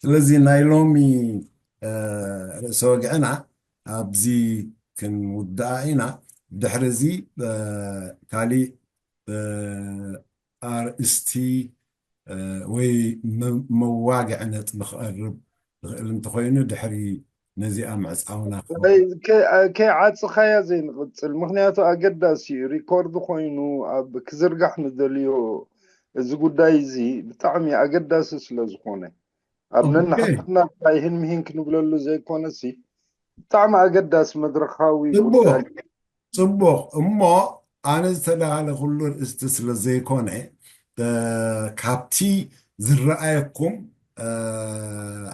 ስለዚ ናይ ሎሚ ርእሰ ወግዕና ኣብዚ ክንውድኣ ኢና። ድሕሪ እዚ ካሊእ ኣርእስቲ ወይ መዋግዒ ነጥቢ ክቐርብ ዝኽእል እንተኾይኑ ድሕሪ ነዚኣ ምዕፃውና ከይዓፅኻያ ዘይንቕፅል። ምክንያቱ ኣገዳሲ እዩ። ሪኮርድ ኮይኑ ኣብ ክዝርጋሕ ንደልዮ እዚ ጉዳይ እዚ ብጣዕሚ ኣገዳሲ ስለ ዝኾነ ኣብ ነናሕትና ይህን ምሂን ክንብለሉ ዘይኮነሲ ብጣዕሚ ኣገዳሲ መድረኻዊ ጉዳይ። ፅቡቕ እሞ ኣነ ዝተዳሃለ ኩሉ ርእስቲ ስለ ዘይኮነ ካብቲ ዝረኣየኩም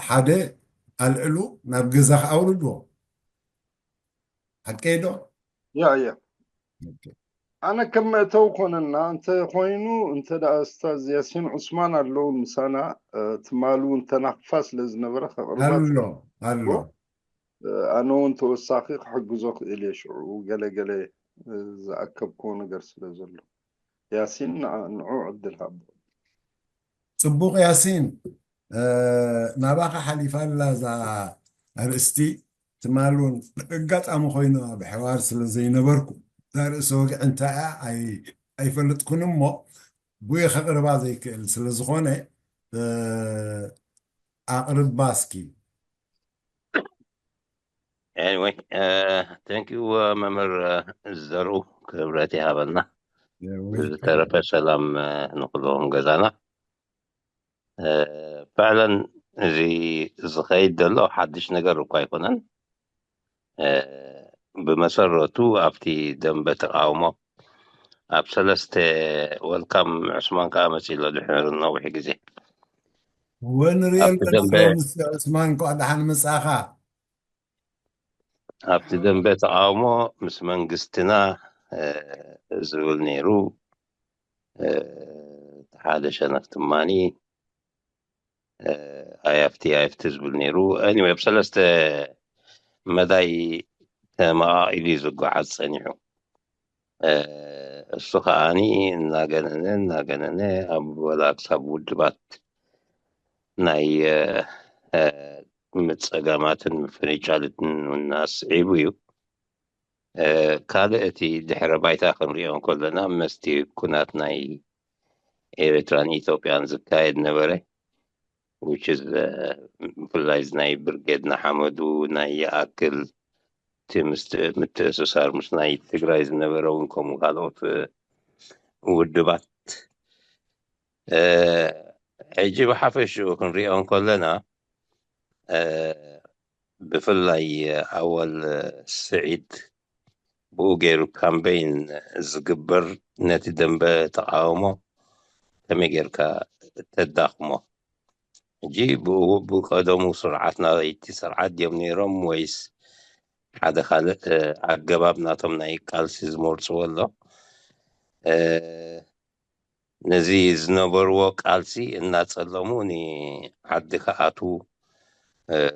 ሓደ ኣልዕሉ ናብ ገዛኻ ኣውርድዎ። ሓቀይ ዶ? ያ ያ ኣነ ከም መእተው ኮነና እንተ ኮይኑ እንተ ደኣ እስታዝ ያሲን ዑስማን ኣለዉ ምሳና ትማሉ እንተናኽፋ ስለ ዝነበረ ከቕርባ ኣሎ ኣሎ ኣነ እውን ተወሳኺ ክሕግዞ ክእል እየ ሽዑ ገለ ገለ ዝኣከብክዎ ነገር ስለ ዘሎ ያሲን ንዑ ዕድል ሃቦ ጽቡቕ ያሲን ናባኻ ሓሊፋ ኣላ እዛ ኣርእስቲ ትማል እውን ኣጋጣሚ ኮይኑ ኣብ ሕዋር ስለ ዘይነበርኩ እዛ ርእሲ ወግዒ እንታይ እያ ኣይፈልጥኩን እሞ ብኡ ከቕርባ ዘይክእል ስለ ዝኾነ ኣቕርባ እስኪ Anyway, uh, thank you uh, መምህር ዘርኡ ክብረት ይሃበልና። ዝተረፈ ሰላም ንኩሎም ገዛና። ፈዕለን እዚ ዝኸይድ ዘሎ ሓድሽ ነገር እኳ ኣይኮነን። ብመሰረቱ ኣብቲ ደንበ ተቃውሞ ኣብ ሰለስተ ወልካም ዕስማን ከዓ መፂ ኣሎ ድሕሪ ነዊሕ ግዜ ወንሪኦ ኣለና ስለ ምስ ዕስማን እንኳዕ ደሓን መጻኻ ኣብቲ ደንበ ተቃውሞ ምስ መንግስትና ዝብል ነይሩ። ሓደ ሸነኽ ትማኒ ኣይኣፍቲ ኣይፍቲ ዝብል ነይሩ። Anyway ብ ሰለስተ መዳይ ተመቓቒሉ እዩ ዝጓዓዝ ጸኒሑ። እሱ ከዓኒ እናገነነ እናገነነ ኣብ ወላ ክሳብ ውድባት ናይ ምጸገማትን ምፍንጫልትን እናስዒቡ እዩ። ካልእ እቲ ድሕረ ባይታ ክንሪኦ እንከለና መስቲ ኩናት ናይ ኤርትራን ኢትዮጵያን ዝካየድ ነበረ። ብፍላይ ናይ ብርጌድ ንሓመዱ ናይ ይኣክል ምትእስሳር ምስ ናይ ትግራይ ዝነበረ እውን ከምኡ ካልኦት ውድባት ሕጂ ብሓፈሽኡ ክንሪኦ እንከለና ብፍላይ ኣወል ስዒድ ብኡ ገይሩ ካምበይን ዝግበር ነቲ ደንበ ተቃውሞ ከመይ ጌርካ ተዳኽሞ? ሕጂ ብኡ ብቀደሙ ስርዓት ናይቲ ስርዓት ድዮም ነይሮም ወይስ ሓደ ካልእ ኣገባብ ናቶም ናይ ቃልሲ ዝመርፅዎ ኣሎ? ነዚ ዝነበርዎ ቃልሲ እናፀለሙ ንዓዲ ክኣትዉ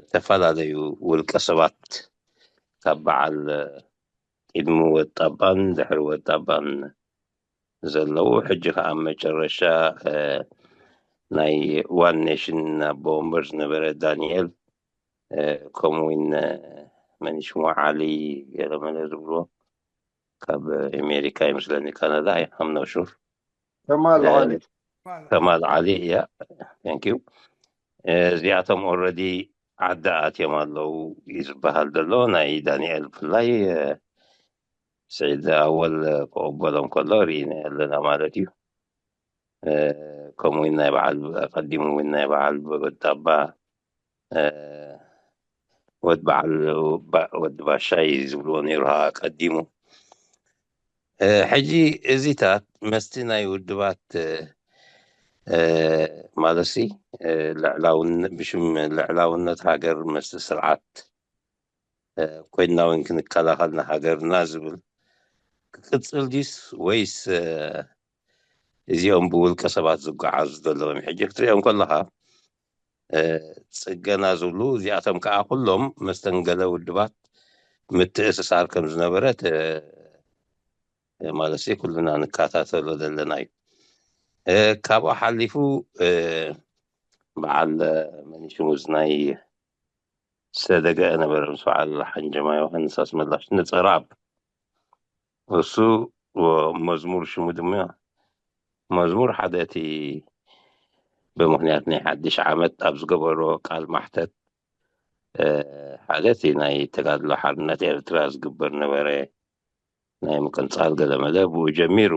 ዝተፈላለዩ ውልቀ ሰባት ካብ በዓል ቅድሚ ወጣባን ድሕሪ ወጣባን ዘለዉ ሕጂ ከዓ ኣብ መጨረሻ ናይ ዋን ኔሽን ኣቦ ወንበር ዝነበረ ዳንኤል ከምኡውን መን ሽሙ ዓሊ ገለመለ ዝብልዎ ካብ ኣሜሪካ ይመስለኒ ካናዳ I'm not sure ከማል ዓሊ ከማል ዓሊ እያ thank you እዚኣቶም already ዓዲ ኣትዮም ኣለዉ እዩ ዝበሃል ዘሎ ናይ ዳንኤል ብፍላይ ስዒድ ኣወል ክቕበሎም ከሎ ርኢና ኣለና ማለት እዩ ከምኡ እውን ናይ በዓል ኣቀዲሙ እውን ናይ በዓል ወጣባ ወድ በዓል ወዲ ባሻይ ዝብልዎ ነይሩ ኣቀዲሙ ሕጂ እዚታት መስቲ ናይ ውድባት ማለትሲ ብሽም ልዕላውነት ሃገር መስቲ ስርዓት ኮይንና እውን ክንከላኸል ንሃገርና ዝብል ክቅፅል ድዩስ ወይስ እዚኦም ብውልቀ ሰባት ዝጓዓዙ ዘለዎም ሕጂ ክትሪኦም ከለካ ፅገና ዝብሉ እዚኣቶም ከዓ ኩሎም መስተንገለ ውድባት ምትእስሳር ከም ዝነበረ ማለት ኩልና ንከታተሎ ዘለና እዩ ካብኡ ሓሊፉ በዓል መኒሽሙዝ ናይ ሰደገ ነበረ ምስ በዓል ሓንጀማ ዮሃንስ ኣስመላሽ ንጸራብ እሱ መዝሙር ሽሙ ድማ መዝሙር ሓደ እቲ ብምክንያት ናይ ሓድሽ ዓመት ኣብ ዝገበሮ ቃል ማሕተት ሓደ እቲ ናይ ተጋድሎ ሓርነት ኤርትራ ዝግበር ነበረ ናይ ምቅንጻል ገለመለ ብኡ ጀሚሩ።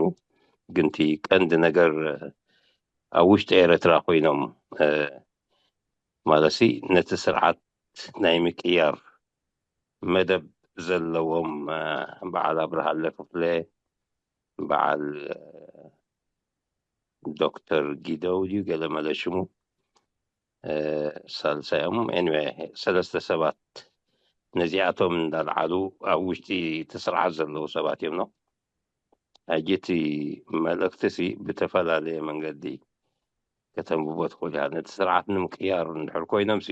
ግን እቲ ቀንዲ ነገር ኣብ ውሽጢ ኤርትራ ኮይኖም ማለትሲ ነቲ ስርዓት ናይ ምቅያር መደብ ዘለዎም በዓል ኣብርሃለ ክፍለ፣ በዓል ዶክተር ጊደው ድዩ ገለመለ ሽሙ ሳልሳዮም። ኤኒወ ሰለስተ ሰባት ነዚኣቶም እንዳልዓሉ ኣብ ውሽጢ እቲ ስርዓት ዘለዉ ሰባት እዮም ነው። ሕጂ እቲ መልእክቲ ሲ ብተፈላለየ መንገዲ ከተንብቦ ትኽእል ኢኻ። ነቲ ስርዓት ንምቅያር እንድሕር ኮይኖም ሲ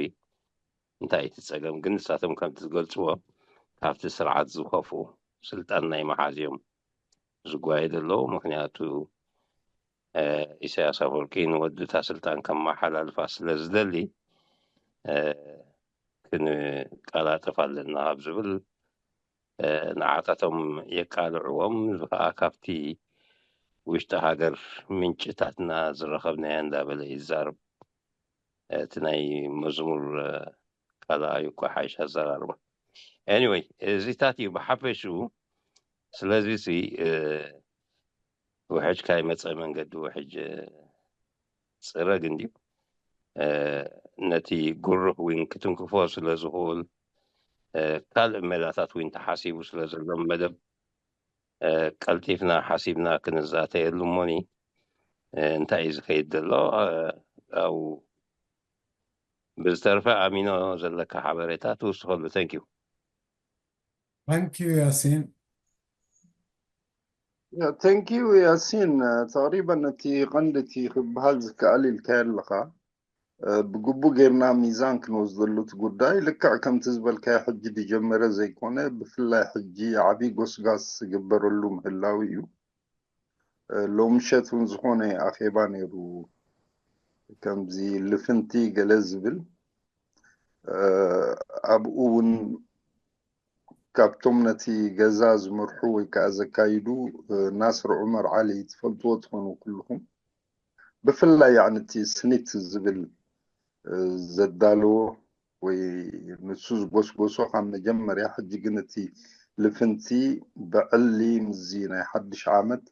እንታይ እቲ ጸገም ግን ንሳቶም ከምቲ ዝገልጽዎ ካብቲ ስርዓት ዝኸፍኡ ስልጣን ናይ መሓዝ እዮም ዝጓየ ዘለዉ። ምክንያቱ ኢሳያስ ኣፈወርቂ ንወዱ እታ ስልጣን ከመሓላልፋ ስለ ዝደሊ ክንቀላጥፍ ኣለና ኣብ ዝብል ንዓታቶም የቃልዕዎም። እዚ ከዓ ካብቲ ውሽጢ ሃገር ምንጭታትና ዝረኸብናዮ እንዳበለ ይዛረብ። እቲ ናይ መዝሙር ካልኣዩ እኳ ሓይሽ ኣዘራርባ። ኤኒወይ እዚታት እዩ ብሓፈሽኡ። ስለዚ ሲ ውሕጅ ካይመፀ መንገዲ ውሕጅ ፅረግ እንድዩ። ነቲ ጉሩህ ዊን ክትንክፎ ስለ ዝኽእል ካልእ ሜላታት ዊን ተሓሲቡ ስለ ዘሎ መደብ ቀልጢፍና ሓሲብና ክንዛተየሉ እሞኒ እንታይ እዩ ዝኸይድ ዘሎ? ኣብ ብዝተርፈ ኣሚኖ ዘለካ ሓበሬታ ትውስኸሉ። Thank you. Thank you ያሲን። Thank you ያሲን። ተቕሪበን እቲ ቀንዲ እቲ ክበሃል ዝከኣል ኢልካዮ ኣለኻ። ብግቡእ ጌርና ሚዛን ክንወስደሉ እቲ ጉዳይ ልክዕ ከምቲ ዝበልካዮ ሕጂ ዝጀመረ ዘይኮነ ብፍላይ ሕጂ ዓብዪ ጎስጋስ ዝግበረሉ ምህላው እዩ። ሎምሸት እውን ዝኾነ ኣኼባ ነይሩ ከምዚ ልፍንቲ ገለ ዝብል ኣብኡ እውን ካብቶም ነቲ ገዛ ዝመርሑ ወይ ከዓ ዘካይዱ ናስር ዑመር ዓሊ ትፈልጥዎ ትኾኑ ኩልኹም። ብፍላይ ያዕኒ እቲ ስኒት ዝብል ዘዳለዎ ወይ ንሱ ዝጎስጎሶ ካብ መጀመርያ ሕጂ ግን እቲ ልፍንቲ ብዕሊ ምስዚ ናይ ሓድሽ ዓመት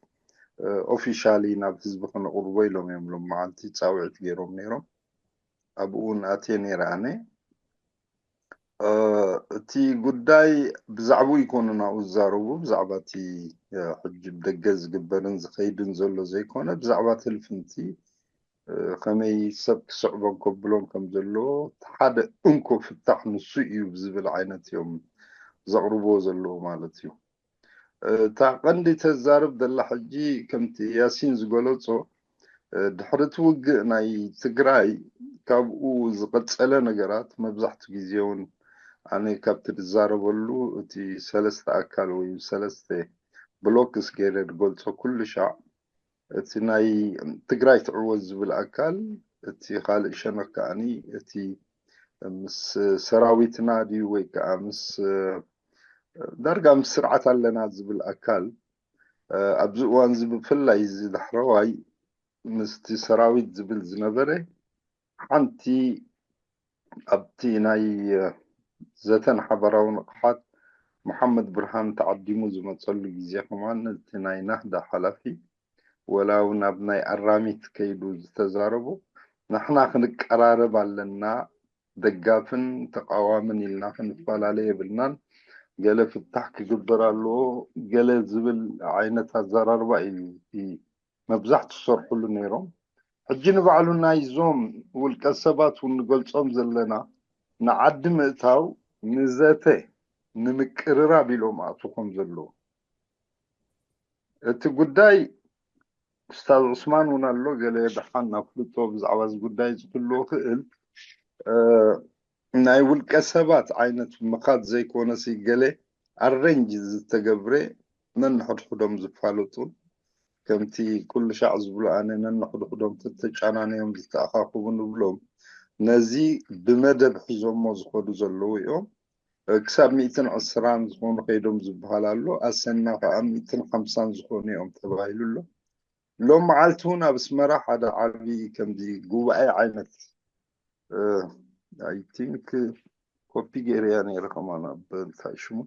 ኦፊሻሊ ናብ ህዝቢ ክነቕርቦ ኢሎም እዮም ሎም መዓልቲ ፃውዒት ገይሮም ነይሮም። ኣብኡ ንኣትየ ነይረ ኣነ። እቲ ጉዳይ ብዛዕባኡ ይኮኑ ናብኡ ዝዛረቡ ብዛዕባ እቲ ሕጂ ብደገ ዝግበርን ዝኸይድን ዘሎ ዘይኮነ ብዛዕባ እቲ ልፍንቲ ከመይ ሰብ ክስዕቦም ከብሎም ከም ዘለዎ ሓደ እንኮ ፍታሕ ንሱ እዩ ብዝብል ዓይነት እዮም ዘቕርብዎ ዘለዎ ማለት እዩ። እታ ቀንዲ ተዛርብ ዘላ ሕጂ ከምቲ ያሲን ዝገለጾ ድሕሪ እቲ ውግእ ናይ ትግራይ ካብኡ ዝቐጸለ ነገራት መብዛሕቱ ግዜ እውን ኣነ ካብቲ ዝዛረበሉ እቲ ሰለስተ ኣካል ወይ ሰለስተ ብሎክስ ገይረ ዝገልጾ ኩሉ ሻዕ እቲ ናይ ትግራይ ትዕወት ዝብል ኣካል እቲ ካልእ ሸነኽ ከዓኒ እቲ ምስ ሰራዊትና ድዩ ወይ ከዓ ምስ ዳርጋ ምስ ስርዓት ኣለና ዝብል ኣካል ኣብዚ እዋን እዚ ብፍላይ እዚ ዳሕረዋይ ምስቲ ሰራዊት ዝብል ዝነበረ ሓንቲ ኣብቲ ናይ ዘተን ሓበራዊ ንቕሓት መሓመድ ብርሃን ተዓዲሙ ዝመፀሉ ግዜ ከማን እቲ ናይ ናህዳ ሓላፊ ወላ እውን ኣብ ናይ ኣራሚት ከይዱ ዝተዛረቡ ንሕና ክንቀራረብ ኣለና ደጋፍን ተቃዋምን ኢልና ክንፈላለ የብልናን ገለ ፍታሕ ክግበር ኣለዎ ገለ ዝብል ዓይነት ኣዘራርባ እዩ መብዛሕቱ ዝሰርሕሉ ነይሮም። ሕጂ ንባዕሉ ናይዞም ውልቀ ሰባት እውን ንገልፆም ዘለና ንዓዲ ምእታው ንዘተ ንምቅርራብ ኢሎም ኣቱ ከም ዘለዎ እቲ ጉዳይ ኡስታዝ ዑስማን እውን ኣሎ ገለ ደሓን ኣፍልጦ ብዛዕባ እዚ ጉዳይ ዝክልዎ ክእል ናይ ውልቀ ሰባት ዓይነት ምኻድ ዘይኮነሲ ገለ ኣረንጅ ዝተገብረ ነንሕድሕዶም ዝፋለጡን ከምቲ ኩሉ ሻዕ ዝብሉ ኣነ ነንሕድሕዶም ተተጫናነዮም ዝተኣኻኽቡ ንብሎም፣ ነዚ ብመደብ ሒዞሞ ዝኸዱ ዘለዉ እዮም። ክሳብ ሚእትን ዕስራን ዝኾኑ ከይዶም ዝበሃል ኣሎ። ኣሰና ከዓ ሚእትን ሓምሳን ዝኾኑ እዮም ተባሂሉ ኣሎ። ሎም መዓልቲ እውን ኣብ ኣስመራ ሓደ ዓብዪ ከምዚ ጉባኤ ዓይነት I think ኮፒ ገይረያ ነይረ ከማን ኣብ እንታይ ሽሙ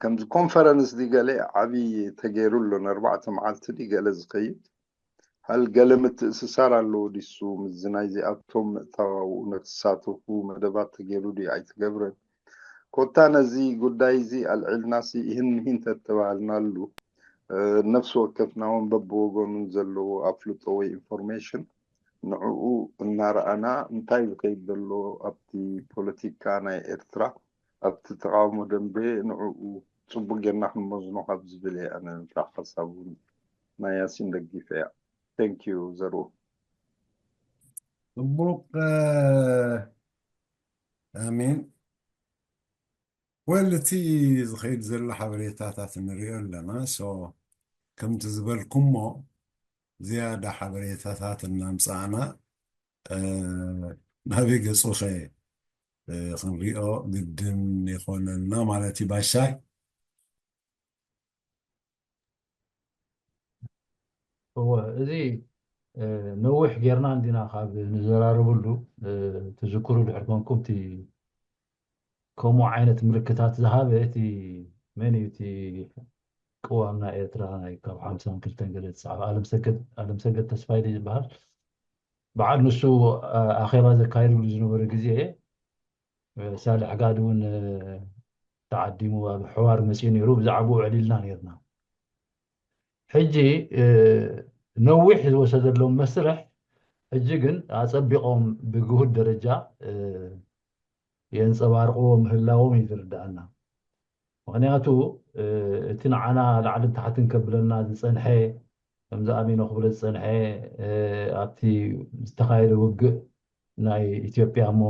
ከምዚ ኮንፈረንስ ዲ ገለ ዓብዪ ተገይሩ ኣሎ። ንኣርባዕተ መዓልቲ ዲ ገለ ዝኸይድ፣ ሃል ገለ ምትእስሳር ኣለዎ ዲሱ ምስዚ ናይዚኣቶም ምእታው ኣብኡ ንክሳተፉ መደባት ተገይሩ ድዩ ኣይተገብረን? ኮታ ነዚ ጉዳይ እዚ ኣልዒልናሲ ይህን ምሂን ተተባሃልናሉ፣ ነፍሲ ወከፍና እውን በብወገኑ ዘለዎ ኣፍልጦ ወይ ኢንፎርሜሽን ንዕኡ እናረኣና እንታይ ዝኸይድ ዘሎ ኣብቲ ፖለቲካ ናይ ኤርትራ ኣብቲ ተቃውሞ ደንበ ንዕኡ ጽቡቅ ጌርና ክንመዝኖ ካብ ዝብል እየ ኣነ ንፍራሕ ሓሳብ እውን ናይ ያሲን ደጊፈ እያ። Thank you ዘርኡ። ጽቡቅ። ኣሜን። ወል እቲ ዝኸይድ ዘሎ ሓበሬታታት ንሪኦ ኣለና። ሶ ከምቲ ዝበልኩሞ ዝያዳ ሓበሬታታት እናምፃእና ናበይ ገፁኸ ክንሪኦ ግድን ይኾነልና ማለት እዩ። ባሻይ እወ፣ እዚ ነዊሕ ጌርና እንዲና ካብ ንዘራረብሉ። ትዝክሩ ድሕር ኮንኩም እቲ ከምኡ ዓይነት ምልክታት ዝሃበ እቲ መን እዩ እቲ ቅዋም ናይ ኤርትራ ናይ ካብ ሓምሳን ክልተን ገለ ዝፀሓፈ ኣለምሰገድ ተስፋይ ድዩ ዝበሃል? በዓል ንሱ ኣኼባ ዘካይድሉ ዝነበረ ግዜ ሳልሕ ጋድ እውን ተዓዲሙ ኣብ ሕዋር መፅኡ ነይሩ። ብዛዕባኡ ዕሊልና ነይርና። ሕጂ ነዊሕ ዝወሰደሎም መስርሕ ሕጂ ግን ኣፀቢቖም ብግሁድ ደረጃ የንፀባርቕዎ ምህላዎም እዩ ዝርዳኣና። ምኽንያቱ እቲ ንዓና ላዕልን ታሕትን ከብለና ዝፀንሐ፣ ከምዚ ኣሚኖ ክብሎ ዝፀንሐ ኣብቲ ዝተኻየደ ውግእ ናይ ኢትዮጵያ እሞ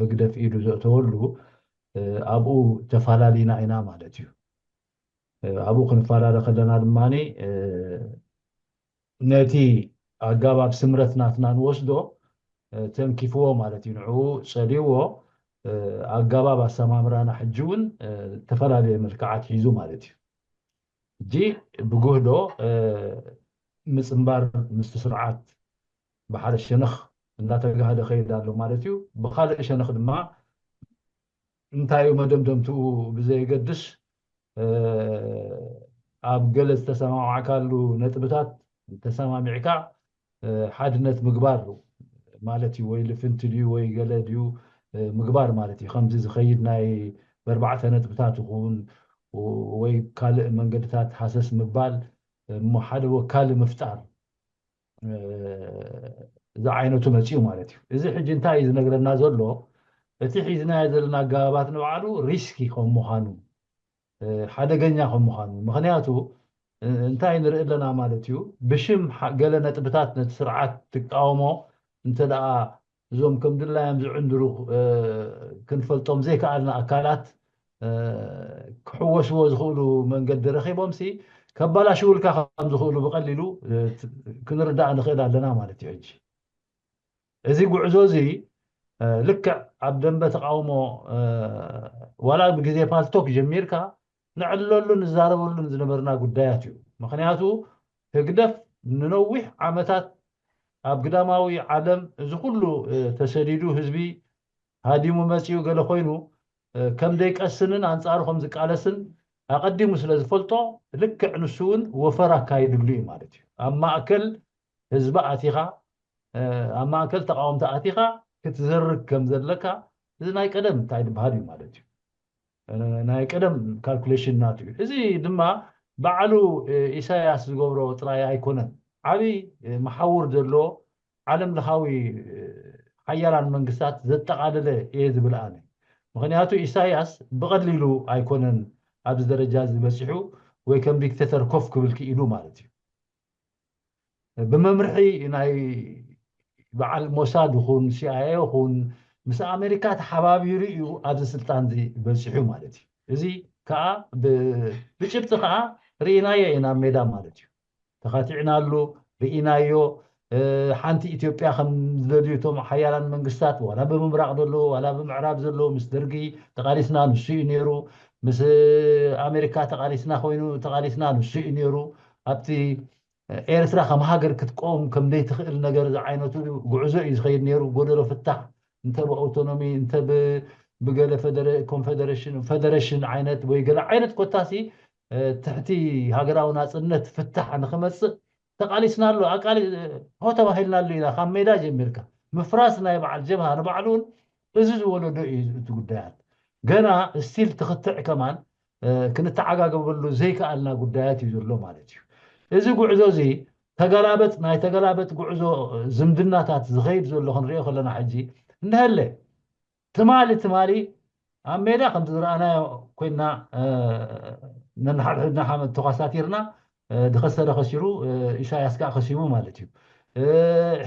ህግደፍ ኢዱ ዘእተወሉ ኣብኡ ተፋላሊና ኢና ማለት እዩ። ኣብኡ ክንፈላለ ከለና ድማ ነቲ ኣጋባብ ስምረት ናትና ንወስዶ ተንኪፍዎ ማለት እዩ። ንዕኡ ጸልይዎ ኣጋባብ ኣሰማምራና ሕጂ እውን ዝተፈላለየ መልክዓት ሒዙ ማለት እዩ። ሕጂ ብጉህዶ ምጽንባር ምስቲ ስርዓት ብሓደ ሸነኽ እንዳተጋህደ ከይድ ኣሎ ማለት እዩ። ብኻልእ ሸነኽ ድማ እንታይ እዩ መደምደምትኡ ብዘየገድስ ኣብ ገለ ዝተሰማማዕካሉ ነጥብታት ተሰማሚዕካ ሓድነት ምግባር ማለት እዩ። ወይ ልፍንቲ ድዩ ወይ ገለ ድዩ ምግባር ማለት እዩ። ከምዚ ዝኸይድ ናይ በርባዕተ ነጥብታት ይኹን ወይ ካልእ መንገድታት ሃሰስ ምባል እሞ ሓደ ወካሊ ምፍጣር ዝዓይነቱ መፂኡ ማለት እዩ። እዚ ሕጂ እንታይ እዩ ዝነግረና ዘሎ? እቲ ሒዝናዮ ዘለና ኣገባባት ንባዕሉ ሪስኪ ከም ምዃኑ፣ ሓደገኛ ከም ምዃኑ። ምኽንያቱ እንታይ ንርኢ ኣለና ማለት እዩ? ብሽም ገለ ነጥብታት ነቲ ስርዓት ትቃወሞ እንተ ደኣ እዞም ከም ድላዮም ዝዕንድሩ ክንፈልጦም ዘይከኣልና ኣካላት ክሕወስዎ ዝኽእሉ መንገዲ ረኺቦምሲ ከባላሽውልካ ከም ዝኽእሉ ብቐሊሉ ክንርዳእ ንኽእል ኣለና ማለት እዩ። ሕጂ እዚ ጉዕዞ እዚ ልክዕ ኣብ ደንበ ተቃውሞ ዋላ ብግዜ ፓልቶክ ጀሚርካ ንዕለሉ ንዛረበሉ ዝነበርና ጉዳያት እዩ። ምኽንያቱ ህግደፍ ንነዊሕ ዓመታት ኣብ ግዳማዊ ዓለም እዚ ኩሉ ተሰዲዱ ህዝቢ ሃዲሙ መፂኡ ገለ ኮይኑ ከም ዘይቀስንን ኣንፃሩ ከም ዝቃለስን ኣቐዲሙ ስለ ዝፈልጦ ልክዕ ንሱ እውን ወፈር ኣካይድሉ እዩ ማለት እዩ። ኣብ ማእከል ህዝቢ ኣቲኻ ኣብ ማእከል ተቃወምቲ ኣቲኻ ክትዘርግ ከም ዘለካ እዚ ናይ ቀደም እንታይ ዝበሃል እዩ ማለት እዩ። ናይ ቀደም ካልኩሌሽን ናቱ እዩ። እዚ ድማ ባዕሉ ኢሳያስ ዝገብሮ ጥራይ ኣይኮነን። ዓብይ መሓውር ዘለዎ ዓለም ለኻዊ ሓያላን መንግስታት ዘጠቓለለ እየ ዝብል ኣነ። ምኽንያቱ ኢሳያስ ብቐሊሉ ኣይኮነን ኣብዚ ደረጃ እዚ በፂሑ ወይ ከም ዲክቴተር ኮፍ ክብል ክኢሉ ማለት እዩ። ብመምርሒ ናይ በዓል ሞሳድ ይኹን ሲኣይኤ ይኹን ምስ ኣሜሪካ ተሓባቢሩ እዩ ኣብዚ ስልጣን እዚ በፂሑ ማለት እዩ። እዚ ከዓ ብጭብጢ ከዓ ርኢናዮ ኢና ኣብ ሜዳ ማለት እዩ። ተኻቲዕናሉ፣ ርኢናዮ። ሓንቲ ኢትዮጵያ ከም ዝደልዩ እቶም ሓያላን መንግስታት፣ ዋላ ብምብራቕ ዘለዉ ዋላ ብምዕራብ ዘለዉ፣ ምስ ደርጊ ተቓሊስና፣ ንሱ እዩ ነይሩ። ምስ ኣሜሪካ ተቓሊስና ኮይኑ ተቓሊስና፣ ንሱ እዩ ነይሩ። ኣብቲ ኤርትራ ከም ሃገር ክትቆም ከም ዘይትኽእል ነገር ዝዓይነቱ ጉዕዞ እዩ ዝኸይድ ነይሩ። ጎደሎ ፍታሕ እንተ ብኣውቶኖሚ እንተ ብገለ ኮንፌደሬሽን፣ ፌደሬሽን ዓይነት ወይ ገለ ዓይነት ኮታሲ ትሕቲ ሃገራዊ ናፅነት ፍታሕ ንክመፅእ ተቃሊስናሉ። ኣቃሊ ሆ ተባሂልናሉ ኢና። ካብ ሜዳ ጀሚርካ ምፍራስ ናይ በዓል ጀብሃ ንባዕሉ እውን እዚ ዝወለዶ እዩ። እቲ ጉዳያት ገና ስቲል ትኽትዕ ከማን ክንተዓጋገበሉ ዘይከኣልና ጉዳያት እዩ ዘሎ ማለት እዩ። እዚ ጉዕዞ እዚ ተገላበጥ ናይ ተገላበጥ ጉዕዞ ዝምድናታት ዝኸይድ ዘሎ ክንሪኦ ከለና ሕጂ እንተሃለ ትማሊ ትማሊ ኣብ ሜዳ ከምቲ ዝረኣናዮ ኮይና ነንሓድሕድና ሓመድ ተኳሳቲርና ድኸሰረ ከሲሩ ኢሳያስ ከዓ ከሲቡ ማለት እዩ።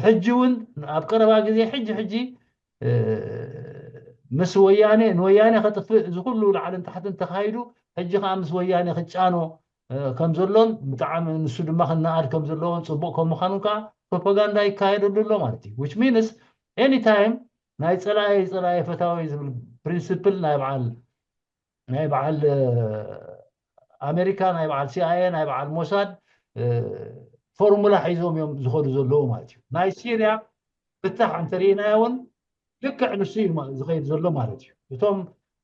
ሕጂ እውን ኣብ ቀረባ ግዜ ሕጂ ሕጂ ምስ ወያኔ ንወያኔ ከጥፍእ እዚ ኩሉ ላዕልን ታሕትን ተኻይዱ ሕጂ ከዓ ምስ ወያኔ ክጫኖ ከም ዘሎን ብጣዕሚ ንሱ ድማ ክነኣድ ከም ዘለዎን ፅቡቅ ከም ምዃኑ ከዓ ፕሮፓጋንዳ ይካየደሉ ኣሎ ማለት እዩ። Which means any time ናይ ፀላኢ ፀላኢ ፈታዊ ዝብል ፕሪንስፕል ናይ በዓል ናይ በዓል ኣሜሪካ ናይ በዓል ሲኣይኤ ናይ በዓል ሞሳድ ፎርሙላ ሒዞም እዮም ዝኸዱ ዘለዉ ማለት እዩ። ናይ ሲርያ ፍታሕ እንተርኢናዮ እውን ልክዕ ንሱ እዩ ዝኸይድ ዘሎ ማለት እዩ። እቶም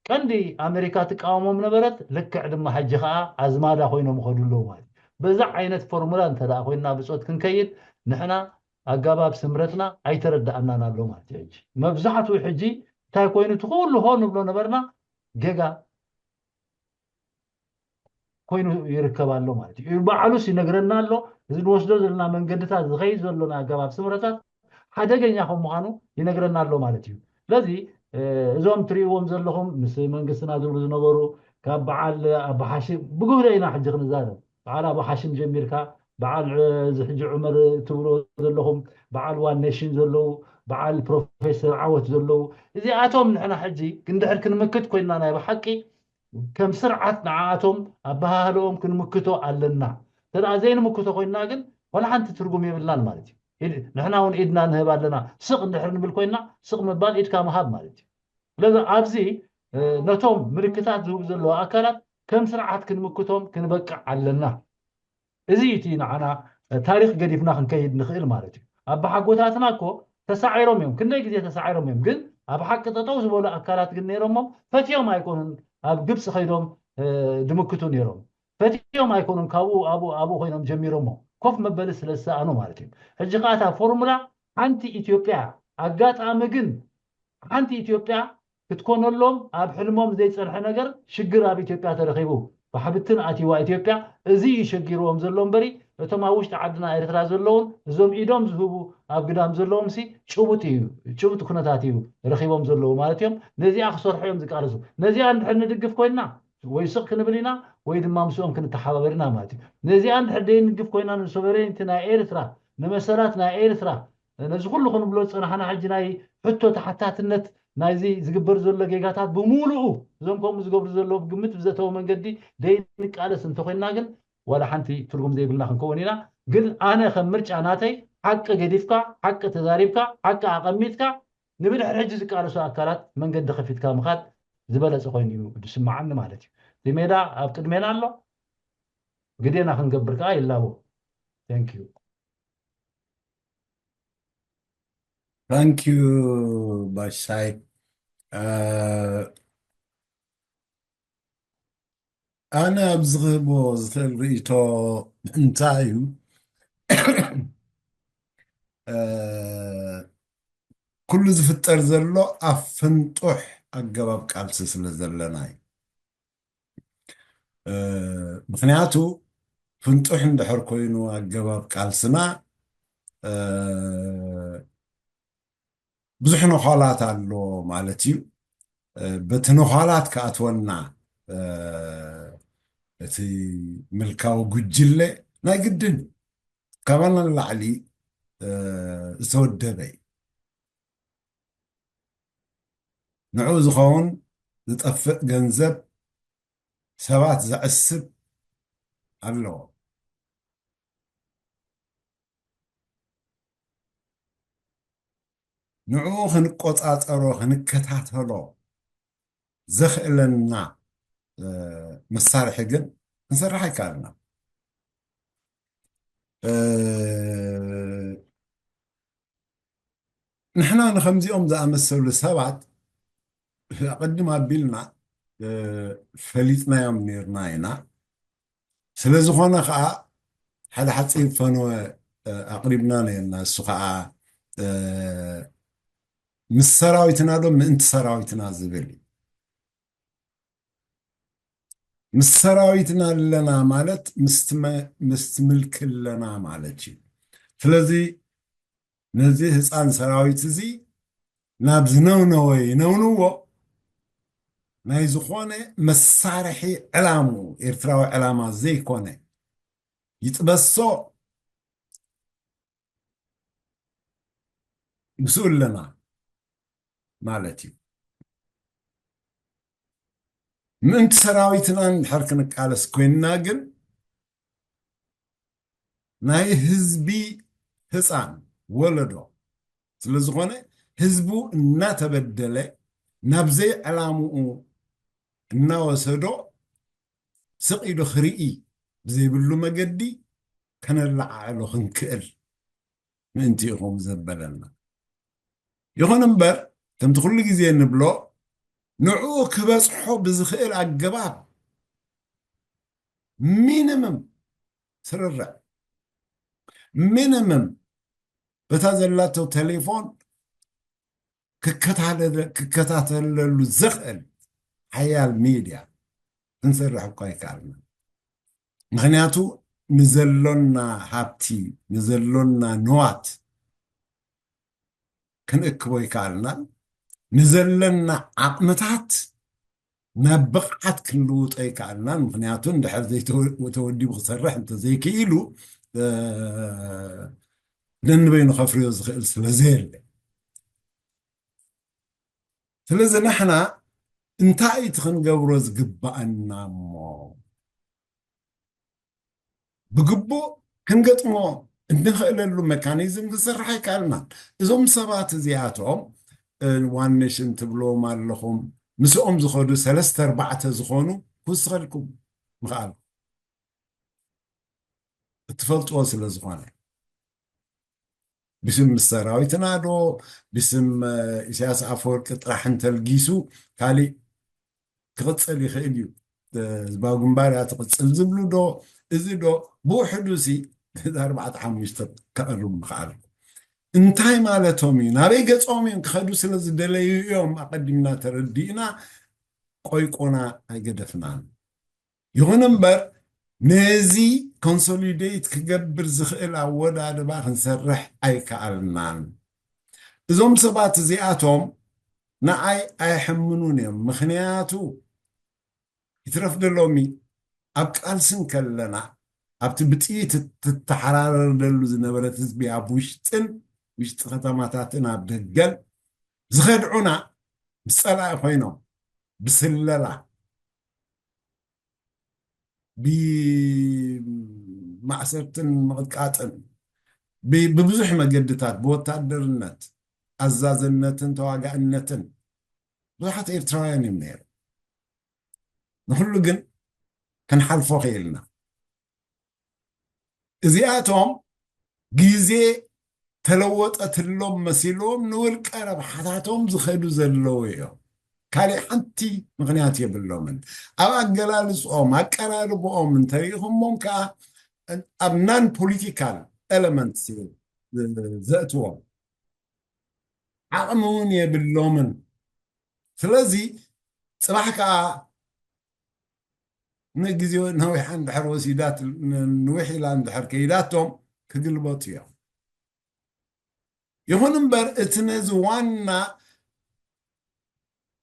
ቀንዲ ኣሜሪካ ትቃወሞም ነበረት ልክዕ ድማ ሕጂ ከዓ ኣዝማዳ ኮይኖም ይኸዱ ኣለዉ ማለት እዩ። በዛ ዓይነት ፎርሙላ እንተ ኮይንና ብፆት ክንከይድ ንሕና ኣጋባብ ስምረትና ኣይተረዳእናን ኣሎ ማለት እዩ። ሕጂ መብዛሕትኡ ሕጂ እንታይ ኮይኑ እቲ ኩሉ ሆ ንብሎ ነበርና ጌጋ ኮይኑ ይርከብ ኣሎ ማለት እዩ። ባዕሉስ ይነግረና ኣሎ። እዚ ንወስዶ ዘለና መንገድታት ዝኸይድ ዘሎ ናይ ኣገባብ ስምረታት ሓደገኛ ከም ምዃኑ ይነግረና ኣሎ ማለት እዩ። ስለዚ እዞም ትርእይዎም ዘለኹም ምስ መንግስትና ዝብሉ ዝነበሩ ካብ በዓል ኣባሓሽም ብግህዶ ኢና ሕጂ ክንዛረብ በዓል ኣባሓሽም ጀሚርካ በዓል እዚ ሕጂ ዑመር ትብሎ ዘለኹም በዓል ዋን ኔሽን ዘለዉ በዓል ፕሮፌሰር ዓወት ዘለዉ እዚኣቶም ንሕና ሕጂ ክንድሕር ክንምክት ኮይንና ናይ ብሓቂ ከም ስርዓት ንዓኣቶም ኣበሃህልኦም ክንምክቶ ኣለና። እንተ ዘይንምክቶ ኮይንና ግን ዋላ ሓንቲ ትርጉም የብልናን ማለት እዩ። ንሕና እውን ኢድና ንህብ ኣለና። ስቕ እንድሕር ንብል ኮይንና ስቕ ምባል ኢድካ ምሃብ ማለት እዩ። ስለዚ ኣብዚ ነቶም ምልክታት ዝህቡ ዘለዉ ኣካላት ከም ስርዓት ክንምክቶም ክንበቅዕ ኣለና። እዚ እቲ ንዓና ታሪክ ገዲፍና ክንከይድ ንኽእል ማለት እዩ። ኣባሓጎታትና እኮ ተሳዒሮም እዮም፣ ክንደይ ግዜ ተሳዒሮም እዮም። ግን ኣብ ሓቂ ጠጠው ዝበሉ ኣካላት ግን ነይሮሞም ፈትዮም ኣይኮኑን ኣብ ግብፂ ከይዶም ድምክቱ ነይሮም። ፈትዮም ኣይኮኑን ካብኡ ኣብኡ ኣብኡ ኮይኖም ጀሚሮሞ ኮፍ መበሊ ስለ ዝሰኣኑ ማለት እዩ። ሕጂ ከዓ እታ ፎርሙላ ሓንቲ ኢትዮጵያ ኣጋጣሚ ግን ሓንቲ ኢትዮጵያ ክትኮነሎም ኣብ ሕልሞም ዘይፀንሐ ነገር ሽግር ኣብ ኢትዮጵያ ተረኺቡ ባሕብትን ኣቲዋ ኢትዮጵያ እዚ እዩ ሸጊርዎም ዘሎ እምበሪ እቶም ኣብ ውሽጢ ዓድና ኤርትራ ዘለውን እዞም ኢዶም ዝህቡ ኣብ ግዳም ዘለዎም ሲ ጭቡጥ እዩ ጭቡጥ ኩነታት እዩ ረኺቦም ዘለዉ ማለት እዮም። ነዚኣ ክሰርሑ እዮም ዝቃለሱ። ነዚኣ እንድሕር ንድግፍ ኮይንና ወይ ስቕ ክንብል ኢና ወይ ድማ ምስኦም ክንተሓባበር ኢና ማለት እዩ። ነዚኣ እንድሕር ደይንድግፍ ኮይና ንሶቨሬንቲ ናይ ኤርትራ ንመሰላት ናይ ኤርትራ ነዚ ኩሉ ክንብሎ ዝፀናሕና ሕጂ ናይ ሕቶ ተሓታትነት ናይዚ ዝግበር ዘሎ ጌጋታት ብምሉኡ እዞም ከምኡ ዝገብሩ ዘለዉ ብግምት ብዘተወ መንገዲ ደይንቃለስ እንተኮይንና ግን ዋላ ሓንቲ ትርጉም ዘይብልና ክንከውን ኢና። ግን ኣነ ከም ምርጫ ናተይ ሓቂ ገዲፍካ ሓቂ ተዛሪብካ ሓቂ ኣቐሚጥካ ንብድሕር ሕጂ ዝቃለሱ ኣካላት መንገዲ ከፊትካ ምኻድ ዝበለፀ ኮይኑ እዩ ዝስማዓኒ ማለት እዩ። እቲ ሜዳ ኣብ ቅድሜና ኣሎ። ግዴና ክንገብር ከዓ ይላቦ። Thank you. Thank you ባሻይ። ኣነ ኣብዚ ክህቦ ዝኽእል ርእይቶ እንታይ እዩ? ኩሉ ዝፍጠር ዘሎ ኣብ ፍንጡሕ ኣገባብ ቃልሲ ስለ ዘለና እዩ። ምኽንያቱ ፍንጡሕ እንድሕር ኮይኑ ኣገባብ ቃልስና ብዙሕ ነዃላት ኣሎ ማለት እዩ። በቲ ነዃላት ክኣትወና እቲ ምልካዊ ጉጅለ ናይ ግድን እዩ። ካባና ንላዕሊ ዝተወደበ እዩ። ንዕኡ ዝኸውን ዝጠፍእ ገንዘብ ሰባት ዘዕስብ ኣለዎ። ንዕኡ ክንቆጻጸሮ፣ ክንከታተሎ ዘኽእለና፣ እ፣ መሳርሒ ግን ክንሰርሕ ኣይከኣልና። እ፣ ንሕና ንኸምዚኦም ዝኣመሰሉ ሰባት ኣቐድም ኣቢልና፣ እ፣ ፈሊጥናዮም ነይርና ኢና። ስለ ዝኾነ ኸኣ ሓደ ሓጺር ፈነወ፣ እ፣ ኣቕሪብና ነይርና። እሱ ኸኣ፣ እ፣ ምስ ሰራዊትና ዶ ምእንቲ ሰራዊትና ዝብል እዩ። ምስ ሰራዊትና ኣለና ማለት ምስትመ-፣ ምስትምልኪ ኣለና ማለት እዩ። ስለዚ ነዚ ህፃን ሰራዊት እዚ ናብ ዝነውነወ ይነውንዎ፣ ናይ ዝኾነ መሳርሒ ዕላምኡ፣ ኤርትራዊ ዕላማ ዘይኮነ፣ ይጥበሶ፣ ምስኡ ኣለና ማለት እዩ። ምእንቲ ሰራዊትና እንድሕር ክንቃለስ ኮይንና ግን፣ ናይ ህዝቢ ህፃን ወለዶ ስለ ዝኾነ፣ ህዝቡ እናተበደለ፣ ናብ ዘይዕላምኡ እናወሰዶ፣ ስቕ ኢሉ ክርኢ ብዘይብሉ መገዲ ከነለዓዕሎ ክንክእል ምእንቲ ኢኹም ዘበለና። ይኹን እምበር፣ ከምቲ ኩሉ ግዜ እንብሎ፣ ንዕኡ ክበጽሖ ብዝኽእል ኣገባብ ሚኒምም ስርርዕ፣ ሚኒምም በታ ዘላቶ ቴሌፎን ክከታተለ-፣ ክከታተለሉ ዘኽእል ሓያል ሚድያ ክንሰርሕ እኳ ኣይከኣልና። ምኽንያቱ ንዘሎና ሃብቲ፣ ንዘሎና ንዋት ክንእክቦ ኣይከኣልናን። ንዘለና ዓቕምታት ናብ ብቕዓት ክንልውጦ ኣይከኣልናን። ምኽንያቱ እንድሕር ዘይተወ-፣ ተወዲቡ ክሰርሕ እንተዘይክኢሉ፣ እ፣ ነንበይኑ ከፍርዮ ዝኽእል ስለ ዘየለ። ስለዚ ንሕና እንታይ እቲ ክንገብሮ ዝግባኣና እሞ? ብግቡእ ክንገጥሞ እንኽእለሉ ሜካኒዝም ክንሰርሕ ኣይከኣልናን። እዞም ሰባት እዚኣቶም፣ እ፣ ዋን ኔሽን ትብልዎም ኣለኹም፣ ምስኦም ዝኸዱ ሰለስተ ኣርባዕተ ዝኾኑ ክውስኸልኩም ምኽኣል እትፈልጥዎ ስለ ዝኾነ። ብስም ምስ ሰራዊትና ዶ፣ ብስም፣ እ፣ ኢሳያስ ኣፈወርቂ ጥራሕ እንተልጊሱ ካሊእ ክቕጽል ይኽእል እዩ። እ፣ ህዝባዊ ግንባር እያ ትቕጽል ዝብሉ ዶ፣ እዚ ዶ፣ ብውሕዱ ሲ፣ እዚ ኣርባዕተ ሓሙሽተ ከቕርቡ ምኽኣል። እንታይ ማለቶም እዩ? ናበይ ገጾም እዮም ክኸዱ ስለ ዝደለዩ እዮም ኣቐዲምና ተረዲእና ቆይቆና ኣይገደፍናን። ይኹን እምበር፣ ነዚ ኮንሶሊዴት ክገብር ዝኽእል ኣወዳድባ ክንሰርሕ ኣይከኣልናን። እዞም ሰባት እዚኣቶም ንዓይ ኣይሕምኑን እዮም። ምኽንያቱ፣ ይትረፍ ዶ ሎሚ ኣብ ቃልሲ እንከለና፣ ኣብቲ ብጥይት እትተሓራረደሉ ዝነበረት ህዝቢ ኣብ ውሽጥን ውሽጢ ከተማታትን ኣብ ደገን ዝኸድዑና ምስ ጸላኢ ኮይኖም ብስለላ፣ ብማእሰርትን ምቕጥቃጥን፣ ብ-፣ ብብዙሕ መገድታት፣ ብወታደርነት፣ ኣዛዝነትን ተዋጋእነትን ብዙሓት ኤርትራውያን እዮም ነይሩ። ንኹሉ ግን ክንሓልፎ ክኢልና። እዚኣቶም ግዜ ተለወጠትሎም መሲልዎም ንውልቀ ረብሓታቶም ዝኸዱ ዘለዉ እዮም። ካልእ ሓንቲ ምኽንያት የብሎምን። ኣብ ኣገላልጽኦም፣ ኣቀራርብኦም እንተሪኢኹሞም ከኣ ኣብ ናን ፖሊቲካል ኤለመንትስ እዩ ዘእትዎም። ዓቕሚ እውን የብሎምን። ስለዚ ጽባሕ ከኣ ንግዜኡ ነዊሓ እንድሕር ወሲዳት-፣ ን-፣ ንውሕ ኢላ እንድሕር ከይዳቶም ክግልበጡ እዮም። ይኹን እምበር እቲ ነዚ ዋና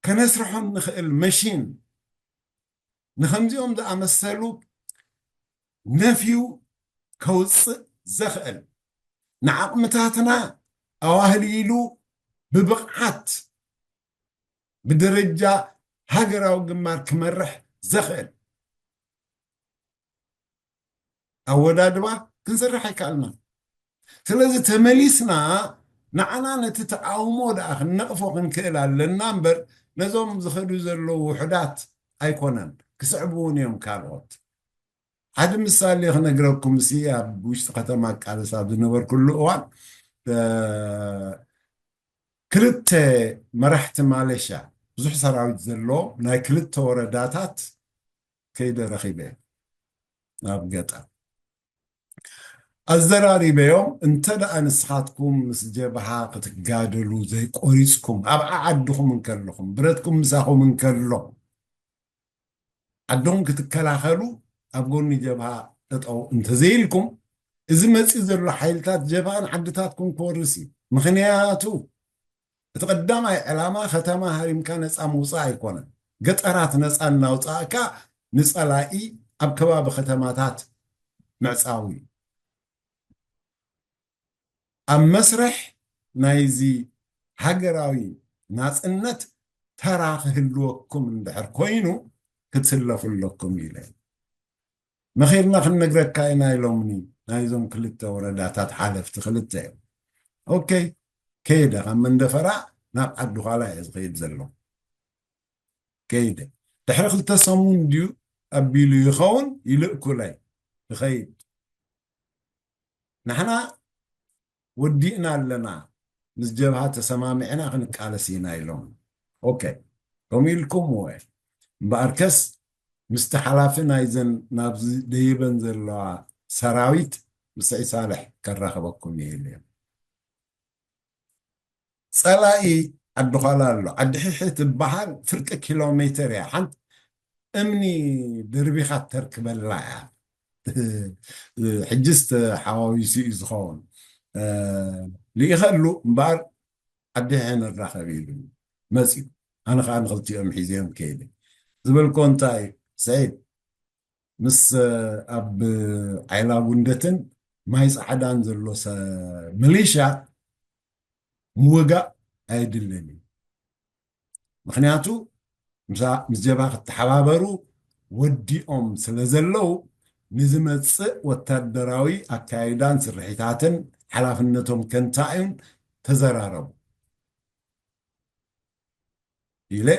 ከነስርሖ እንኽእል መሺን ንኸምዚኦም ዝኣመሰሉ ነፍዩ ከውጽእ ዘኽእል፣ ንዓቕምታትና ኣዋህሊሉ ብብቕዓት ብደረጃ ሃገራዊ ግንባር ክመርሕ ዘኽእል ኣወዳድባ ክንሰርሕ ኣይከኣልናን። ስለዚ ተመሊስና ንዓና ነቲ ተቃውሞ ደኣ ክንነቕፎ ክንክእል ኣለና እምበር፣ ነዞም ዝኸዱ ዘለዉ ውሑዳት ኣይኮነን፣ ክስዕቡ እውን እዮም ካልኦት። ሓደ ምሳሌ ክነግረኩም፣ እሲ ኣብ ውሽጢ ከተማ ቃልስ ኣብ ዝነበርኩሉ እዋን፣ እ፣ ክልተ መራሕቲ ማሌሽያ፣ ብዙሕ ሰራዊት ዘለዎ ናይ ክልተ ወረዳታት ከይደ ረኺበ ኣብ ገጠር። ኣዘራሪበዮም፣ እንተ ደኣ ንስኻትኩም ምስ ጀብሃ ክትጋደሉ ዘይቆሪጽኩም፣ ኣብ ዓዓድኹም እንከለኹም፣ ብረትኩም ምሳኹም እንከሎ፣ ዓድኹም ክትከላኸሉ ኣብ ጎኒ ጀብሃ ጠጠው እንተዘይልኩም፣ እዚ መጺኡ ዘሎ ሓይልታት ጀብሃ ንዓድታትኩም ክወርስ እዩ። ምኽንያቱ፣ እቲ ቀዳማይ ዕላማ ከተማ ሃሪምካ ነጻ ምውጻእ ኣይኮነን። ገጠራት ነጻ እናውጻእካ ንጸላኢ ኣብ ከባቢ ከተማታት ምዕጻው እዩ። ኣብ መስርሕ ናይዚ ሃገራዊ ናጽነት ተራ ክህልወኩም እንድሕር ኮይኑ ክትስለፉ ኣለኩም ኢለ። መኺርና ክንነግረካ ኢና ኢሎምኒ ናይዞም ክልተ ወረዳታት ሓለፍቲ ክልተ እዮም። ኦኬ፣ ከይደ ካብ መንደፈራ ናብ ዓዲ ዃላ እየ ዝኸይድ ዘሎ። ከይደ ድሕሪ ክልተ ሰሙን ድዩ ኣቢሉ ይኸውን ይልእኩለይ ይኸይድ። ንሕና ወዲእና ኣለና፣ ምስ ጀብሃ ተሰማሚዕና ክንቃለስ ኢና ኢሎም። ኦኬ፣ ከምኡ ኢልኩም እወ። እምበኣርከስ ምስቲ ሓላፊ ናይዘን ናብዚ ደይበን ዘለዋ ሰራዊት ምስዒ ሳልሕ ከራኽበኩም ይህል እዮም። ጸላኢ ዓዲ ዃላ ኣሎ። ዓዲ ሒሒ ትበሃል ፍርቂ ኪሎ ሜትር እያ። ሓንቲ እምኒ ደርቢኻ ተርክበላ እያ። ሕጅስ ተሓዋዊሱ እዩ ዝኸውን። እ፣ ልኢኸሉ እምበኣር ዓዲ ሒሒ ንራኸብ ኢሉ መጺኡ። ኣነ ኸዓ ንኽልቲኦም ሒዘዮም ከይደ። ዝበልኮ እንታይ፣ ሰዒድ? ምስ ኣብ ዓይላ ጉንደትን ማይ ጻዕዳን ዘሎ ሰ-፣ ሚሊሻ ምውጋእ ኣየድልን እዩ። ምኽንያቱ ምሳ-፣ ምስ ጀብሃ ክተሓባበሩ ወዲኦም ስለ ዘለዉ፣ ንዝመጽእ ወታደራዊ ኣካይዳን ስርሒታትን ሓላፍነቶም ከንታእዩን ተዘራረቡ ኢለ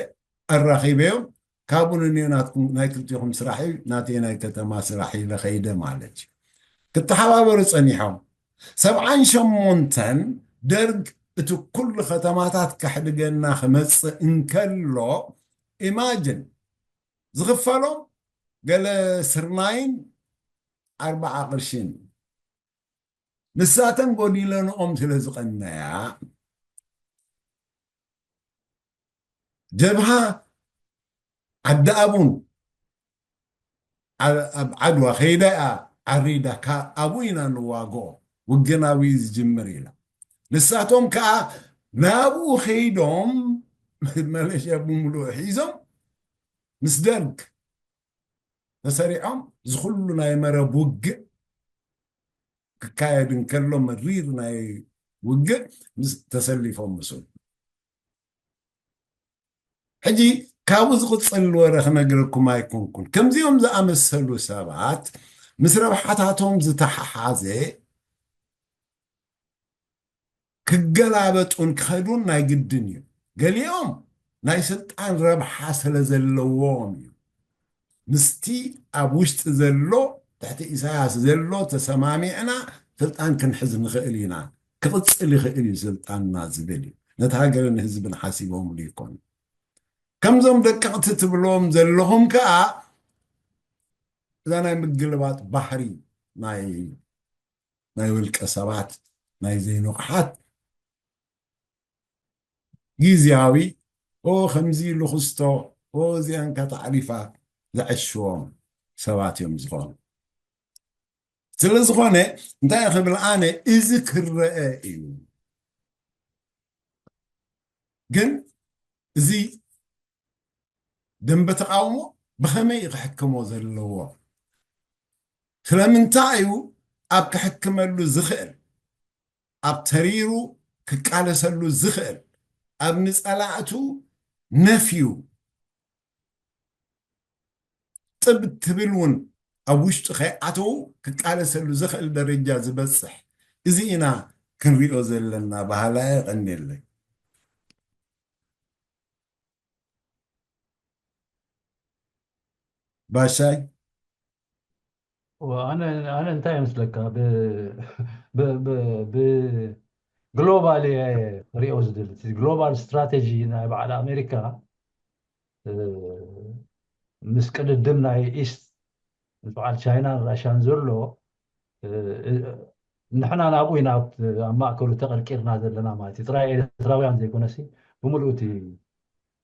ኣራኺበዮም። ካብኡ ንንዮ ናትኩም፣ ናይ ክልቲኹም ስራሕ እዩ፣ ናተይ ናይ ከተማ ስራሕ ኢለ ኸይደ ማለት እዩ። ክተሓባበሩ ጸኒሖም። ሰብዓን ሸሞንተን ደርግ እቲ ኩሉ ከተማታት ከሕድገና ክመጽእ እንከሎ፣ ኢማጅን ዝኽፈሎም ገለ ስርናይን ኣርባዓ ቅርሽን እዩ። ንሳተን ጎዲለንኦም ስለ ዝቐነያ፣ ጀብሃ ዓዲ ኣቡን ዓ-፣ ኣብ ዓድዋ ከይዳ እያ ዓሪዳ፣ ካ-፣ ኣብኡ ኢና ንዋግኦ፣ ውግእ ናብኡ እዩ ዝጅምር ኢላ። ንሳቶም ከኣ ናብኡ ከይዶም፣ መለሽያ ብምሉኡ ሒዞም ምስ ደርግ ተሰሪዖም፣ እዚ ኩሉ ናይ መረብ ውግእ ክካየድ እንከሎ፣ መሪር ናይ ውግእ ምስ ተሰሊፎም ምስኡ። ሕጂ ካብኡ ዝቕጽል ወረ ክነግረኩም ኣይኮንኩን። ከምዚኦም ዝኣመሰሉ ሰባት ምስ ረብሓታቶም ዝተሓሓዘ ክገላበጡን ክኸዱን ናይ ግድን እዩ። ገሊኦም ናይ ስልጣን ረብሓ ስለ ዘለዎም እዩ። ምስቲ ኣብ ውሽጢ ዘሎ፣ ትሕቲ ኢሳያስ ዘሎ ተሰማሚዕና ስልጣን ክንሕዝ ንኽእል ኢና፣ ክቕጽል ይኽእል እዩ ስልጣንና ዝብል እዩ። ነቲ ሃገርን ህዝብን ሓሲቦምሉ ይኮኑ። ከምዞም ደቀቕቲ ትብሎም ዘለኹም ከኣ እዛ ናይ ምግልባጥ ባህሪ ናይ፣ ናይ ውልቀ ሰባት፣ ናይ ዘይንቑሓት፣ ግዝያዊ፣ ኦ ከምዚ ኢሉ ክስቶ፣ ኦ እዚኣን ከተዕሪፋ ዘዕሽዎም ሰባት እዮም ዝኾኑ። ስለ ዝኾነ እንታይ ክብል ኣነ፣ እዚ ክረአ እዩ። ግን እዚ ደንበ ተቃውሞ ብኸመይ እዩ ክሕክሞ ዘለዎ? ስለምንታይ እዩ ኣብ ክሕክመሉ ዝኽእል፣ ኣብ ተሪሩ ክቃለሰሉ ዝኽእል፣ ኣብ ንጸላእቱ ነፍዩ ጥብ ትብል እውን ኣብ ውሽጡ ከይኣተዉ ክቃለሰሉ ዝኽእል ደረጃ ዝበጽሕ? እዚ ኢና ክንሪኦ ዘለና ባህላ የቐንየለይ። ባሻይ? ኣነ ኣነ እንታይ ይመስለካ፣ ብ- ብ- ብ- ብ- ግሎባል እየ ክሪኦ ዝደሊ። እቲ ግሎባል ስትራቴጂ ናይ በዓል ኣሜሪካ፣ እ፣ ምስ ቅድድም ናይ ኢስት፣ ምስ በዓል ቻይናን ራሻን ዘሎ፣ እ፣ እ፣ ንሕና ናብኡ ኢና፣ ኣብ ኣብ ማእከሉ ተቐርቂርና ዘለና ማለት እዩ። ጥራይ ኤርትራውያን ዘይኮነሲ፣ ብምሉእ እቲ፣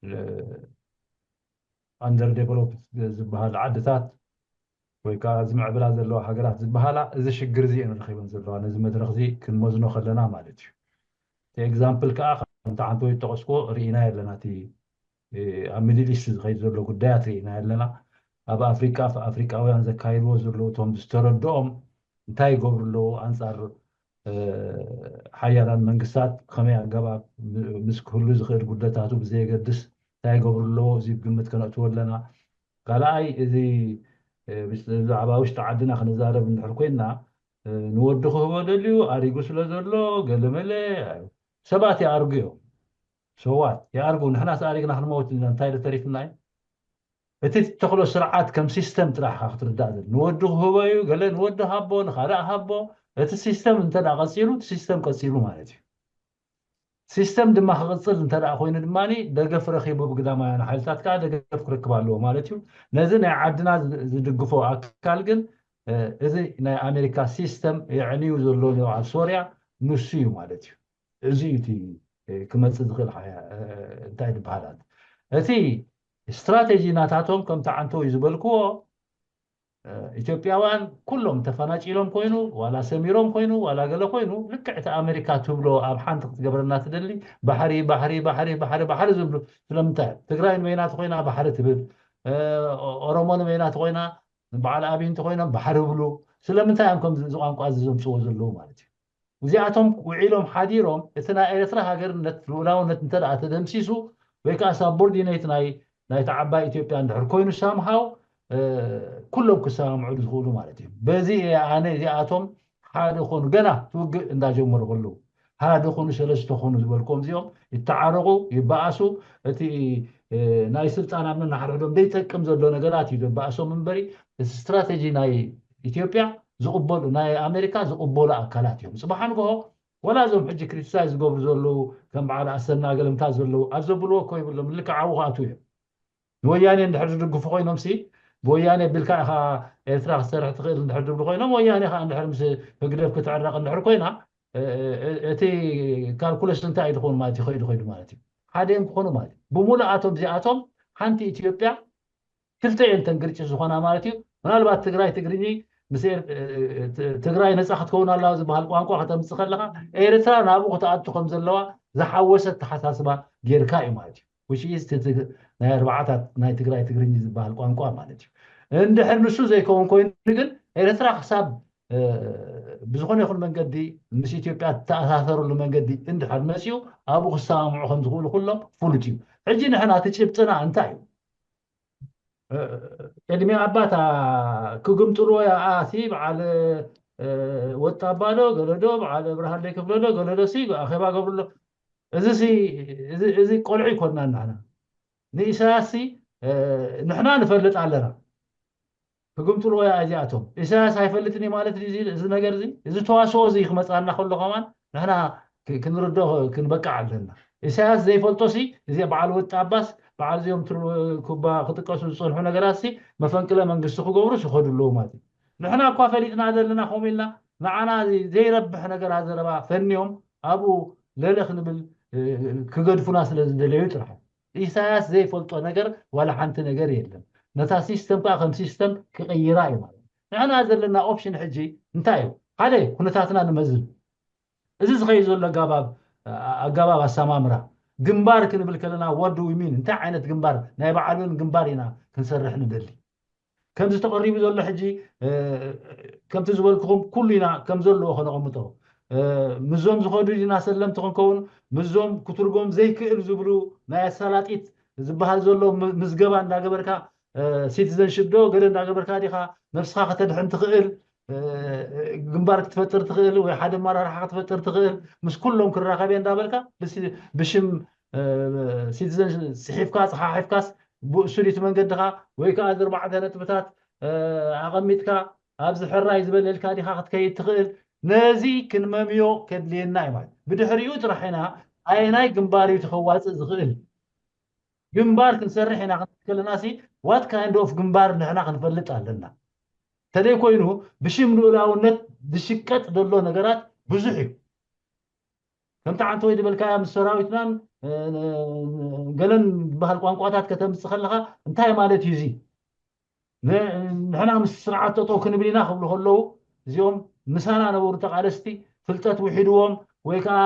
እ፣ ኣንደር ዴቨሎፕ ዝበሃል ዓድታት ወይ ከዓ ዝምዕብላ ዘለዋ ሃገራት ዝበሃላ፣ እዚ ሽግር እዚ እየን ረኺበን ዘለዋ፣ ነዚ መድረኽ እዚ ክንመዝኖ ከለና ማለት እዩ። እቲ ኤግዛምፕል ከዓ ከምቲ ሓንቲ ወይ ዝጠቐስኩዎ ርኢናዮ ኣለና፣ እቲ ኣብ ሚድል ኢስት ዝኸይድ ዘሎ ጉዳያት ርኢናዮ ኣለና። ኣብ ኣፍሪቃ ኣፍሪቃውያን ዘካይድዎ ዘለዉ፣ እቶም ዝተረድኦም እንታይ ይገብሩ ኣለዉ ኣንጻር ሓያላን መንግስታት፣ ብኸመይ ኣገባብ ምስ ክህሉ ዝኽእል ጉድለታቱ ብዘየገድስ እንታይ ይገብሩ ኣለዉ፣ እዚ ግምት ከነእትዎ ኣለና። ካልኣይ፣ እዚ ብዛዕባ ውሽጢ ዓድና ክንዛረብ እንድሕር ኮይንና፣ ንወዲ ክህቦ ደልዩ ኣሪጉ ስለ ዘሎ ገለመለ ሰባት ይኣርጉ እዮም። ሰዋት ይኣርጉ፣ ንሕናስ ኣሪግና ክንመውት ኢና፣ እንታይ ዶ ተሪፍና እዩ? እቲ ትተኽሎ ስርዓት ከም ሲስተም ጥራሕ ኢኻ ክትርዳእ ዘለ። ንወዲ ክህቦ እዩ፣ ገለ ንወዲ ሃቦ፣ ንኻልእ ሃቦ። እቲ ሲስተም እንተ ደኣ ቀጺሉ፣ እቲ ሲስተም ቀጺሉ ማለት እዩ። ሲስተም ድማ ክቕጽል እንተ ደኣ ኮይኑ ድማ ደገፍ ረኺቡ ብግዳማውያን ሓይልታት ከዓ ደገፍ ክረክብ ኣለዎ ማለት እዩ። ነዚ ናይ ዓድና ዝ- ዝድግፎ ኣካል ግን እ፣ እዚ ናይ ኣሜሪካ ሲስተም የዕንዩ ዘሎ ኣብ ሶርያ ንሱ እዩ ማለት እዩ። እዚ እዩ እቲ እ፣ ክመጽእ ዝኽእል ሓያ- እ፣ እንታይ ዝበሃላት እቲ ስትራቴጂ ናታቶም ከምቲ ዓንተው እዩ ዝበልክዎ፣ ኢትዮጵያውያን ኩሎም ተፈናጪሎም ኮይኑ ዋላ ሰሚሮም ኮይኑ ዋላ ገለ ኮይኑ ልክዕ እቲ ኣሜሪካ ትብሎ ኣብ ሓንቲ ክትገብረና ትደሊ ባሕሪ ባሕሪ ባሕሪ ባሕሪ ባሕሪ ዝብሉ ስለምንታይ ትግራይ ንበይና ተኮይና ባሕሪ ትብል ኦሮሞ ንበይና ተኮይና በዓል ኣብይ እንተኮይኖም ባሕሪ ብሉ ስለምንታይ እዮም ከምዚ ቋንቋ እዚ ዘምፅዎ ዘለዉ ማለት እዩ እዚኣቶም ውዒሎም ሓዲሮም እቲ ናይ ኤርትራ ሃገርነት ልኡላውነት እንተ ተደምሲሱ ወይ ከዓ ሳቦርዲኔት ናይ ናይታ ዓባይ ኢትዮጵያ እንድሕር ኮይኑ ሳምሃው ኩሎም ክሰማምዑ ዝኽእሉ ማለት እዩ በዚ ኣነ እዚኣቶም ሓደ ኮኑ ገና ትውግእ እንዳጀመሩ ከለዉ ሓደ ኮኑ ሰለስተ ኮኑ ዝበልክዎም እዚኦም ይተዓረቑ ይበኣሱ እቲ ናይ ስልጣን ኣብ ነናሕድሕዶም ዘይጠቅም ዘሎ ነገራት እዩ ዘበኣሶም እምበሪ እቲ ስትራቴጂ ናይ ኢትዮጵያ ዝቕበሉ ናይ ኣሜሪካ ዝቕበሉ ኣካላት እዮም ፅባሕ ንግሆ ወላ እዞም ሕጂ ክሪቲሳይዝ ዝገብሩ ዘለዉ ከም በዓል ኣሰና ገለምታት ዘለዉ ኣብ ዘብልዎ እኮ ይብሎም ልክዕ ኣብኡ ክኣትዉ እዮም ንወያኔ እንድሕር ዝድግፉ ኮይኖም ሲ ብወያኔ ቢልካ ኢኻ ኤርትራ ክትሰርሕ ትኽእል እንድሕር ዝብሉ ኮይኖም ወያኔ ከዓ እንድሕር ምስ ህግደፍ ክትዕረቕ እንድሕር ኮይና እቲ ካልኩለስ እንታይ እዩ ዝኸውን ማለት እዩ ከይዱ ከይዱ ማለት እዩ ሓደ እዮም ክኾኑ ማለት እዩ ብምሉእ ኣቶም እዚኣቶም ሓንቲ ኢትዮጵያ ክልተ እየን ተን ግርጭት ዝኾና ማለት እዩ ምናልባት ትግራይ ትግርኚ ምስ ትግራይ ነፃ ክትከውን ኣለዋ ዝበሃል ቋንቋ ከተምፅእ ከለካ ኤርትራ ናብኡ ክትኣቱ ከም ዘለዋ ዝሓወሰ ኣተሓሳስባ ጌርካ እዩ ማለት እዩ which is ናይ ኣርባዓታት ናይ ትግራይ ትግርኛ ዝበሃል ቋንቋ ማለት እዩ እንድሕር ንሱ ዘይከውን ኮይኑ ግን ኤርትራ ክሳብ ብዝኾነ ይኹን መንገዲ ምስ ኢትዮጵያ ተኣሳሰሩሉ መንገዲ እንድሕር መፅኡ ኣብኡ ክሰማምዑ ከም ዝኽእሉ ኩሎም ፍሉጥ እዩ ሕጂ ንሕና እቲ ጭብጥና እንታይ እዩ ቅድሚ ኣባታ ክግምጥልዎ ኣሲ በዓል ወጣባ ዶ ገለዶ በዓል ብርሃን ክፍለዶ ገለዶ ሲ ኣኼባ ገብርሎ እዚ እዚ ቆልዑ ይኮንና ንሕና ንኢሳያስ ንሕና ንፈልጥ ኣለና ክግምጥልዎ እዚኣቶም ኢሳያስ ኣይፈልጥን ማለት እዚ ነገር እዚ ተዋስኦ እዚ ክመፃና ከሎ ከማን ንሕና ክንርዶ ክንበቃዕ ኣለና ኢሳያስ ዘይፈልጦ ሲ እዚ በዓል ወጣ ኣባስ በዓል እዚኦም ኩባ ክጥቀሱ ዝፀንሑ ነገራት ሲ መፈንቅለ መንግስቲ ክገብሩ ይኸዱ ኣለዉ ማለት እዩ ንሕና እኳ ፈሊጥና ዘለና ከምኡ ኢልና ንዓና ዘይረብሕ ነገራት ዘረባ ፈንዮም ኣብኡ ለለ ክንብል ክገድፉና ስለ ዝደለዩ ጥራሕ ኢሳያስ ዘይፈልጦ ነገር ዋላ ሓንቲ ነገር የለን ነታ ሲስተም ከዓ ከም ሲስተም ክቕይራ እዩ ማለት ንሕና ዘለና ኦፕሽን ሕጂ እንታይ እዩ ሓደ ኩነታትና ንመዝን እዚ ዝኸይድ ዘሎ ኣጋባብ ኣጋባብ ኣሰማምራ ግንባር ክንብል ከለና what do we mean እንታይ ዓይነት ግንባር ናይ በዓሉን ግንባር ኢና ክንሰርሕ ንደሊ ከምዚ ተቐሪቡ ዘሎ ሕጂ ከምቲ ዝበልክኹም ኩሉ ኢና ከም ዘለዎ ከነቐምጦ ምዞም ዝኸዱ ኢና ሰለምቲ ክንከውን ምዞም ክትርጎም ዘይክእል ዝብሉ ናይ ኣሳላጢት ዝበሃል ዘሎ ምዝገባ እንዳገበርካ ሲቲዘንሽፕ ዶ ገለ እንዳገበርካ ዲኻ ነብስኻ ከተድሕን ትኽእል ግንባር ክትፈጥር ትኽእል ወይ ሓደ ኣመራርሓ ክትፈጥር ትኽእል፣ ምስ ኩሎም ክራኸብ እየ እንዳበልካ ብሽም ሲቲዘን ፅሒፍካ ፀሓሒፍካስ ብእሱሊት መንገድኻ ወይ ከዓ ኣርባዕተ ነጥብታት ኣቐሚጥካ ኣብዚ ሕራይ ዝበለልካ ዲኻ ክትከይድ ትኽእል። ነዚ ክንመምዮ ከድልየና እዩ ማለት። ብድሕሪኡ ጥራሕ ኢና ኣየናይ ግንባር እዩ ተኸዋፅእ ዝኽእል ግንባር ክንሰርሕ ኢና ክንብል ከለና ሲ what kind of ግንባር ንሕና ክንፈልጥ ኣለና። ተደይ ኮይኑ ብሽም ልኡላውነት ዝሽቀጥ ዘሎ ነገራት ብዙሕ እዩ። ከምቲ ዓንተ ወይ ዝበልካያ ምስ ሰራዊትናን ገለን ዝበሃል ቋንቋታት ከተምፅእ ከለካ እንታይ ማለት እዩ እዚ? ንሕና ምስ ስርዓት ጠጠው ክንብል ኢና ክብሉ ከለዉ እዚኦም ምሳና ነበሩ ተቃለስቲ ፍልጠት ውሒድዎም ወይ ከዓ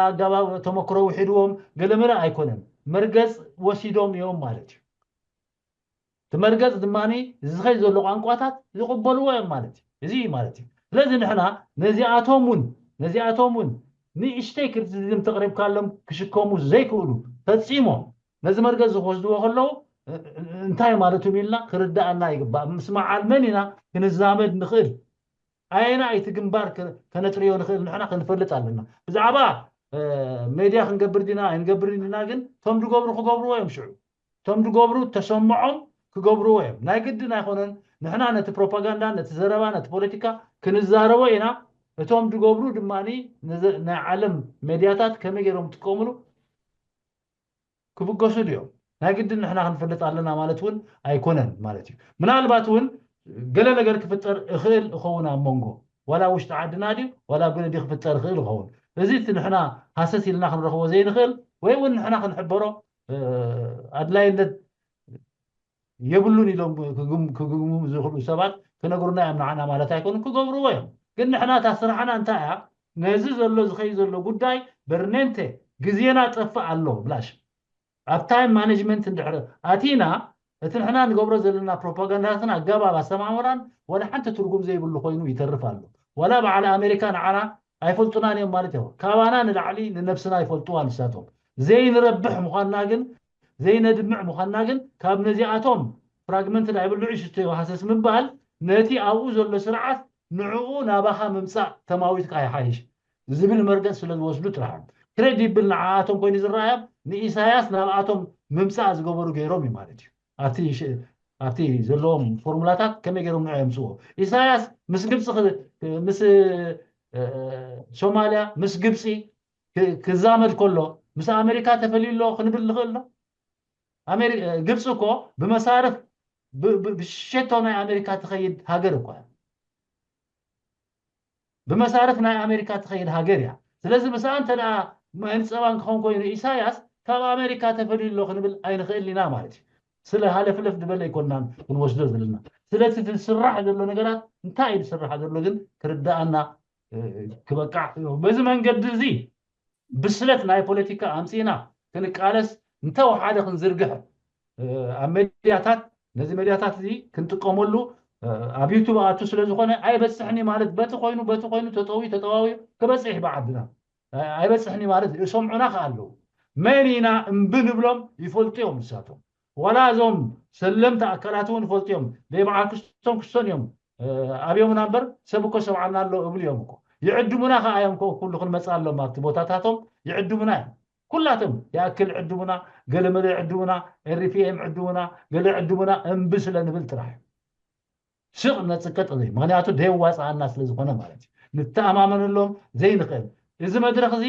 ኣገባብ ተመክሮ ውሒድዎም ገለመለ ኣይኮነን። መርገፅ ወሲዶም እዮም ማለት እዩ። እቲ መርገፅ ድማ እዚ ዝኸይ ዘሎ ቋንቋታት ዝቕበልዎ እዮም ማለት እዩ። እዚ እዩ ማለት እዩ። ስለዚ ንሕና ነዚኣቶም እውን ነዚኣቶም እውን ንእሽተይ ክሪቲሲዝም ተቕሪብካሎም ክሽከሙ ዘይክእሉ ፈፂሞም ነዚ መርገፅ ዝወስድዎ ከለዉ እንታይ ማለትም ኢልና ክርዳኣና ይግባእ። ምስ መዓል መን ኢና ክንዛመድ ንኽእል? ኣየና እቲ ግንባር ከነጥርዮ ንኽእል ንሕና ክንፈልጥ ኣለና። ብዛዕባ ሜድያ ክንገብር ዲና ኣይንገብር ዲና ግን እቶም ዝገብሩ ክገብርዎ እዮም። ሽዑ እቶም ዝገብሩ ተሰምዖም ክገብርዎ እዮም። ናይ ግድን ኣይኮነን። ንሕና ነቲ ፕሮፓጋንዳ ነቲ ዘረባ ነቲ ፖለቲካ ክንዛረቦ ኢና። እቶም ዝገብሩ ድማ ናይ ዓለም ሜድያታት ከመይ ገይሮም ትጥቀምሉ ክብገሱ ድዮም? ናይ ግድን ንሕና ክንፈልጥ ኣለና ማለት እውን ኣይኮነን ማለት እዩ። ምናልባት እውን ገለ ነገር ክፍጠር እኽእል እኸውን ኣብ መንጎ ዋላ ውሽጢ ዓድና ድዩ ዋላ ኣብ ገለ ድዩ ክፍጠር እኽእል እኸውን። እዚ እቲ ንሕና ሃሰስ ኢልና ክንረኽቦ ዘይንኽእል ወይ እውን ንሕና ክንሕበሮ ኣድላይነት የብሉን ኢሎም ክግምሙ ዝኽእሉ ሰባት ክነግሩና እዮም ንዓና ማለት ኣይኮኑን። ክገብርዎ እዮም። ግን ንሕና እታ ስራሕና እንታይ እያ? ነዚ ዘሎ ዝኸይ ዘሎ ጉዳይ በርኔንተ ግዜና ጠፍእ ኣሎ ብላሽ ኣብ ታይም ማኔጅመንት እንድሕር ኣቲና እቲ ንሕና ንገብሮ ዘለና ፕሮፓጋንዳታትን ኣገባብ ኣሰማምራን ዋላ ሓንቲ ትርጉም ዘይብሉ ኮይኑ ይተርፍ ኣሎ። ዋላ በዓል ኣሜሪካ ንዓና ኣይፈልጡናን እዮም ማለት እዩ። ካባና ንላዕሊ ንነብስና ይፈልጡዋ ንሳቶም። ዘይንረብሕ ምዃንና ግን ዘይነድምዕ ምዃንና ግን ካብ ነዚኣቶም ፍራግመንት ናይ ብልዑ ይስተዮ ሃሰስ ምባል ነቲ ኣብኡ ዘሎ ስርዓት ንዕኡ ናባኻ ምምፃእ ተማዊትካ ይሓይሽ ዝብል መርገፅ ስለ ዝወስዱ ጥራሕ እዮም። ክሬዲብል ንዓኣቶም ኮይኑ ዝረኣዮም ንኢሳያስ ናብኣቶም ምምፃእ ዝገበሩ ገይሮም እዩ ማለት እዩ። ኣብቲ ዘለዎም ፎርሙላታት ከመይ ገይሮም ንዑ የምፅዎ። ኢሳያስ ምስ ግብፂ ምስ ሶማልያ ምስ ግብፂ ክዛመድ ከሎ ምስ ኣሜሪካ ተፈልዩ ኣሎ ክንብል ንኽእል ዶ? ግብፂ እኮ ብመሳርፍ ብሸቶ ናይ ኣሜሪካ ትኸይድ ሃገር እኳ ብመሳርፍ ናይ ኣሜሪካ ትኸይድ ሃገር እያ። ስለዚ ምስኣ እንተ ደኣ ማይን ፀባን ክኸውን ኮይኑ ኢሳያስ ካብ ኣሜሪካ ተፈልዩ ኣሎ ክንብል ኣይንኽእል ኢና ማለት እዩ። ስለ ሃለፍለፍ ዝበለ ኣይኮናን ክንወስዶ ዘለና። ስለቲ ዝስራሕ ዘሎ ነገራት እንታይ እዩ ዝስራሕ ዘሎ ግን ክርዳኣና ክበቃዕ በዚ መንገዲ እዚ ብስለት ናይ ፖለቲካ ኣምፂእና ክንቃለስ እንተወሓደ ክንዝርግሕ ኣብ ሜድያታት ነዚ ሜድያታት እዚ ክንጥቀመሉ ኣብ ዩቱብ ኣቱ ስለ ዝኾነ ኣይበፅሕኒ ማለት በቲ ኮይኑ በቲ ኮይኑ ተጠውዩ ተጠዋውዩ ክበፅሕ ብዓድና ኣይበፅሕኒ ማለት ይሰምዑና ከ ኣለዉ መን ኢና እምቢ ንብሎም ይፈልጡ እዮም ንሳቶም ዋላ እዞም ሰለምቲ ኣካላት እውን ይፈልጡ እዮም ደይ በዓል ክስቶም ክስቶን እዮም ኣብዮምና እምበር ሰብ እኮ ሰምዓና ኣሎ እብሉ እዮም እኮ ይዕድሙና ከኣ እዮም እኮ ኩሉ ክንመፅእ ኣሎም ኣብቲ ቦታታቶም ይዕድሙና እዮም ኩላቶም ይኣክል ዕድሙና ገለመለ ዕድሙና ኤሪፒኤም ዕድሙና ገለ ዕድሙና እምቢ ስለ ንብል ጥራሕ እዩ ስቕ ነፅቀጥ ዘይ ምክንያቱ ደየዋፅኣና ስለ ዝኾነ ማለት እዩ ንተኣማመነሎም ዘይንኽእል እዚ መድረክ እዚ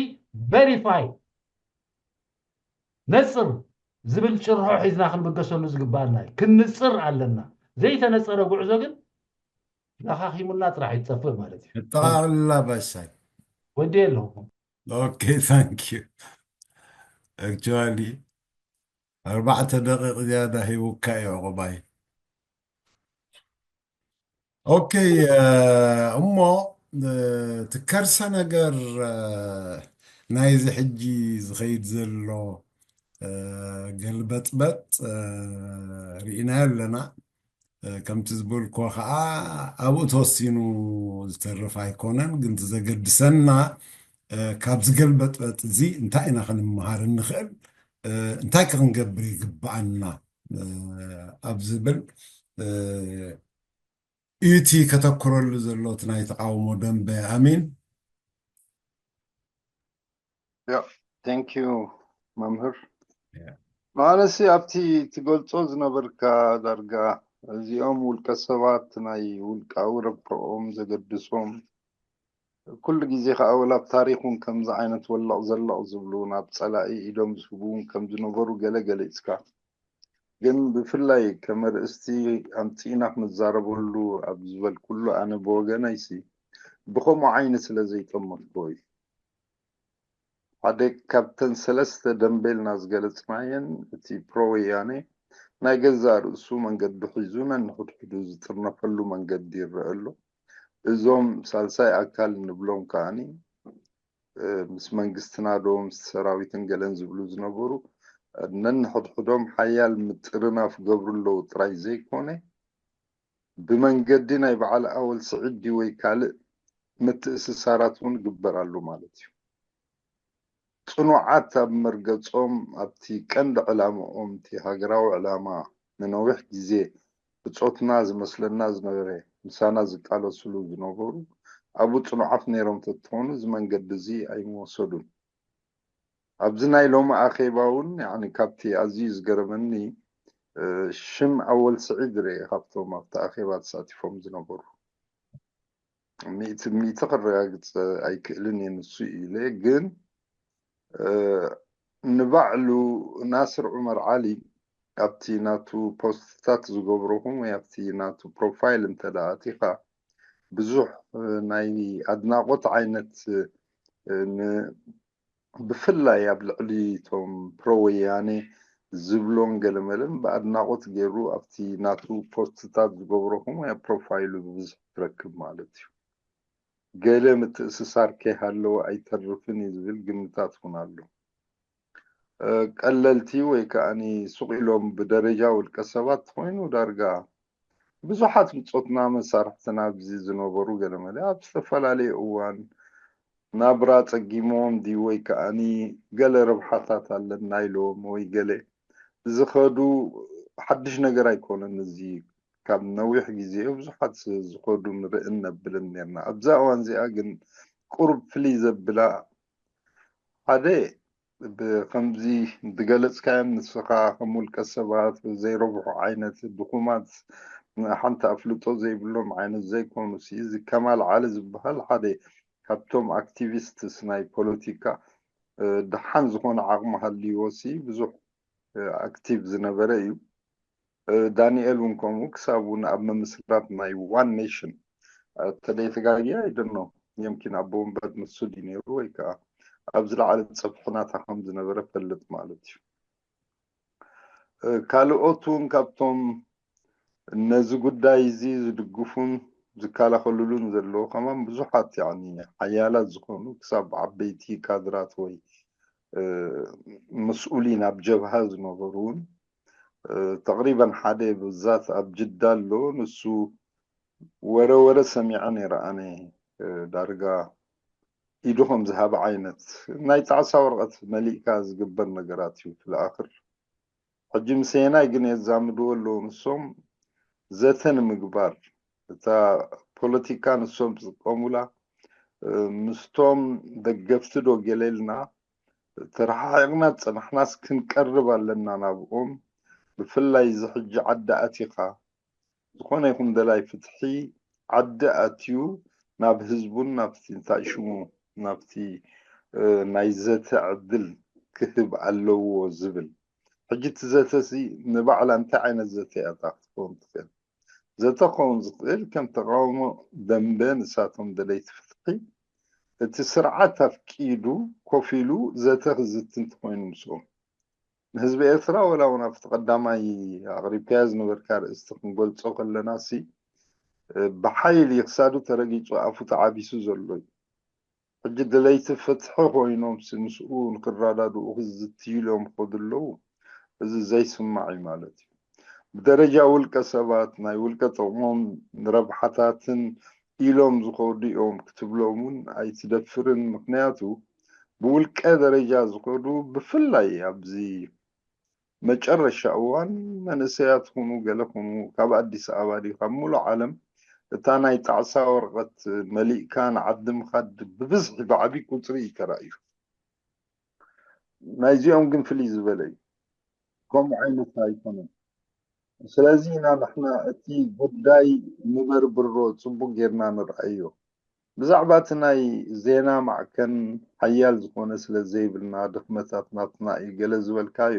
ቨሪፋይ ነፅር ዝብል ጭርሖ ሒዝና ክንብገሰሉ ዝግባኣና እዩ ክንፅር ኣለና ዘይተነፀረ ጉዕዞ ግን ለኻኺሙና ጥራሕ ይጠፍእ ማለት እዩ ጠቓላ ባሻይ ወዲ ኣለኹም okay thank you actually ኣርባዕተ ደቂቕ ዝያዳ ሂቡካ እዩ ዕቑባይ okay እሞ እቲ ከርሰ ነገር ናይዚ ሕጂ ዝኸይድ ዘሎ ገልበጥበጥ ርኢናዮ ኣለና ከምቲ ዝበልኩዎ ከዓ ኣብኡ ተወሲኑ ዝተርፍ ኣይኮነን ግን ዘገድሰና ካብ ዝገልበጥበጥ እዚ እንታይ ኢና ክንመሃር እንኽእል እንታይ ክንገብር ይግብኣና ኣብ ዝብል እዩ እቲ ከተኩረሉ ዘሎ እቲ ናይ ተቃውሞ ደንበ። ኣሚን። Yeah, thank you መምህር። Yeah. ማለሲ ኣብቲ ትገልጾ ዝነበርካ ዳርጋ እዚኦም ውልቀ ሰባት ናይ ውልቃዊ ረብሕኦም ዘገድሶም ኩሉ ግዜ ከዓ ወላ ኣብ ታሪክ እውን ከምዚ ዓይነት ወለቕ ዘለቕ ዝብሉ ናብ ጸላኢ ኢዶም ዝህቡ እውን ከም ዝነበሩ ገለ ገሊጽካ። ግን ብፍላይ ከም ኣርእስቲ ኣምጺእና ክንዛረበሉ ኣብ ዝበልኩሉ ኣነ ብወገነይሲ ብኸምኡ ዓይኒ ስለ ዘይጠመትኩዎ እዩ። ሓደ ካብተን ሰለስተ ደንበ ኢልና ዝገለጽናየን እቲ ፕሮ ወያኔ ናይ ገዛእ ርእሱ መንገዲ ሒዙ ነንሕድሕዱ ዝጥርነፈሉ መንገዲ ይረአ ኣሎ። እዞም ሳልሳይ ኣካል እንብሎም ከዓኒ ምስ መንግስትና ዶ ምስ ሰራዊትን ገለን ዝብሉ ዝነበሩ ነንሕድሕዶም ሓያል ምጥርናፍ ገብሩ ኣለዉ ጥራይ ዘይኮነ ብመንገዲ ናይ በዓል ኣወል ስዒድ ድዩ ወይ ካልእ ምትእስሳራት እውን ይግበር ኣሎ ማለት እዩ። ጽኑዓት ኣብ መርገጾም ኣብቲ ቀንዲ ዕላምኦም እቲ ሃገራዊ ዕላማ ንነዊሕ ግዜ ብጾትና ዝመስለና ዝነበረ ምሳና ዝቃለስሉ ዝነበሩ ኣብኡ ጽኑዓት ነይሮም ተትኾኑ እዚ መንገዲ እዚ ኣይምወሰዱን። ኣብዚ ናይ ሎሚ ኣኼባ እውን ያኒ ካብቲ ኣዝዩ ዝገረመኒ ሽም ኣወል ስዒድ ርኤ ካብቶም ኣብቲ ኣኼባ ተሳቲፎም ዝነበሩ። ሚእቲ ሚእቲ ክረጋግፅ ኣይክእልን እየ ንሱ ኢለ ግን ንባዕሉ ናስር ዑመር ዓሊ ኣብቲ ናቱ ፖስትታት ዝገብረኹም ወይ ኣብቲ ናቱ ፕሮፋይል እንተ ኣቲኻ ብዙሕ ናይ ኣድናቆት ዓይነት ብፍላይ ኣብ ልዕሊ እቶም ፕሮ ወያኔ ዝብሎን ገለመለን ብኣድናቆት ገይሩ ኣብቲ ናቱ ፖስትታት ዝገብረኹም ወይ ኣብ ፕሮፋይሉ ብብዝሒ ትረክብ ማለት እዩ። ገለ ምትእስሳር ከይሃለወ ኣይተርፍን እዩ ዝብል ግምታት እውን ኣሎ። ቀለልቲ ወይ ከዓኒ ሱቕ ኢሎም ብደረጃ ውልቀ ሰባት ኮይኑ ዳርጋ ብዙሓት ብጾትና መሳርሕትና ኣብዚ ዝነበሩ ገለመለ ኣብ ዝተፈላለየ እዋን ናብራ ጸጊሞም ድዩ ወይ ከዓኒ ገለ ረብሓታት ኣለና ኢሎም ወይ ገለ ዝኸዱ ሓድሽ ነገር ኣይኮነን። እዚ ካብ ነዊሕ ግዜ ብዙሓት ዝኸዱ ንርእን ነብልን ነርና። ኣብዛ እዋን እዚኣ ግን ቁሩብ ፍልይ ዘብላ ሓደ ብከምዚ ዝገለጽካዮም ንስኻ ከም ውልቀ ሰባት ዘይረብሑ ዓይነት ድኹማት ሓንቲ ኣፍልጦ ዘይብሎም ዓይነት ዘይኮኑ እዚ ከማል ዓሊ ዝበሃል ሓደ ካብቶም ኣክቲቪስትስ ናይ ፖለቲካ ደሓን ዝኾነ ዓቕሚ ሃልይዎ ሲ ብዙሕ ኣክቲቭ ዝነበረ እዩ። ዳንኤል እውን ከምኡ ክሳብ እውን ኣብ ምምስራት ናይ ዋን ኔሽን ተደይተጋጊ ኣይደኖ የምኪን ኣቦ ወንበር ንሱ ድዩ ነይሩ ወይ ከዓ ኣብ ዝለዓለ ፀፍሒ ናታ ከም ዝነበረ ፈልጥ ማለት እዩ። ካልኦት እውን ካብቶም ነዚ ጉዳይ እዚ ዝድግፉን ዝከላኸሉሉን ዘለዉ ከማን ብዙሓት ያኒ ሓያላት ዝኾኑ ክሳብ ዓበይቲ ካድራት ወይ መስኡሊን ኣብ ጀብሃ ዝነበሩ እውን ተቅሪበን ሓደ ብዛት ኣብ ጅዳ ኣሎ። ንሱ ወረ ወረ ሰሚዐ ነይረ ኣነ ዳርጋ ኢዱ ከም ዝሃበ ዓይነት ናይ ጣዕሳ ወረቐት መሊእካ ዝግበር ነገራት እዩ። ትለኣኽር ሕጂ ምሰየናይ ግን የዛምድዎ ኣለዉ ንሶም ዘተ ንምግባር እታ ፖለቲካ ንሶም ዝጥቀሙላ ምስቶም ደገፍቲ ዶ ገለ ኢልና ተረሓሒቕና ዝፀናሕናስ ክንቀርብ ኣለና ናብኦም። ብፍላይ እዚ ሕጂ ዓዲ ኣቲኻ ዝኾነ ይኹን ደላይ ፍትሒ ዓዲ ኣትዩ ናብ ህዝቡን ናብቲ እንታይ ሽሙ ናብቲ ናይ ዘተ ዕድል ክህብ ኣለዎ ዝብል ሕጂ እቲ ዘተ ሲ ንባዕላ እንታይ ዓይነት ዘተ እያ እታ ክትከውን ትኽእል? ዘተ ክኸውን ዝኽእል ከም ተቃውሞ ደንበ ንሳቶም ደለይቲ ፍትሒ እቲ ስርዓት ኣፍቂዱ ኮፍ ኢሉ ዘተ ክዝቲ እንተኾይኑ ምስኦም ንህዝቢ ኤርትራ ወላ እውን ኣብቲ ቀዳማይ ኣቕሪብካዮ ዝነበርካ ርእስቲ ክንገልጾ ከለና ሲ ብሓይሊ ክሳዱ ተረጊጹ ኣፉ ተዓቢሱ ዘሎ እዩ። ሕጂ ደለይቲ ፍትሒ ኮይኖም ሲ ምስኡ ንክረዳድኡ ክዝትዩ ኢሎም ክኸዱ ኣለዉ። እዚ ዘይስማዕ እዩ ማለት እዩ። ብደረጃ ውልቀ ሰባት ናይ ውልቀ ጥቕሞም ንረብሓታትን ኢሎም ዝኸዱ እዮም ክትብሎም እውን ኣይትደፍርን። ምክንያቱ ብውልቀ ደረጃ ዝኸዱ ብፍላይ ኣብዚ መጨረሻ እዋን መንእሰያት ኩኑ ገለ ኩኑ ካብ ኣዲስ ኣበባ ድዩ ካብ ሙሉእ ዓለም እታ ናይ ጣዕሳ ወረቐት መሊእካ ንዓዲ ምኻድ ብብዝሒ ብዓቢ ቁጽሪ እዩ ተራእዩ። ናይዚኦም ግን ፍልይ ዝበለ እዩ። ከምኡ ዓይነት ኣይኮነን። ስለዚ ኢና ንሕና እቲ ጉዳይ ንበርብሮ ጽቡቕ ጌርና ንርኣዮ። ብዛዕባ እቲ ናይ ዜና ማዕከን ሓያል ዝኾነ ስለ ዘይብልና ድኽመታት ናትና እዩ ገለ ዝበልካዮ።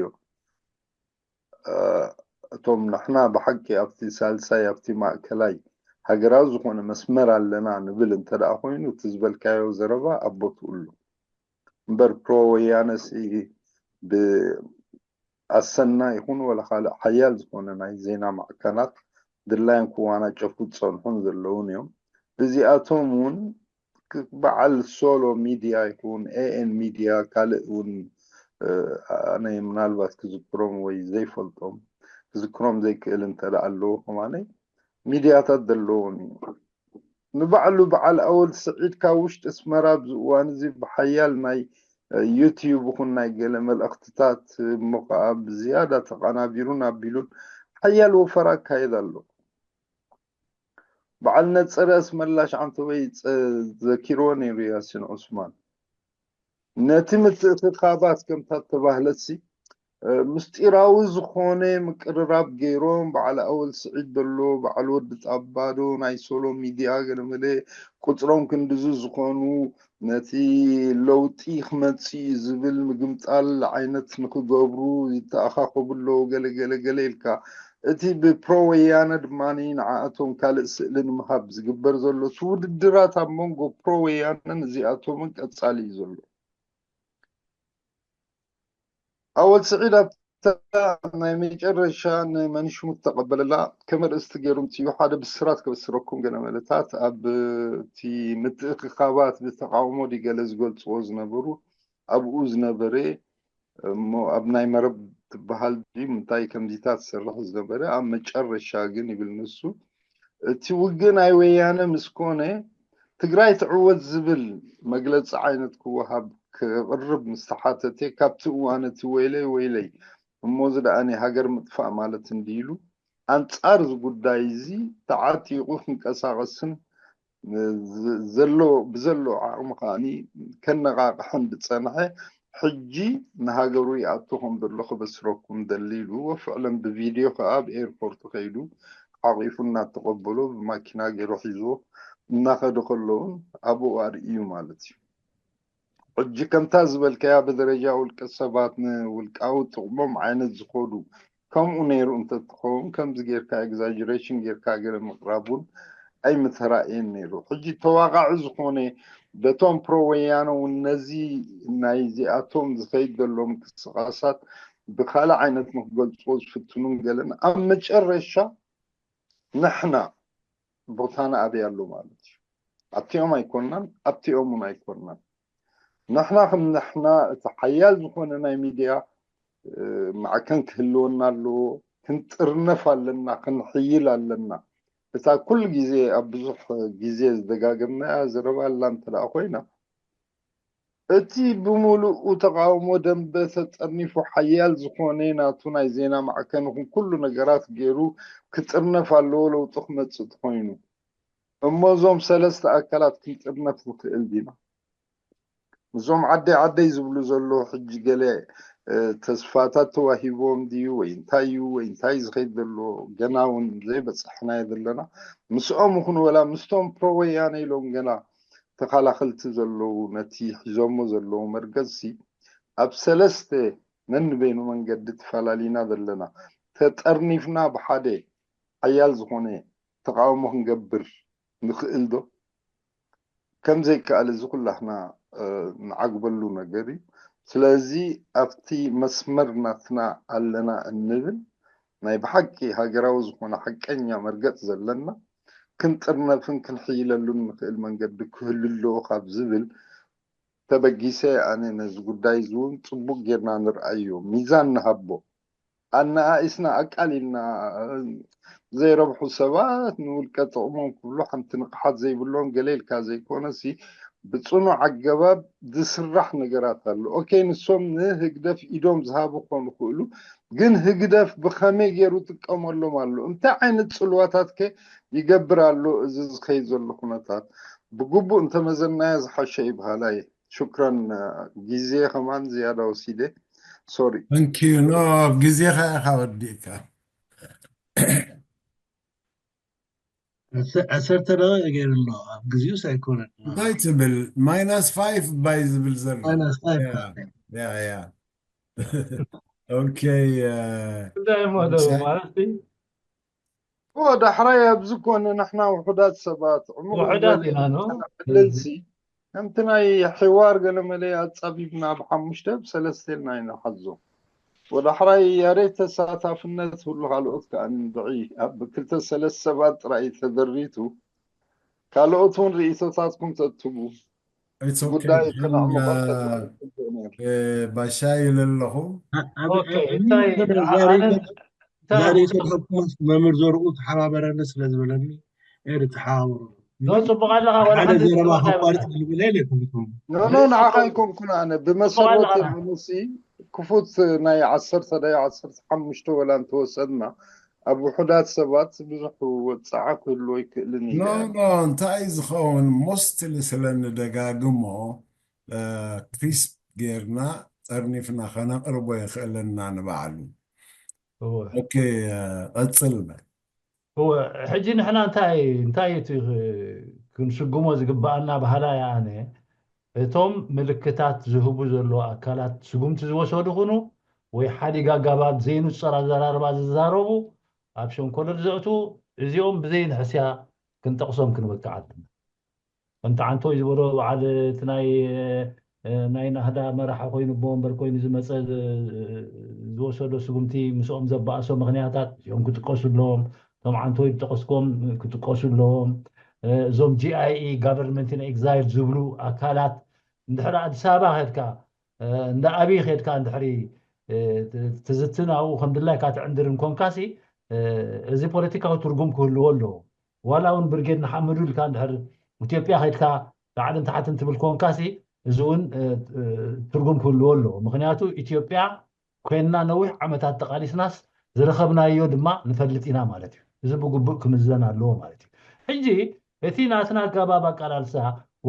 እቶም ንሕና ብሓቂ ኣብቲ ሳልሳይ ኣብቲ ማእከላይ ሃገራዊ ዝኾነ መስመር ኣለና ንብል እንተ ደኣ ኮይኑ እቲ ዝበልካዮ ዘረባ ኣብ ቦትኡ ኣሎ። እምበር ፕሮ ወያነ ሲ ብኣሰና ይኹን ወላ ካልእ ሓያል ዝኾነ ናይ ዜና ማዕከናት ድላዮም ክዋናጨፉ ዝጸንሑን ዘለውን እዮም። እዚኣቶም እውን በዓል ሶሎ ሚድያ ይኹን ኤኤን ሚድያ ካልእ እውን ኣነ ምናልባት ክዝክሮም ወይ ዘይፈልጦም ክዝክሮም ዘይክእል እንተ ኣለዎ ከማነይ ሚድያታት ዘለዎም እዩ። ንባዕሉ በዓል ኣወል ስዒድ ካብ ውሽጢ ኣስመራ ኣብዚ እዋን እዚ ብሓያል ናይ ዩትዩብ ይኹን ናይ ገለ መልእኽትታት እሞ ከዓ ብዝያዳ ተቐናቢሩን ኣቢሉን ሓያል ወፈራ ኣካየድ ኣሎ። በዓል ነጸረ ኣስመላሽ ዓንተወይ ዘኪርዎ ነይሩ ያሲን ዑስማን። ነቲ ምትእኽኻባት ከምታ ተባህለሲ ምስጢራዊ ዝኾነ ምቅርራብ ገይሮም በዓል ኣወል ስዒድ ዘሎ በዓል ወዲ ጣባዶ ናይ ሶሎ ሚድያ ገለመለ ቁፅሮም ክንድዚ ዝኾኑ ነቲ ለውጢ ክመፅእ እዩ ዝብል ምግምጣል ዓይነት ንክገብሩ ይተኣኻኸቡ ኣለዉ ገለ ገለ ገለ ኢልካ እቲ ብፕሮ ወያነ ድማ ንዓኣቶም ካልእ ስእሊ ንምሃብ ዝግበር ዘሎ እቲ ውድድራት ኣብ መንጎ ፕሮ ወያነን እዚኣቶምን ቀፃሊ እዩ ዘሎ። ኣወል ስዒድ ኣብታ ናይ መጨረሻ ንመንሽሙ ዝተቐበለላ ከም ኣርእስቲ ገይሩ ምፅኡ ሓደ ብስራት ከበስረኩም ገለ መለታት ኣብቲ ምትእኽኻባት ብተቃውሞ ድዩ ገለ ዝገልፅዎ ዝነበሩ ኣብኡ ዝነበረ እሞ ኣብ ናይ መረብ ትበሃል ድዩ ምንታይ ከምዚታት ዝሰርሕ ዝነበረ ኣብ መጨረሻ ግን ይብል ንሱ እቲ ውግእ ናይ ወያነ ምስ ኮነ ትግራይ ትዕወት ዝብል መግለፂ ዓይነት ክወሃብ ክቕርብ ምስ ተሓተተ ካብቲ እዋን እቲ ወይለይ ወይለይ እሞ እዚ ደኣ ናይ ሃገር ምጥፋእ ማለት እንዲ ኢሉ ኣንፃር እዚ ጉዳይ እዚ ተዓጢቑ ክንቀሳቐስን ዘሎ ብዘሎ ዓቕሚ ከዓኒ ከነቓቕሕን ዝፀንሐ ሕጂ ንሃገሩ ይኣቱ ከም ዘሎ ክበስረኩም ደሊ ኢሉ ወፍዕለን ብቪድዮ ከዓ ኣብ ኤርፖርት ከይዱ ሓቂፉ እናተቐበሎ ብማኪና ገይሩ ሒዝዎ እናኸዱ ከለውን ኣብኡ ኣርእዩ ማለት እዩ። ሕጂ ከምታ ዝበልካያ ብደረጃ ውልቀ ሰባት ንውልቃዊ ጥቕሞም ዓይነት ዝኸዱ ከምኡ ነይሩ እንተትኸውን ከምዚ ጌርካ ኤግዛጀሬሽን ጌርካ ገለ ምቕራብ እውን ኣይምተራእየን ነይሩ። ሕጂ ተዋቃዒ ዝኾነ በቶም ፕሮ ወያነ እውን ነዚ ናይዚኣቶም ዝኸይድ ዘሎ ምንቅስቃሳት ብካልእ ዓይነት ንክገልፅዎ ዝፍትኑን ገለን ኣብ መጨረሻ ንሕና ቦታና ኣበይ ኣሎ ማለት እዩ። ኣብቲኦም ኣይኮንናን ኣብቲኦም እውን ኣይኮንናን። ንሕና ከም ንሕና እቲ ሓያል ዝኾነ ናይ ሚድያ ማዕከን ክህልወና ኣለዎ። ክንጥርነፍ ኣለና፣ ክንሕይል ኣለና። እታ ኩሉ ግዜ ኣብ ብዙሕ ግዜ ዝደጋገምናያ ዘረባ ኣላ እንተ ደኣ ኮይና እቲ ብምሉኡ ተቃውሞ ደንበ ተጠርኒፉ ሓያል ዝኾነ ናቱ ናይ ዜና ማዕከን ይኹን ኩሉ ነገራት ገይሩ ክጥርነፍ ኣለዎ ለውጢ ክመፅእ ተኾይኑ። እሞ እዞም ሰለስተ ኣካላት ክንጥርነፍ ንኽእል ዲና? እዞም ዓደይ ዓደይ ዝብሉ ዘለዉ ሕጂ ገለ ተስፋታት ተዋሂቦም ድዩ ወይ እንታይ እዩ ወይ እንታይ ዝኸይድ ዘሎ ገና እውን ዘይበፃሕናዮ ዘለና ምስኦም ይኹን ወላ ምስቶም ፕሮ ወያነ ኢሎም ገና ተኸላኸልቲ ዘለዉ ነቲ ሒዞሞ ዘለዉ መርገፅሲ ኣብ ሰለስተ ነንበይኑ መንገዲ ተፈላሊና ዘለና ተጠርኒፍና ብሓደ ሓያል ዝኾነ ተቃውሞ ክንገብር ንኽእል ዶ? ከም ዘይከኣል እዚ ኩላህና ንዓግበሉ ነገር እዩ። ስለዚ ኣብቲ መስመር ናትና ኣለና እንብል ናይ ብሓቂ ሃገራዊ ዝኾነ ሓቀኛ መርገፅ ዘለና ክንጥርነፍን ክንሕይለሉን ንኽእል መንገዲ ክህሉ ኣለዎ ካብ ዝብል ተበጊሰ ኣነ ነዚ ጉዳይ እዚ እውን ፅቡቅ ጌርና ንርኣዮ፣ ሚዛን ንሃቦ። ኣነኣኢስና ኣቃሊልና ዘይረብሑ ሰባት ንውልቀ ጥቕሞም ክብሉ ሓንቲ ንቕሓት ዘይብሎም ገለ ኢልካ ዘይኮነሲ ብፅኑዕ ኣገባብ ዝስራሕ ነገራት ኣሎ። ኦኬ፣ ንሶም ንህግደፍ ኢዶም ዝሃቡ ክኾኑ ይኽእሉ፣ ግን ህግደፍ ብኸመይ ገይሩ ጥቀመሎም ኣሎ፣ እንታይ ዓይነት ፅልዋታት ከ ይገብር ኣሎ፣ እዚ ዝኸይድ ዘሎ ኩነታት ብግቡእ እንተመዘናዮ ዝሓሸ እዩ በሃላይ እየ። ሹክራን። ግዜ ከማን ዝያዳ ወሲደ፣ ሶሪ። Thank you. No፣ ኣብ ግዜኻ ኢኻ ወዲእካ። ዓሰርተ ደቂቕ ገይሩ ኣሎ። ኣብ ግዜኡስ ኣይኮነን። እንታይ ትብል? ማይናስ ፋይፍ ባይ ዝብል ዘሎ። ማይናስ ፋይፍ። ያ፣ ያ፣ ያ። ኦኬ። እንታይ እሞ ማለት ዳሕራይ ኣብዚ ኮነ ንሕና ውሑዳት ሰባት ዕሙቕ ውሑዳት ዝበለ ኢና፣ ኖ? ዕለልሲ ከምቲ ናይ ሕዋር ገለመለ ኣጻቢብና ብሓሙሽተ ብሰለስተ ኢልና ኢና ንሓዞ። ወዳሕራይ ያሬድ ተሳታፍነት ህሉ ካልኦት ከኣ እንድዒ ኣብ ክልተ ሰለስተ ሰባት ጥራይ ተደሪቱ ካልኦት እውን ርእይቶታትኩም ተትቡ It's okay። ጉዳይ ሕን፣ ከነዕምቖ አ፣ ተትብል ጽቡቕ ነይሩ። እ፣ ባሻይ ይለለኹ። ኣብ ኦኬ፣ ኣብ እንታይ ዛሬ ኣነ እንታይ ዛሬ ክውስኽ ተኸፍኩስ መምህር ዘርኡ ተሓባበረኒ ስለ ዝበለኒ ኤሪ ተሓባበሩ። ዶ ጽቡቕ ኣለኻ ወላ ሓደ ሓንቲ ዘረባ ጽቡቕ ከቋርጥ ኣይኮነን። ዝብል የለ ይፈልኩም። ኖ ኖ ንዓኻ ኣይኮንኩን ኣነ ብመሰረተ ኣለኻ። ብሙሲ ክፉት ናይ ዓሰርተ ናይ ዓሰርተ ሓሙሽተ ወላ እንተወሰድና ኣብ ውሑዳት ሰባት ብዙሕ ወጻዓ ክህልዎ ኣይክእልን እዩ ኖ ነይሩ። ኖ እንታይ ዝኸውን ሞስትሊ ስለ ንደጋግሞ እ፣ ክሪስፕ ጌርና ጠርኒፍና ከነቕርቦ የኽእለና ንባዕሉ። እወ። ኦኬ፣ እ፣ ቀጽል በል። እወ፣ ሕጂ ንሕና እንታይ እንታይ እቲ ክ- ክንስጉሞ ዝግብኣና ባህላ እያ ኣነ እቶም ምልክታት ዝህቡ ዘለዉ ኣካላት ስጉምቲ ዝወሰዱ ኩኑ ወይ ሓዲግ ኣጋባብ ዘይንጸር ኣዘራርባ ዝዛረቡ ኣብ ሸንኮለል ዘእቱ እዚኦም ብዘይ ንሕስያ ክንጠቕሶም ክንበቅዕ ኣለና። ከምቲ ዓንቶይ ዝበሎ በዓል እቲ ናይ እ፣ ናይ ናህዳ መራሒ ኮይኑ ቦምበር ኮይኑ ዝመፀ ዝ- ዝወሰዶ ስጉምቲ ምስኦም ዘባእሶ ምክንያታት እዚኦም ክጥቀሱ ኣለዎም። እቶም ዓንቶይ ዝጠቀስኩም ክጥቀሱ ኣለዎም። እ፣ እዞም G I E government in exile ዝብሉ ኣካላት እንድሕሪ ኣዲስ ኣበባ ከድካ እ፣ እንዳ ኣብይ ከድካ እንድሕሪ እ፣ ት- ትዝትን ኣብኡ ከም ድላይካ ትዕንድርን ኮንካሲ እ፣ እዚ ፖለቲካዊ ትርጉም ክህልዎ ኣለዎ። ዋላ እውን ብርጌድ ንሓመዱ ኢልካ እንድሕር ኢትዮጵያ ከድካ ላዕልን ታሕትን ትብል ኮንካሲ እዚ እውን እ፣ እ፣ ትርጉም ክህልዎ ኣለዎ። ምክንያቱ ኢትዮጵያ ኮይንና ነዊሕ ዓመታት ተቃሊስናስ ዝረኸብናዮ ድማ ንፈልጥ ኢና ማለት እዩ። እዚ ብግቡእ ክምዘን ኣለዎ ማለት እዩ። ሕጂ እቲ ናትና ኣገባብ ኣቃላልሳ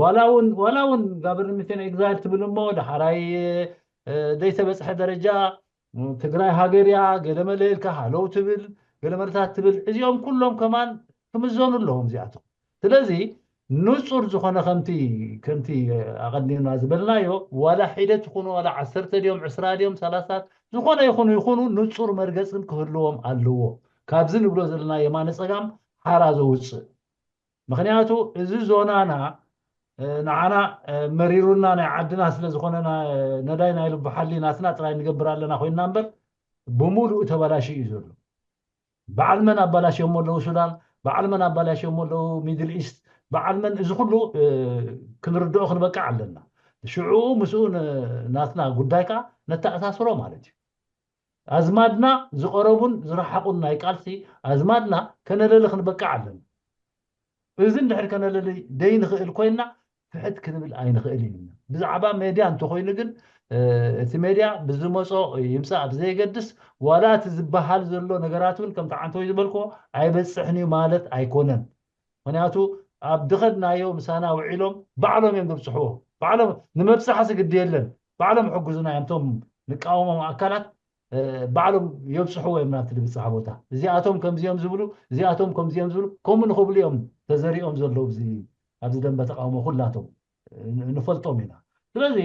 ዋላ እውን ዋላ እውን ጋቨርንመንት ኤግዛይል ትብል እሞ ዳሓራይ እ፣ ዘይተበፅሐ ደረጃ እ፣ ትግራይ ሃገር እያ ገለመለ ኢልካ ሃለው ትብል ገለመለታት ትብል እዚኦም ኩሎም ከማን ክምዘኑ ኣለዎም እዚኣቶም። ስለዚ ንጹር ዝኾነ ከምቲ ከምቲ ኣቐዲምና ዝበልናዮ ዋላ ሒደት ይኹኑ ዋላ ዓሰርተ ድዮም ዕስራ ድዮም ሰላሳ ዝኾነ ይኹኑ ይኹኑ ንጹር መርገጽን ክህልዎም ኣለዎ። ካብዚ ንብሎ ዘለና የማነ ጸጋም ሓራ ዘውጽእ ምክንያቱ እዚ ዞናና እ፣ ንዓና እ፣ መሪሩና ናይ ዓድና ስለ ዝኾነ ና- ነዳይ ናይ ልቢ ሓሊ ናትና ጥራይ ንገብር ኣለና ኮይንና እምበር ብምሉኡ ተባላሽዩ እዩ ዘሎ። በዓል መን ኣባላሽዮሞ ኣለዉ ሱዳን፣ በዓል መን ኣባላሽዮሞ ኣለዉ ሚድል ኢስት፣ በዓል መን እዚ ኩሉ እ፣ ክንርድኦ ክንበቅዕ ኣለና። ሽዑ ምስኡ ን- ናትና ጉዳይ ከዓ ነተኣሳስሮ ማለት እዩ። ኣዝማድና ዝቐረቡን ዝረሓቑን ናይ ቃልሲ ኣዝማድና ከነለሊ ክንበቅዕ ኣለና። እዚ እንድሕር ከነለሊ ደይንኽእል ኮይና ትሕት ክንብል ኣይንኽእል ኢና። ብዛዕባ ሜድያ እንተኾይኑ ግን እ፣ እቲ ሜድያ ብዝመጾ ይምጻእ ብዘየገድስ ዋላ እቲ ዝበሃል ዘሎ ነገራት እውን ከምቲ ዓንተወይ ዝበልክዎ ኣይበጽሕን እዩ ማለት ኣይኮነን። ምክንያቱ ኣብ ድኸድናዮ ምሳና ውዒሎም ባዕሎም እዮም ዘብፅሕዎ። ባዕሎም ንመብፃሕሲ ግዲ የለን። ባዕሎም ሕጉዝና እዮም እቶም ንቃወሞም ኣካላት እ፣ ባዕሎም የብፅሕዎ እዮም ናብቲ ዝብፅሓ ቦታ። እዚኣቶም ከምዚኦም ዝብሉ እዚኣቶም ከምዚኦም ዝብሉ ከምኡ ንኽብሉ እዮም ተዘሪኦም ዘለዉ ኣብዚ ኣብዚ ደንበ ተቃውሞ ኩላቶም እ፣ ንፈልጦም ኢና። ስለዚ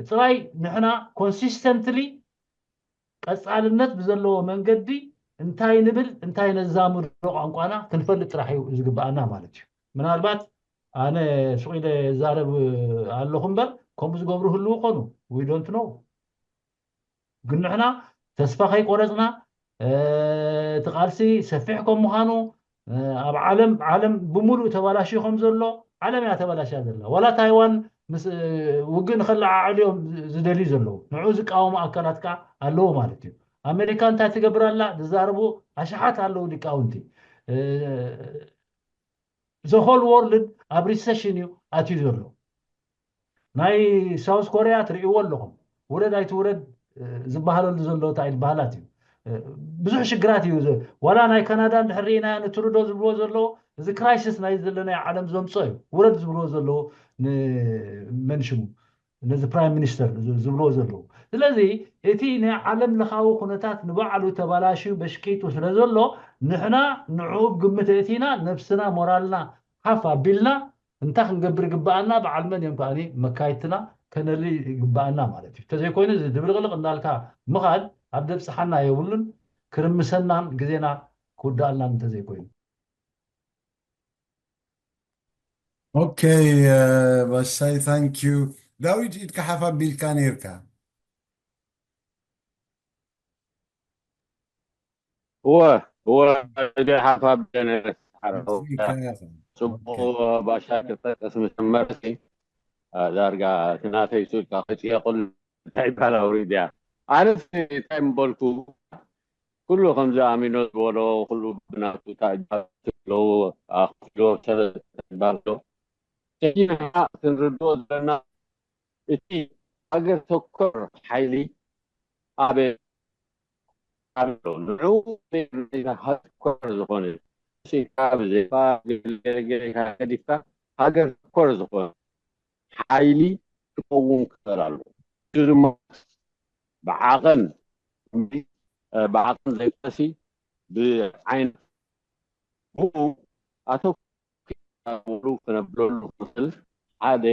ጥራይ ንሕና ኮንሲስተንትሊ ቀፃልነት ብዘለዎ መንገዲ እንታይ ንብል እንታይ ነዛምዶ ቋንቋና ክንፈልጥ ጥራሕ እዩ ዝግብኣና ማለት እዩ። ምናልባት ኣነ ስቕ ኢለ ዛረብ ኣለኹ እምበር ከምኡ ዝገብሩ ህልው ኾኑ we don't know። ግን ንሕና ተስፋ ከይቆረፅና እ፣ እቲ ቃልሲ ሰፊሕ ከም ምዃኑ እ፣ ኣብ ዓለም ዓለም ብምሉእ ተባላሽዩ ከም ዘሎ ዓለም እያ ተባላሽያ ዘላ። ዋላ ታይዋን ምስ እ፣ ውግእ ንኸለዓዕሉ እዮም ዝ- ዝደልዩ ዘለዉ። ንዑ ዝቃወሙ ኣካላት ከዓ ኣለዎ ማለት እዩ። ኣሜሪካ እንታይ ትገብር ኣላ? ዝዛረቡ ኣሽሓት ኣለዉ ሊቃውንቲ። እ፣ the whole world ኣብ ሪሰሽን እዩ ኣትዩ ዘሎ። ናይ ሳውስ ኮርያ ትርእይዎ ኣለኹም። ውረድ ኣይትውረድ ዝበሃለሉ ዘሎ እንታይ ባህላት እዩ። ብዙሕ ሽግራት እዩ። ዋላ ናይ ካናዳ እንድሕር ርኢናዮ ንትሩዶ ዝብልዎ ዘለዎ፣ እዚ ክራይሲስ ናይ ዘለናዮ ዓለም ዘምፅኦ እዩ። ውረድ ዝብልዎ ዘለዎ ንመን ሽሙ፣ ነዚ ፕራይም ሚኒስተር ዝብልዎ ዘለዉ። ስለዚ እቲ ናይ ዓለም ለኻዊ ኩነታት ንባዕሉ ተባላሽዩ በሽቂጡ ስለ ዘሎ፣ ንሕና ንዕኡ ግምት እቲና ነብስና ሞራልና ሓፍ ኣቢልና እንታይ ክንገብር ይግብኣና፣ በዓል መን እዮም ከኣ መካይድትና ከነሊ ይግብኣና ማለት እዩ። እንተዘይኮይኑ እዚ ድብልቕልቕ እንዳልካ ምኻድ ኣብ ደብፅሓና የብሉን፣ ክርምሰናን ግዜና ክውድኣልናን እንተዘይኮይኑ። ኦኬ፣ ባሻይ፣ ታንኪዩ። ዳዊት፣ ኢድካ ሓፍ ኣቢልካ ነይርካ። እወ እወ፣ ኢደይ ሓፍ ኣቢለ ነይረ። ሓረው ጽቡቕ፣ ባሻ ክጠቅስ ምስ ጀመረ፣ ዳርጋ እቲ ናተይ ሱልካ ክጥየቕሉ እንታይ ይባል ኣውሪድያ። ኣነስ እንታይ ምበልኩ፣ ኩሉ ከምዚ ኣሚኖ ዝበሎ፣ ኩሉ ብናቱ ታእጃ ኣለዉ፣ ኣኽፍሎ ተባሎ። ሕጂ ንሕና ክንርድኦ ዘለና፣ እቲ ሃገር ተኮር ሓይሊ ኣበይ ኣሎ? ንዑ ሃገር ተኮር ዝኾነ፣ ብዘይካ ገለ ገለ ገዲፍካ፣ ሃገር ተኮር ዝኾነ ሓይሊ ክኸውን ክኽእል ኣለዎ። እዚ ድማ ብዓቐን፣ ብዓቐን ዘይኮነሲ ብዓይነት፣ ብኡ ኣተኩርና ክነብለሉ ክንኽእል ሓደ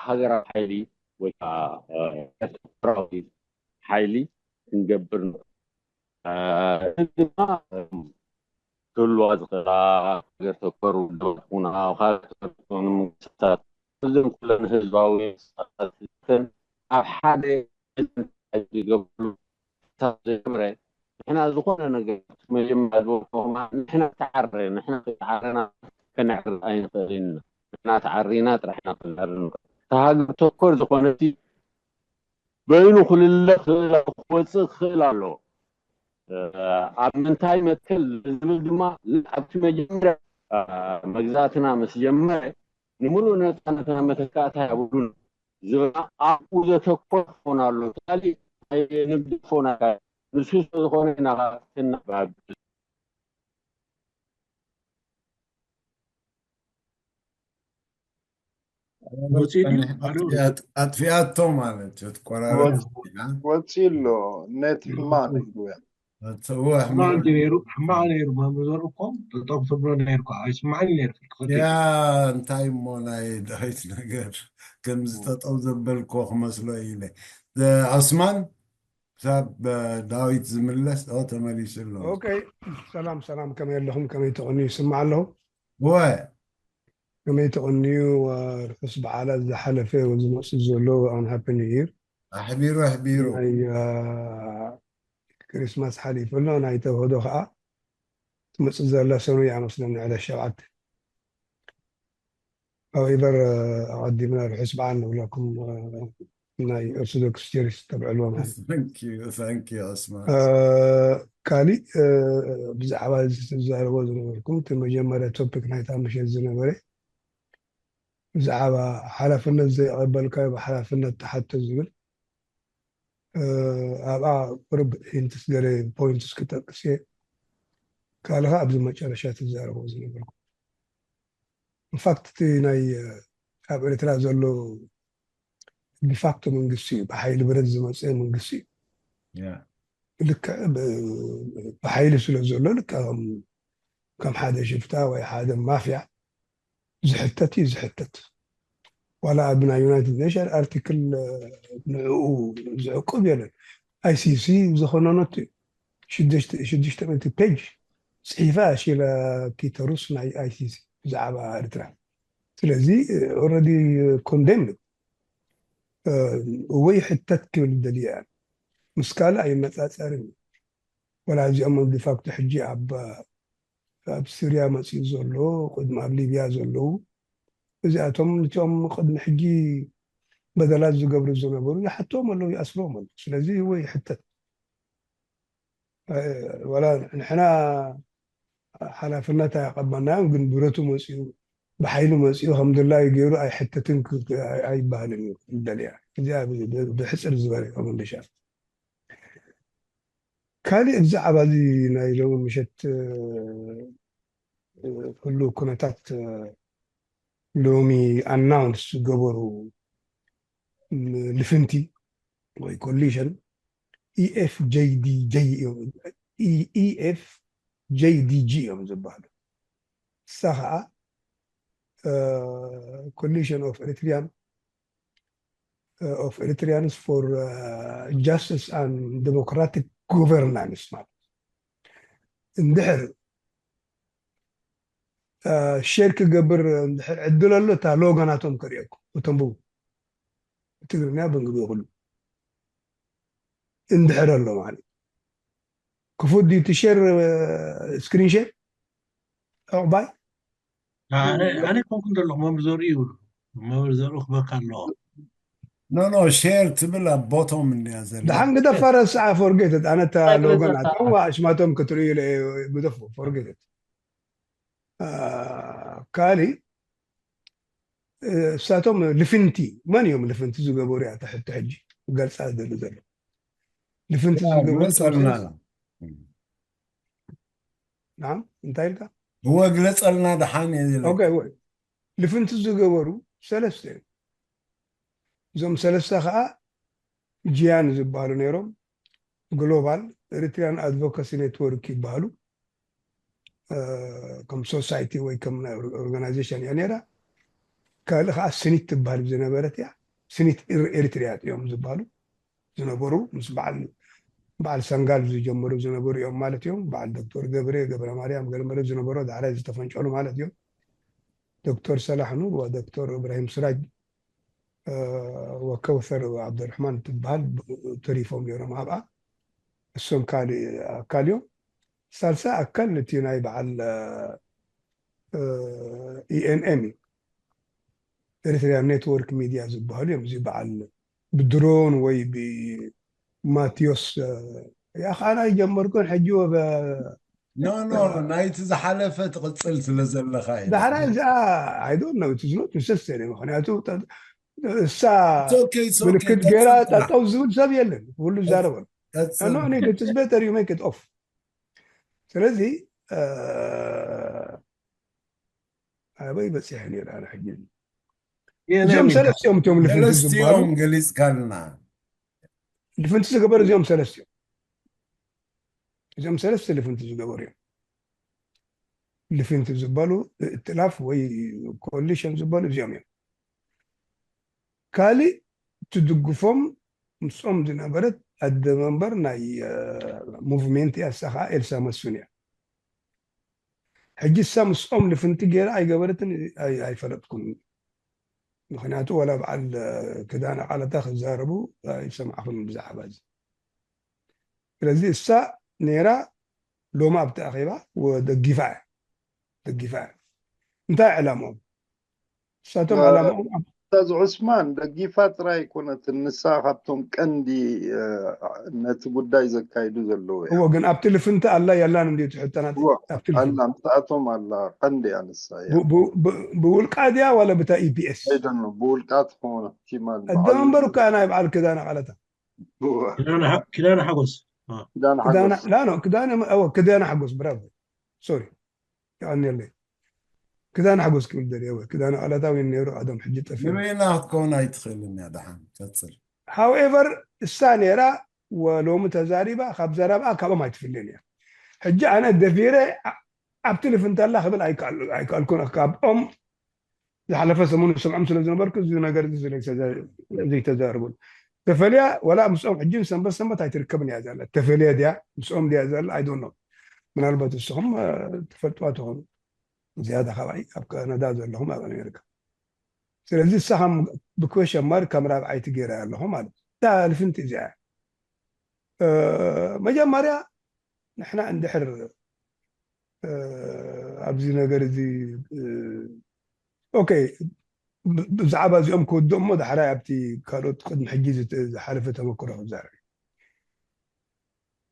ሃገራዊ ሓይሊ ወይ ከዓ ኤርትራዊ ሓይሊ ክንገብር ንኽእል። እዚ ድማ ክህልዋ ዝኽእላ ሃገር ተኮር ውድባት ይኹና፣ ካልኦት ተኮር ዝኾኑ መንግስታት፣ እዘን ኩለን ህዝባዊ ምንቅስቃሳት እዚኣተን ኣብ ሓደ ዝገብርሉ ኩነታት ዘይገብረ፣ ንሕና ዝኾነ ነገር መጀመርያ ዝበልኩኹም፣ ንሕና ተዓረ፣ ንሕና ከይተዓረና ከነዕሪ ኣይንኽእልን ኢና። ንሕና ተዓሪና ጥራሕ ኢና ከነዕሪ ንኽእል። እቲ ሃገር ተኮር ዝኾነ እቲ በይኑ ክልለ ክኽእል፣ ክወፅእ ክኽእል ኣለዎ። ኣብ ምንታይ መትከል ዝብል ድማ ኣብቲ መጀመርያ መግዛእትና ምስ ጀመረ፣ ንምሉእ ነፃነትና መተካእታ የብሉን ዝብላ ኣብኡ ዘተኮረ ክኾን ኣሎ። ካሊእ ኣይንግድፎ፣ ናይ ንሱ ስለዝኾነ ኢና ክናባብ ወፂኡ ድዩ? ኣጥፊኣቶ ማለት እዩ። ትቆራረጥ። ወፂኡ ኣሎ። ኔት ሕማቕ እዩ። እወ፣ ሕማቕ እንዲ ነይሩ፣ ሕማቕ ነይሩ። መምህር ዘርኡ እኮ ጠጠው ክትብሎ ነይርካ። ኣይስማዕን ነይሩ። ክኸፊት ያ እንታይ እሞ ናይ ዳዊት ነገር ከምዚ ጠጠው ዘበልኮ ክመስሎ ኢለ። ዑስማን፣ ክሳብ ዳዊት ዝምለስ። ኦ፣ ተመሊሱ ኣሎ። ኦኬ፣ ሰላም ሰላም፣ ከመይ ኣለኹም? ከመይ ተቐንዩ? ይስማዕ ኣለኹ? እወ። ከመይ ተቐንዩ? ርሑስ በዓላት ዝሓለፈ ዝመፅእ ዘሎ ኣን ሃፒ ኒው ይር። ኣሕቢሩ ኣሕቢሩ። ናይ ክሪስማስ ሓሊፉ ኣሎ፣ ናይ ተውህዶ ከዓ ትመፅእ ዘላ ሰኑይ እያ መስለኒ፣ ዕለት ሸውዓተ። ሃውኤቨር፣ ኣቐዲምና ርሑስ በዓል ንብለኩም፣ ናይ ኦርቶዶክስ ቸርች ተብዕልዎ ማለት እዩ። Thank you, thank you, ዑስማን። ካሊእ ብዛዕባ እዚ ትዛረቦ ዝነበርኩም እቲ መጀመርያ ቶፒክ ናይታ ምሸት ዝነበረ ብዛዕባ ሓላፍነት ዘይቐበልካዮ ብሓላፍነት ተሓቶ ዝብል ኣብኣ ቁርብ ሂንትስ ገለ ፖይንትስ ክጠቅስ እየ። ካልእ ከዓ ኣብዚ መጨረሻ ትዛረቦ ዝነበርኩም ኢንፋክት እቲ ናይ ኣብ ኤርትራ ዘሎ ዲፋክቶ መንግስቲ እዩ፣ ብሓይሊ ብረት ዝመፀ መንግስቲ እዩ። ልክዕ ብሓይሊ ስለ ዘሎ ልክዕ ከም ሓደ ሽፍታ ወይ ሓደ ማፍያ ዝሕተት እዩ ዝሕተት። ዋላ ኣብ ናይ ዩናይትድ ኔሽን ኣርቲክል ንዕኡ ዝዕቁብ የለን። ኣይሲሲ ዝኾነነቱ እዩ። ሽዱሽተ ሚእቲ ፔጅ ፅሒፋ ሺላ ኪተሩስ ናይ ኣይሲሲ ብዛዕባ ኤርትራ። ስለዚ ኦረዲ ኮንደምድ ወይ ሕተት ክብል ደልያ ምስ ካልእ ኣይነፃፀርን እዩ። ወላ እዚኦም ዲፋክቶ ሕጂ ኣብ ኣብ ሲርያ መፅኡ ዘሎ ቅድሚ ኣብ ሊብያ ዘለዉ እዚኣቶም ነቲኦም ቅድሚ ሕጂ በደላት ዝገብሩ ዝነበሩ ይሓትዎም ኣለዉ ይኣስርዎም ኣለዉ። ስለዚ ወይ ሕተት ወላ ንሕና ሓላፍነት ኣያቐበልናዮም ግን ብረቱ መፅኡ ብሓይሊ መፂኡ ከም ድላዩ ገይሩ ኣይሕተትን ክ- ክ- ኣይ- ኣይበሃልን እዩ። ደልያ እዚኣ ብ- ብ- ብሕፅር ዝበለ ከምልሻ። ካሊእ ብዛዕባ እዚ ናይ ሎሚ ምሸት እ፣ ህሉው ኩነታት እ፣ ሎሚ ኣናውንስ ዝገበሩ ም- ልፍንቲ ወይ ኮሊሽን ኢኤፍጀይዲጂ እዮም። ኢኤፍጀይዲጂ እዮም ዝበሃሉ። እሳ ከዓ ኮሊሽን ኦፍ ኤሪትሪያን ኦፍ ኤሪትሪያንስ ፎር ጃስቲስ ኣን ዴሞክራቲክ ጎቨርናንስ ማለት እንድሕር ሼር ክገብር እንድሕር ዕድል ኣሎ እታ ሎጎ ናቶም ከርእየኩም እተንብቡ ብትግርኛ ብእንግሊዝኛ ኩሉ እንድሕር ኣሎ ማለት ክፉት ድዩ እቲ ሼር ስክሪን ሼር ዕቑባይ ኣነ ኮንኩ ዘለኹ መምህር ዘርኡ ይብሉ መምህር ዘርኡ ክበካ ኣለዎ ኖ ኖ ሼር ትብል ኣብ ቦቶም እንድያ ዘላ ደሓን ግደፋ ረስዓ ፎርጌት ኣነ እታ እንታይ ሎጎ ክብል ናቶም ዘለካ? ኣሽማቶም ክትርእዩ ኢለ ግደፉ ፎርጌት ካሊ እሳቶም ልፍንቲ መን እዮም ልፍንቲ ዝገበሩ እያ ትሕቲ ሕጂ ገልፃ ዝደሊ ዘሎ ልፍንቲ ዝገበሩ ግለፀልና ናም እንታይ ኢልካ እወ ግለፀልና ደሓን እየ ዝብል ኦኬ ወይ ልፍንቲ ዝገበሩ ሰለስተ እዮም እዞም ሰለስተ ከዓ ጂያን ዝበሃሉ ነይሮም ግሎባል ኤሪትሪያን ኣድቮካሲ ኔትወርክ ይበሃሉ ከም ሶሳይቲ ወይ ከም ናይ ኦርጋናይዜሽን እያ ነይራ ካልእ ከዓ ስኒት ትበሃል ዝነበረት እያ ስኒት ኤሪትሪያ እዮም ዝበሃሉ ዝነበሩ ምስ በዓል በዓል ሰንጋል ዝጀመሩ ዝነበሩ እዮም ማለት እዮም በዓል ዶክተር ገብረ ገብረ ማርያም ገለመለ ዝነበሩ ዳሕራይ ዝተፈንጨሉ ማለት እዮም ዶክተር ሰላሕ ኑር ወዶክተር እብራሂም ስራጅ ወከውሰር ዓብደርሕማን ትበሃል ተሪፎም ነይሮም ኣብኣ እሶም ካልእ ኣካል እዮም ሳልሳ ኣካል እቲ ናይ በዓል ኢኤንኤም እዩ ኤሪትሪያ ኔትወርክ ሚድያ ዝበሃሉ እዮም እዚ በዓል ብድሮን ወይ ብማቴዎስ ያኸ ኣና ይጀመርኩን ሕጂ ወበ ኖ ኖ ናይቲ ዝሓለፈ ትቕፅል ስለ ዘለኻ እዩ ዳሕራይ እዚኣ ኣይዶን ነው ትዝኖት ንሰስተሪ ምክንያቱ እሳ It's okay, it's okay. ምልክት ገይራ ቀፅል ጥራሕ። ጠጠው ዝብል ሰብ የለን ሁሉ ይዛረበሉ ቀፅል። no no it's better you make it off ስለዚ እ፣ ኣበይ በፂሐ ነይረ ኣነ ሕጂ እዚኦም ሰለስቲኦም እቶም ልፍንቲ ዝበሃሉ ሰለስቲኦም ገሊፅካልና ልፍንቲ ዝገበሩ እዚኦም ሰለስቲኦም እዚኦም ሰለስተ ልፍንቲ ዝገበሩ እዮም ልፍንቲ ዝበሉ እትላፍ ወይ ኮሊሽን ዝበሉ እዚኦም እዮም ካሊእ ትድግፎም ምስኦም ዝነበረት ኣደ መንበር ናይ ሙቭሜንት እያ እሳ ከዓ ኤልሳ መስፍን እያ ሕጂ እሳ ምስኦም ልፍንቲ ገይራ ኣይገበረትን ኣይ- ኣይፈለጥኩን ምክንያቱ ወላ በዓል ክዳን ኣቃለታ ክዛረቡ ኣይሰማዕኹን ብዛዕባ እዚ ስለዚ እሳ ነይራ ሎሚ ኣብቲ ኣኼባ ወደጊፋ እያ ደጊፋ እያ እንታይ ዕላምኦም እሳቶም ዕላምኦም ኣብ- ኡስታዝ ዑስማን ደጊፋ ጥራይ ኣይኮነትን ንሳ ካብቶም ቀንዲ እ፣ ነቲ ጉዳይ ዘካይዱ ዘለዉ እያ እዎ ግን ኣብቲ ልፍንቲ ኣላ የላን እንዲ ትሕተና እዎ፣ ኣብቲ ልፍንቲ ኣላ ምስኣቶም ኣላ ቀንዲ እያ ንሳ እያ ብ- ብ- ብ- ብውልቃ ድያ ዋላ ብታ ኢፒኤስ ኣይደኖ ብውልቃ ትኸውን እሕቲማል ኣደመንበሩ ከዓ ናይ በዓል ክዳን ኣቃለታ ኪዳነ ሓ- ኪዳነ ሓጎስ ዳን ክዳነ ሓጎስ ላ ነው ክዳነ እዎ ክዳነ ሓጎስ ብራቮ ሶሪ የቀንየለይ ክዳነ ሓጎስ ክብል ደልየ ወይ ክዳነ ቃላታዊ ነይሩ ኣዶም ሕጂ ጠፊ ንበይና ክትከውን ኣይትኽእልን እያ ደሓን ቀፅል however እሳ ነይራ ወሎሚ ተዛሪባ ካብ ዘረብኣ ካብኦም ኣይትፍልን እያ ሕጂ ኣነ ደፊረ ኣ- ኣብቲ ልፍንተላ ክብል ኣይከኣል- ኣይከኣልኩን ካብኦም ዝሓለፈ ሰሙን ዝሰምዖም ስለ ዝነበርኩ እዚ ነገር እዚ ስለ ዘይተዘ- ዘይተዛርቡን ተፈልያ ወላ ምስኦም ሕጂ ሰንበት ሰንበት ኣይትርከብን እያ ዘላ ተፈልያ ድያ ምስኦም ድያ ዘላ ኣይዶኖ ምናልባት እስኹም እ፣ ትፈልጥዋ ትኾኑ ዝያዳ ካባይ ኣብ ካናዳ ዘለኹም ኣብ ኣሜሪካ ስለዚ ንስኻም ብኩዌሽን ማርክ ከም ራብዓይቲ ገይራ ኣለኹ ማለት እዩ እታ ልፍንቲ እዚኣ እያ። እ፣ መጀመርያ ንሕና እንድሕር እ፣ ኣብዚ ነገር እዚ እ፣ ኦኬ ብ- ብዛዕባ እዚኦም ክወድኦ እሞ ዳሕራይ ኣብቲ ካልኦት ቅድሚ ሕጂ ዝት- ዝሓለፈ ተመክሮ ክዛረብ እዩ።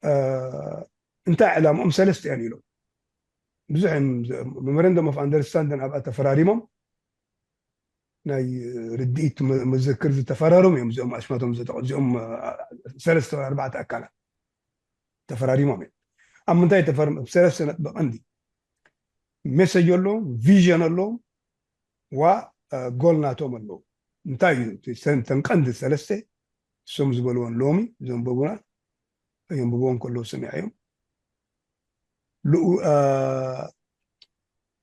እ፣ እንታይ ዕላምኦም ሰለስተ እዮም ኢሎም ብዙሕ ሜሞረንደም ኦፍ ኣንደርስታንድን ኣብኣ ተፈራሪሞም ናይ ርድኢት መ- መዘክር ዝተፈራረሙ እዮም። እዚኦም ኣሽማቶም ዝጠቐ እዚኦም አ፣ ሰለስተ ኣርባዕተ ኣካላት ተፈራሪሞም እዮም። ኣብ ምንታይ ተፈርም? ሰለስተ ነጥቢ ቀንዲ ሜሰጅ ኣለዎም፣ ቪዥን ኣለዎም፣ ዋ ጎል ናቶም ኣለዎም። እንታይ እዩ እቲ ሰን- ተን ቀንዲ ሰለስተ እሶም ዝበልዎን ሎሚ ዘንበቡና የንብቦም ከለዉ ሰሚዐዮም። ልኡ- አ፣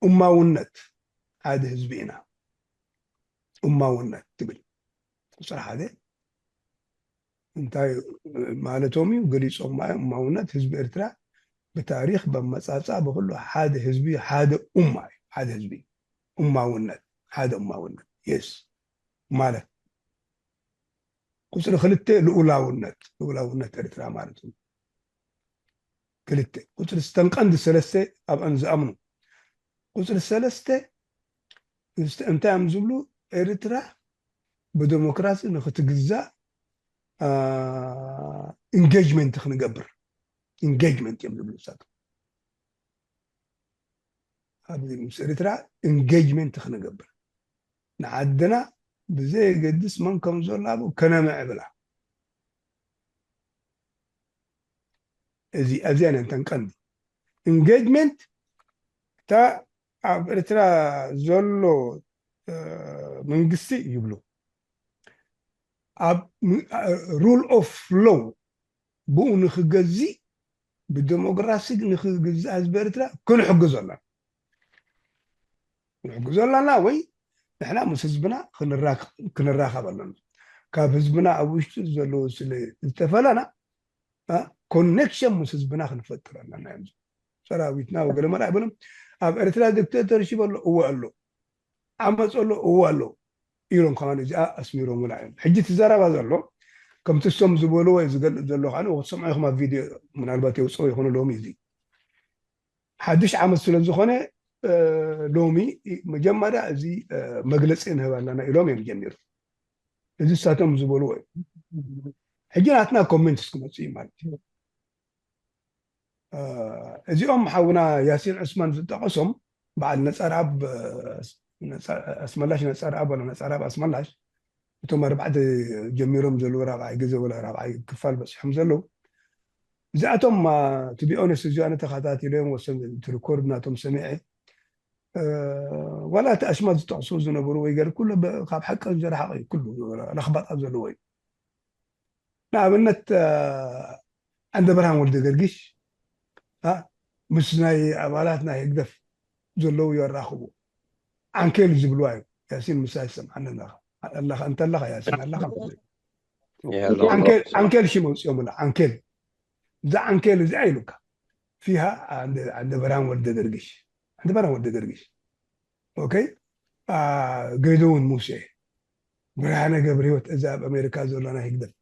እማውነት ሓደ ህዝቢ ኢና። እማውነት ትብል ቁፅሪ ሓደ እንታይ ማለቶም እዩ ገሊፆም እዮም። እማውነት ህዝቢ ኤርትራ ብታሪክ በመፃፃ ብኩሉ ሓደ ህዝቢ ሓደ ኡማ እዩ። ሓደ ህዝቢ እማውነት ሓደ እማውነት የስ ማለት ቁፅሪ ክልተ ልኡላውነት ልኡላውነት ኤርትራ ማለት እዩ። ክልተ ቁፅሪ ስተን ቀንዲ ሰለስተ ኣብአን ዝኣምኑ ቁፅሪ ሰለስተ እንታይ እዮም ዝብሉ? ኤርትራ ብደሞክራሲ ንክትግዛእ ኢንጌጅመንት ክንገብር ኢንጌጅመንት እዮም ዝብሉ ንሳቶም። ኣብዚ ምስ ኤርትራ ኢንጌጅመንት ክንገብር ንዓድና ብዘየገድስ መን ከም ዘሎ ኣብኡ ከነምዕብላ። እዚ ኣብዚኣ ነንተን ቀንዲ ኢንጌጅመንት እታ ኣብ ኤርትራ ዘሎ መንግስቲ ይብሉ ኣብ ሩል ኦፍ ሎው ብኡ ንክገዝእ ብደሞክራሲ ንክግዛእ ህዝቢ ኤርትራ ክንሕግዞ ኣለና ክንሕግዞ ኣለና ወይ ንሕና ምስ ህዝብና ክንራኸብ ኣለና። ካብ ህዝብና ኣብ ውሽጢ ዘለዉ ስለ ዝተፈለና ኮኔክሽን ምስ ህዝብና ክንፈጥር ኣለና እዮም። ሰራዊትና ወገለ መርዓ ይበሎም ኣብ ኤርትራ ዲክቴተርሺፕ ኣሎ እወ ኣሎ ዓመፅ ኣሎ እወ ኣሎ ኢሎም ከማን እዚኣ ኣስሚሮምላ እዮም። ሕጂ እቲ ዘረባ ዘሎ ከምቲ እሶም ዝበልዎ እዩ ዝገልፅ ዘሎ ከዓ ክትሰምዑ ኢኹም ኣብ ቪድዮ ምናልባት የውፅኦ ይኾኑ ሎሚ እዚ ሓድሽ ዓመት ስለ ዝኾነ ሎሚ መጀመርያ እዚ መግለፂ ንህብ ኣለና ኢሎም እዮም ጀሚሩ። እዚ እሳቶም ዝበልዎ እዩ። ሕጂ ናትና ኮሜንትስ ክመፅእ እዩ ማለት እዩ። እዚኦም ሓውና ያሲን ዑስማን ዝጠቐሶም በዓል ነፀርኣብ ኣስመላሽ ነፀርኣብ ወላ ነፀርኣብ ኣስመላሽ እቶም ኣርባዕተ ጀሚሮም ዘለዉ ራብዓይ ግዜ ወላ ራብዓይ ክፋል በፂሖም ዘለዉ እዚኣቶም ቱ ቢ ኦነስት እዚ ኣነ ተኸታቲሎም ወሰን እቲ ሪኮርድ ናቶም ሰሚዐ ዋላ እቲ ኣሽማት ዝጠቕሱ ዝነበሩ ወይ ገር ኩሉ ካብ ሓቂ ዝረሓቐ እዩ ኩሉ ለኽባጣት ዘለዎ እዩ። ንኣብነት ዓንደብርሃን ወልደ ገርጊሽ ምስ ናይ ኣባላት ናይ ህግደፍ ዘለዉ የራኽቡ ዓንኬል ዝብልዋ እዩ። ያሲን ምሳይ ዝሰምዓኒ ኣለኻ ኣለኻ እንተለኻ ያሲን ኣለኻ ዓንኬል ሽም ኣውፅኦምላ ዓንኬል እዛ ዓንኬል እዚኣ ኢሉካ ፊሃ ዓንደብርሃን ወልደ ገርጊሽ ዓንደብርሃን ወልደ ገርጊሽ ኦኬ ገይደውን ሙሴ ብርሃነ ገብረ ህይወት እዚ ኣብ ኣሜሪካ ዘሎ ናይ ህግደፍ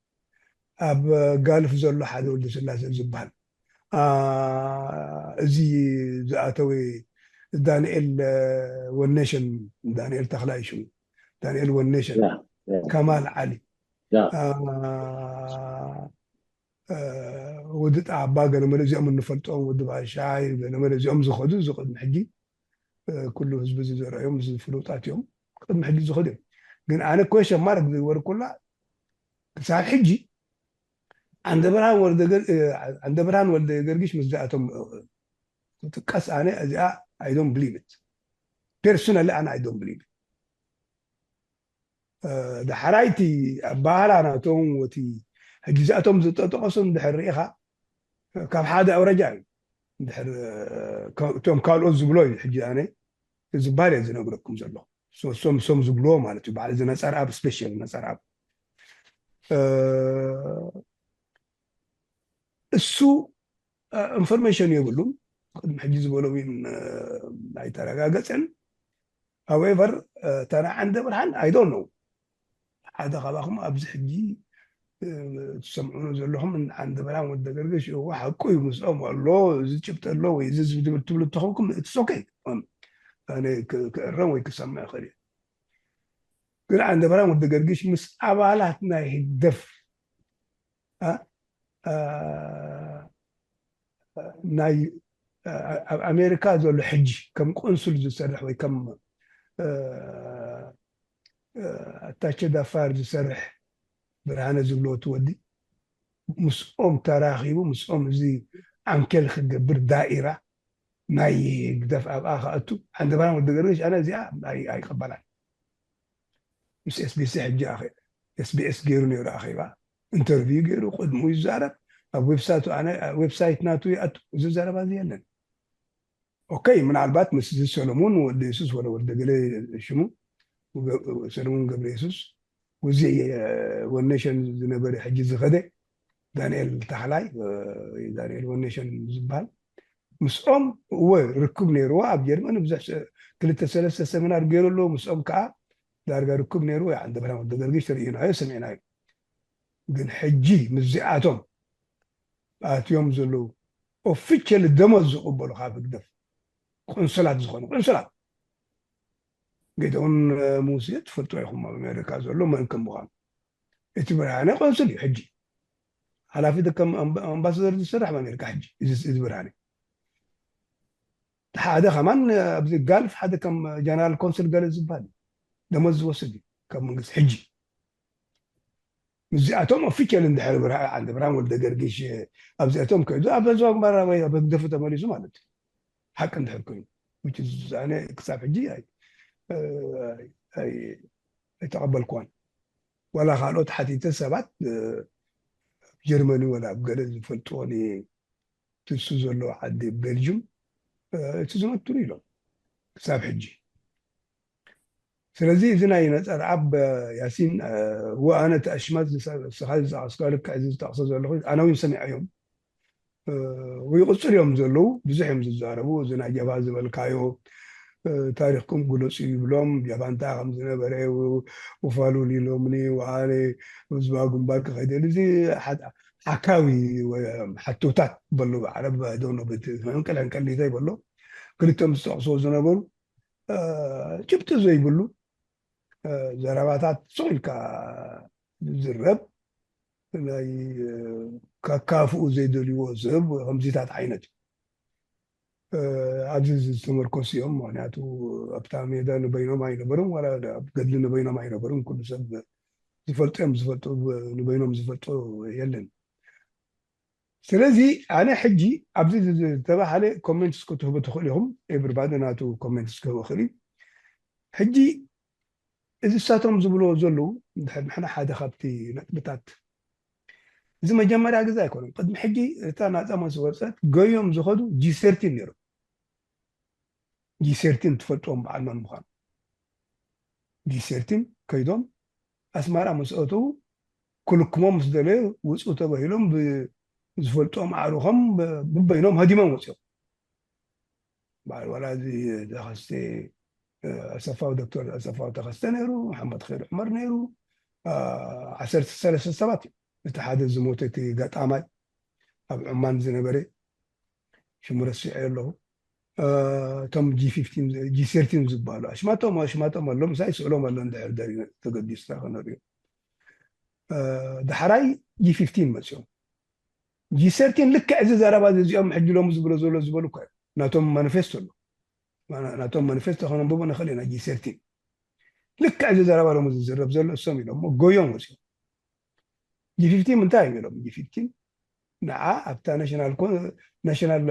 ኣብ ጋልፍ ዘሎ ሓደ ወልደ ስላሴ ዝበሃል እዚ ዝኣተወ ዳንኤል ወኔሽን ዳንኤል ተኽላይ ሽሙ ዳንኤል ወኔሽን ከማል ዓሊ ወዲ ጣባ ገለመለ እዚኦም እንፈልጦም ወዲ ባሻይ ገለመለ እዚኦም ዝኸዱ እዚ ቅድሚ ሕጂ ኩሉ ህዝቢ እዚ ዘርኣዮም እዚ ፍሉጣት እዮም ቅድሚ ሕጂ ዝኸዱ እዮም ግን ኣነ ኮሸ ማርክ ዝገበርኩላ ክሳብ ሕጂ ዓንደብርሃን ወልደ ገርጊሽ ምስዚኣቶም ትጥቀስ ኣነ እዚኣ I don't believe it personally ኣነ I don't believe it ዳሕራይ እቲ ኣበሃህላ ናቶም ወቲ ሕጂ እዚኣቶም ዝተጠቐሱ እንድሕር ርኢኻ ካብ ሓደ ኣውረጃ እዩ እንድሕር እቶም ካልኦት ዝብሎ እዩ ሕጂ ኣነ ዝበሃል እየ ዝነግረኩም ዘሎ ሶም ሶም ዝብልዎ ማለት እዩ በዓል እዚ ነፀር ኣብ ስፔሻል ነፀር ኣብ እሱ ኢንፎርሜሽን የብሉን ቅድሚ ሕጂ ዝበሎ እውን ኣይተረጋገፀን however እታ ናይ ዓንደ ብርሃን I don't know ሓደ ካባኹም ኣብዚ ሕጂ ትሰምዑ ዘለኹም ዓንደ ብርሃን ወዲ ገርግሽ እዎ ሓቁ እዩ ምስኦም ኣሎ እዚ ጭብጢ ኣሎ ወይ እዚ ዝብል ትብሉ እንተኾንኩም it's okay ኣነ ክእረም ወይ ክሰምዕ ይኽእል እየ ግን ዓንደ ብርሃን ወዲ ገርግሽ ምስ ኣባላት ናይ ህግደፍ ናይ ኣብ ኣሜሪካ ዘሎ ሕጂ ከም ቆንሱል ዝሰርሕ ወይ ከም ኣታቸ ዳፋር ዝሰርሕ ብርሃነ ዝብሎ እቲ ወዲ ምስኦም ተራኺቡ ምስኦም እዚ ዓንኬል ክገብር ዳኢራ ናይ ህግደፍ ኣብኣ ክኣቱ። ዓንደብራን ወዲ ገርግሽ ኣነ እዚኣ ኣይቀበላን። ምስ ኤስቢሲ ሕጂ ኣኸ ኤስቢኤስ ገይሩ ነይሩ ኣኼባ ኢንተርቪው ገይሩ ቅድሙ ይዛረብ ኣብ ዌብሳይቱ ኣነ ዌብሳይት ናቱ ይኣቱ። እዚ ዘረባ እዚ የለን። ኦከይ ምናልባት ምስ እዚ ሰለሙን ወዲ የሱስ ወለ ወዲ ገለ ሽሙ ሰለሙን ገብረ የሱስ ወዚ ወኔሽን ዝነበረ ሕጂ ዝኸደ ዳንኤል ታህላይ ዳንኤል ወኔሽን ዝበሃል ምስኦም እወ ርክብ ነይርዎ ኣብ ጀርመን ብዙሕ ክልተ ሰለስተ ሰሚናር ገይሩ ኣለዎ ምስኦም ከዓ ዳርጋ ርክብ ነይርዎ ዓንደብራን ወዲ ገርግሽ ተርእዩናዮ ሰሚዕናዮ። ግን ሕጂ ምስዚኣቶም ኣትዮም ዘለዉ ኦፊሻል ደሞዝ ዝቕበሉ ካብ ህግደፍ ቅንስላት ዝኾኑ ቅንስላት ጌታሁን ሙሴ ትፈልጦ ኢኹም ኣብ ኣሜሪካ ዘሎ መን ከም ምዃኑ። እቲ ብርሃነ ቆንስል እዩ ሕጂ ሓላፊ ከም ኣምባሳደር ዝሰርሕ ኣብ ኣሜሪካ ሕጂ እዚ ብርሃነ ሓደ ከማን ኣብዚ ጋልፍ ሓደ ከም ጀነራል ኮንስል ገለ ዝበሃል ደሞዝ ዝወስድ እዩ ካብ መንግስቲ ሕጂ ምስዚኣቶም ኦፊሻል እንድሕር ዓንደብራን ወልደ ገርጊሽ ኣብዚኣቶም ከይዱ ኣብ ህዝባዊ ግንባር ኣብ ህግደፉ ተመሊሱ ማለት እዩ ሓቂ እንድሕር ኮይኑ ኣነ ክሳብ ሕጂ ኣይተቐበልኩዋን ዋላ ካልኦት ሓቲተ ሰባት ጀርመኒ ወላ ኣብ ገለ ዝፈልጥዎ ትሱ ዘሎ ዓዲ ቤልጅም እቲ ዝመትሉ ኢሎም ክሳብ ሕጂ ስለዚ እዚ ናይ ነፀር ኣብ ያሲን ወኣነ ተኣሽማት ስኻ ዝጠቀስካ ልክዕ እዚ ዝጠቅሶ ዘለኹ ኣነ እውን ሰሚዐ እዮም ይቕፅል እዮም ዘለዉ ብዙሕ እዮም ዝዛረቡ እዚ ናይ ጀባ ዝበልካዮ ታሪክኩም ግለፁ ይብሎም ጀባ እንታይ ከም ዝነበረ ውፋሉል ኢሎምኒ ወኣነ ህዝባዊ ግንባር ክኸይደል እዚ ሓካዊ ሓቶታት በሎ ዓረብ ዶኖ ቤት ሕንቅል ሕንቀሊተ ይበሎ ክልቶም ዝጠቕስዎ ዝነበሩ ጭብጢ ዘይብሉ ዘረባታት ስቕ ኢልካ ዝዝረብ ናይ ከካፍኡ ዘይደልይዎ ዝህብ ከምዚታት ዓይነት እዩ ኣብዚ ዝተመርኮሱ እዮም ምክንያቱ ኣብታ ሜዳ ንበይኖም ኣይነበሩን ዋላ ኣብ ገድሊ ንበይኖም ኣይነበሩን ኩሉ ሰብ ዝፈልጡ እዮም ዝፈልጡ ንበይኖም ዝፈልጡ የለን ስለዚ ኣነ ሕጂ ኣብዚ ዝተባሃለ ኮሜንትስ ክትህቡ ትኽእሉ ኢኹም everybody ናቱ ኮሜንትስ ክህቡ ይኽእል እዩ ሕጂ እዚ እሳቶም ዝብልዎ ዘለዉ ንድሕር ንሕና ሓደ ካብቲ ነጥብታት እዚ መጀመርያ ግዜ ኣይኮነን ቅድሚ ሕጂ እታ ናፃ መስ ወፀት ገዮም ዝኸዱ ጂ ሰርቲን ነይሮም ጂ ሰርቲን ትፈልጥዎም በዓል መን ምዃኑ ጂ ሰርቲን ከይዶም ኣስመራ ምስ ኣተዉ ክልክሞም ምስ ደለዩ ውፅኡ ተባሂሎም ዝፈልጥዎም ኣዕሩኾም ብበይኖም ሃዲሞም ወፂኦም በዓል ዋላ እዚ ተኸስተ ኣሰፋው ዶክተር ኣሰፋው ተኸስተ ነይሩ መሓመድ ኸይር ዑመር ነይሩ ዓሰርተ ሰለስተ ሰባት እዩ እቲ ሓደ ዝሞተ እቲ ገጣማይ ኣብ ዑማን ዝነበረ ሽሙ ረሲዐ ኣለኹ እቶም ጂ ሰርቲን ዝበሃሉ ኣሽማቶም ኣሽማቶም ኣሎ ምሳይ ስእሎም ኣሎ እንድሕር ደሪ ተገዲስና ከነሪኦ ዳሕራይ ጂ ፊፍቲን መፅኦም ጂ ሰርቲን ልክዕ እዚ ዘረባ እዚ እዚኦም ሕጂ ሎሚ ዝብሎ ዘሎ ዝበሉ እኮ ናቶም ማኒፌስቶ ኣሎ ናቶም ማኒፌስቶ ከነንብቦ ንኽእል ኢና ጂ ሰርቲን ልክዕ እዚ ዘረባ ሎሚ ዝዝረብ ዘሎ እሶም ኢሎም እሞ ጎዮም ወፂኦም ጂ ፊፍቲን እንታይ እዮም ኢሎም ጂ ፊፍቲን ንዓ ኣብታ ናሽናል ናሽናል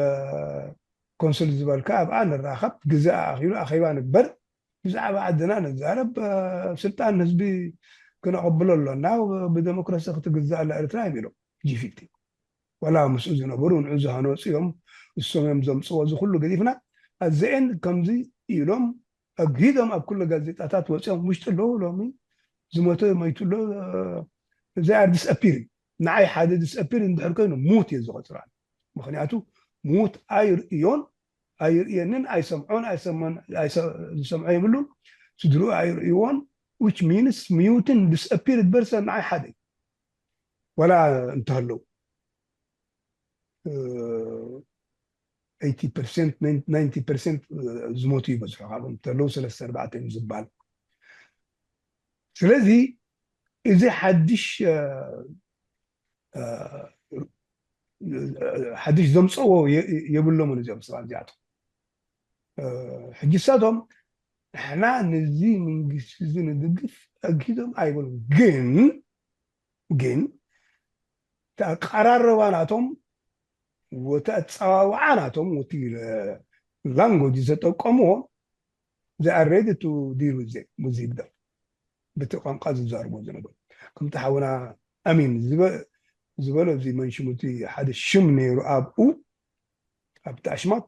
ኮንስል ዝበልካ ኣብኣ ንራኸብ ግዜ ኣኺሉ ኣኼባ ንግበር ብዛዕባ ዓድና ንዛረብ ስልጣን ህዝቢ ክነቐብሎ ኣሎና ብደሞክራሲ ክትግዛእ ኣላ ኤርትራ እዮም ኢሎም ጂ ፊፍቲን ዋላ ምስኡ ዝነበሩ ንዑ ዝሃነፁ እዮም እሶም እዮም ዘምፅዎ እዚ ኩሉ ገዲፍና ኣዘኤን ከምዚ ኢሎም ኣግሂዶም ኣብ ኩሉ ጋዜጣታት ወፂኦም ውሽጢ ኣለዉ ሎሚ ዝሞተ መይቱ ኣሎ they are disappearing ንዓይ ሓደ disappear እንድሕር ኮይኑ ሙት እየ ዝቆፅራ ምክንያቱ ሙት ኣይርእዮን ኣይርእየንን ኣይሰምዖን ዝሰምዖ የብሉን ስድርኡ ኣይርእይዎን which means ሚዩትን disappeared person ንዓይ ሓደ እዩ ዋላ እንተሃለዉ eighty percent ninety percent ዝሞቱ ይበዝሑ ካብኦም እንተለዉ ሰለስተ ኣርባዕተ እዮም ዝበሃል ስለዚ እዚ ሓድሽ ሓድሽ ዘምፀዎ የብሎምን እዚኦም ሰባት እዚኣቶም ሕጂ ሳቶም ንሕና ነዚ መንግስቲ እዚ ንድግፍ ኣግሂዶም ኣይበሉን። ግን ግን እቲ ኣቀራርባ ናቶም፣ ወቲ ኣጸዋውዓ ናቶም፣ ወቲ ላንጎጅ ዝተጠቀምዎ፣ they are ready to deal with them፣ with them፣ በቲ ቋንቋ ዝዛረቡ ዝነበሩ። ከምቲ ሓውና ኣሚን ዝበ-፣ ዝበሎ፣ እዚ መንሽሙቲ ሓደ ሽም ነይሩ ኣብኡ፣ ኣብቲ ኣሽማት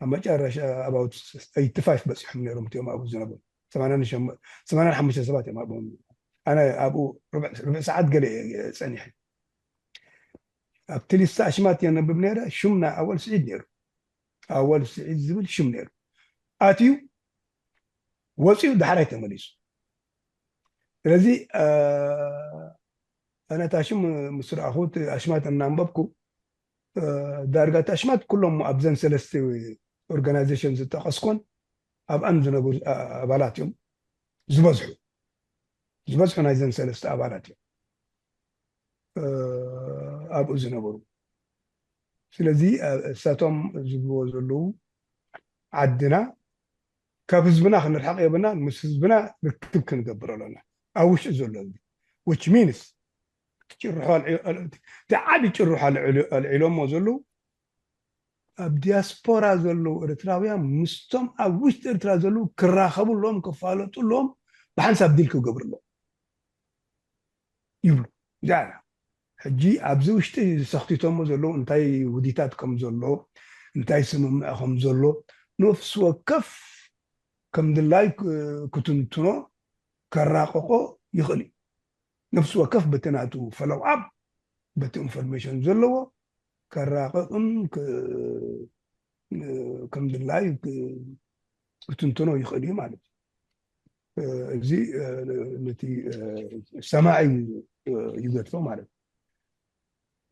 ኣብ መጨረሻ about eighty five በፂሖም ነይሮም እቲኦም ኣብኡ ዝነበሩ። ሰማንያን ሸም-፣ ሰማንያን ሓሙሽተ ሰባት እዮም ኣብኡ። ኣነ ኣብኡ ርብዕ፣ ርብዕ ሰዓት ገለ እየ ፀኒሐ። ኣብቲ ሊስታ ኣሽማት የነብብ ነይረ። ሽም ናይ ኣወል ስዒድ ነይሩ። ኣወል ስዒድ ዝብል ሽም ነይሩ። ኣትዩ፣ ወፂኡ፣ ዳሕራይ ተመሊሱ። ስለዚ፣ እ፣ ኣነ እታ ሽም ምስ ረኣኹ፣ እቲ ኣሽማት እናንበብኩ፣ እ፣ ዳርጋ እቲ ኣሽማት ኩሎም ኣብዘን ሰለስተ ኦርጋናይዜሽን ዝጠቐስኮን ኣብኣን ዝነበሩ፣ እ፣ ኣባላት እዮም ዝበዝሑ። ዝበዝሑ ናይዘን ሰለስተ ኣባላት እዮም፣ እ፣ ኣብኡ ዝነበሩ። ስለዚ፣ እ፣ እሳቶም ዝብልዎ ዘለዉ፣ ዓድና ካብ ህዝብና ክንርሕቕ የብልናን፣ ምስ ህዝብና ርክብ ክንገብር ኣለና። ኣብ ውሽጢ ዘሎ ህዝቢ፣ which means፣ እቲ ጭርሖ ኣልዒ-፣ እቲ ዓቢ ጭርሖ ኣልዒሉ-፣ ኣልዒሎሞ ዘለዉ፣ ኣብ ዲያስፖራ ዘለዉ ኤርትራውያን ምስቶም ኣብ ውሽጢ ኤርትራ ዘለዉ ክራኸቡ ኣለዎም፣ ክፋለጡ ኣለዎም፣ ብሓንሳብ ዲል ክገብሩ ኣለዎም ይብሉ። እዚኣ እያ። ሕጂ ኣብዚ ውሽጢ ዘሰኽቲቶሞ ዘለዉ እንታይ ውዲታት ከም ዘሎ፣ እንታይ ስምምዕ ከም ዘሎ፣ ነፍሲ ወከፍ ከም ድላይ ክ-፣ ክትንትኖ፣ ከራቕቖ ይኽእል እዩ። ነፍሲ ወከፍ በቲ ናቱ ፈለው ኣፕ፣ በቲ ኢንፎርሜሽን ዘለዎ ከራቕቕን ክ-፣ ከም ድላይ ክ-፣ ክትንትኖ ይኽእል እዩ ማለት እዩ። እ፣ እዚ፣ እ፣ ነቲ፣ እ፣ ሰማዒ፣ እ፣ ይገድፎ ማለት እዩ።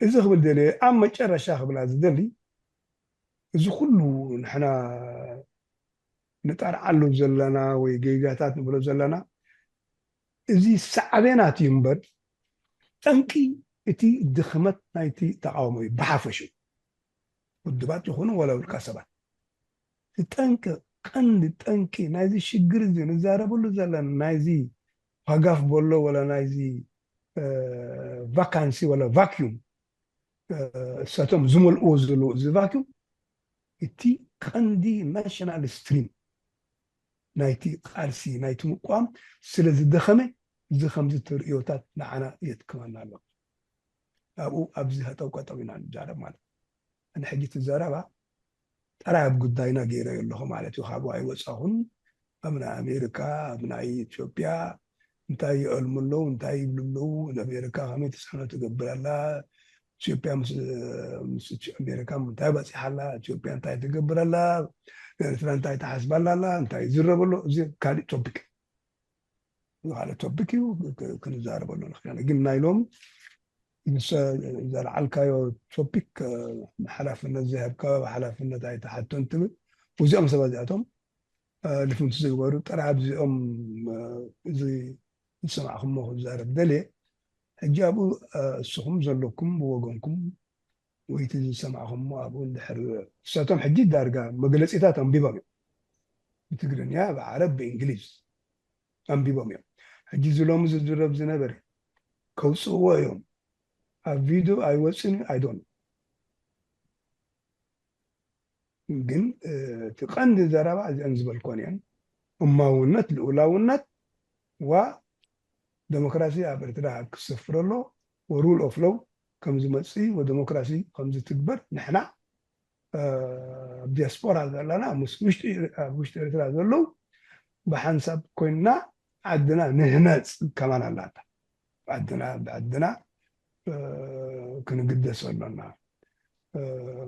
እዚ ክብል ደልየ፣ ኣብ መጨረሻ ክብላ ዝደሊ፣ እዚ ኩሉ ንሕና ንጠርዓሉ ዘለና ወይ ጌጋታት ንብሎ ዘለና፣ እዚ ሳዕቤናት እዩ እምበር፣ ጠንቂ እቲ ድኽመት ናይቲ ተቃውሞ እዩ ብሓፈሽኡ። ውድባት ይኹኑ ወላ ውልቀ ሰባት። እቲ ጠንቂ፣ ቀንዲ ጠንቂ ናይዚ ሽግር እዚ ንዛረበሉ ዘለና፣ ናይዚ ሃጋፍ በሎ ወላ ናይዚ፣ እ፣ ቫካንሲ ወላ ቫክዩም፣ እ፣ እሳቶም ዝመልእዎ ዘለዉ እዚ ቫክዩም፣ እቲ ቀንዲ ናሽናል ስትሪም ናይቲ ቃልሲ፣ ናይቲ ምቋም ስለ ዝደኸመ፣ እዚ ከምዚ ተርእዮታት ንዓና የድክመና ኣሎ። ኣብኡ፣ ኣብዚ ሃጠው ቀጠው ኢና ንዛረብ ማለት እዩ። ኣነ ሕጂ እቲ ዘረባ ጥራይ ኣብ ጉዳይና ገይረዮ ኣለኹ ማለት እዩ። ካብኡ ኣይወጻኹን። ኣብ ናይ ኣሜሪካ፣ ኣብ ናይ ኢትዮጵያ እንታይ ይዕልሙ ኣለዉ፣ እንታይ ይብሉ ኣለዉ፣ ንኣሜሪካ ከመይ ተጽዕኖ ትገብር ኣላ፣ ኢትዮጵያ ምስ፣ ምስ ኣሜሪካ እንታይ በጺሓ ኣላ፣ ኢትዮጵያ እንታይ ትገብር ኣላ፣ ንኤርትራ እንታይ ትሓስብ ኣላ፣ እንታይ ይዝረብ ኣሎ፣ እዚ ካልእ ቶፒክ። እዚ ካልእ ቶፒክ እዩ፣ ክ-፣ ክንዛረበሉ ንኽእል ኢና። ግን ናይ ሎሚ ዝሰ-፣ ዘልዓልካዮ ቶፒክ፣ እ፣ ሓላፍነት ዘይሃብካ፣ ሓላፍነት ኣይትሓቶን ትብል። እዚኦም ሰባት እዚኣቶም፣ እ፣ ልፍንቲ ዝግበሩ ጥራሕ ኣብዚኦም፣ እ፣ እዚ ዝሰማዕኹሞ ክዛረብ ደልየ። ሕጂ ኣብኡ፣ እ፣ እስኹም ዘለኩም ብወገንኩም ወይ እቲ ዝሰማዕኹሞ ኣብኡ እንድሕር፣ እሳቶም ሕጂ ዳርጋ መግለጺታት ኣንቢቦም እዮም። ብትግርኛ፣ ብዓረብ፣ ብእንግሊዝ ኣንቢቦም እዮም። ሕጂ እዚ ሎሚ ዝዝረብ ዝነበረ ከውጽእዎ እዮም። ኣብ ቪድዮ ኣይወጽእን እዩ፣ ኣይዶን። ግን፣ እ፣ እቲ ቀንዲ ዘረባ እዚአን ዝበልኮን እየን። እማውነት፣ ልኡላውነት፣ ዋ ዴሞክራሲ ኣብ ኤርትራ ክሰፍር ኣሎ፣ ወ ሩል ኦፍ ሎው ከም ዝመጽእ፣ ወ ዴሞክራሲ ከም ዝትግበር ንሕና፣ እ፣ ኣብ ዲያስፖራ ዘለና ምስ ውሽጢ፣ ኣብ ውሽጢ ኤርትራ ዘለዉ ብሓንሳብ ኮይንና ዓድና ንህነጽ ከማን ኣላታ። ዓድና፣ ብዓድና፣ እ፣ ክንግደስ ኣሎና። እ፣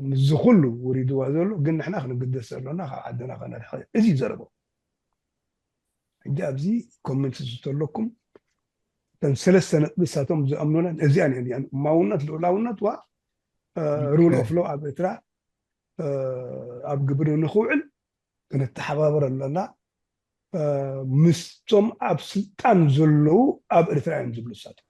ምስዚ ኩሉ ውሪድዋ ዘሎ ግን ንሕና ክንግደስ ኣሎና፣ ካብ ዓድና ከነርሕቕ። እዚ እዩ ዘረቦ። ሕጂ ኣብዚ ኮመንት ዝተለኩም እተን ሰለስተ ነጥቢ እሳቶም ዝኣምኑለን እዚኣን እየን፣ እማውነት፣ ልኡላውነት፣ ዋ፣ እ፣ ሩል ኦፍ ሎው ኣብ ኤርትራ፣ እ፣ ኣብ ግብሪ ንኽውዕል ክንተሓባበር ኣለና። እ፣ ምስቶም ኣብ ስልጣን ዘለዉ ኣብ ኤርትራ እዮም ዝብሉ እሳቶም።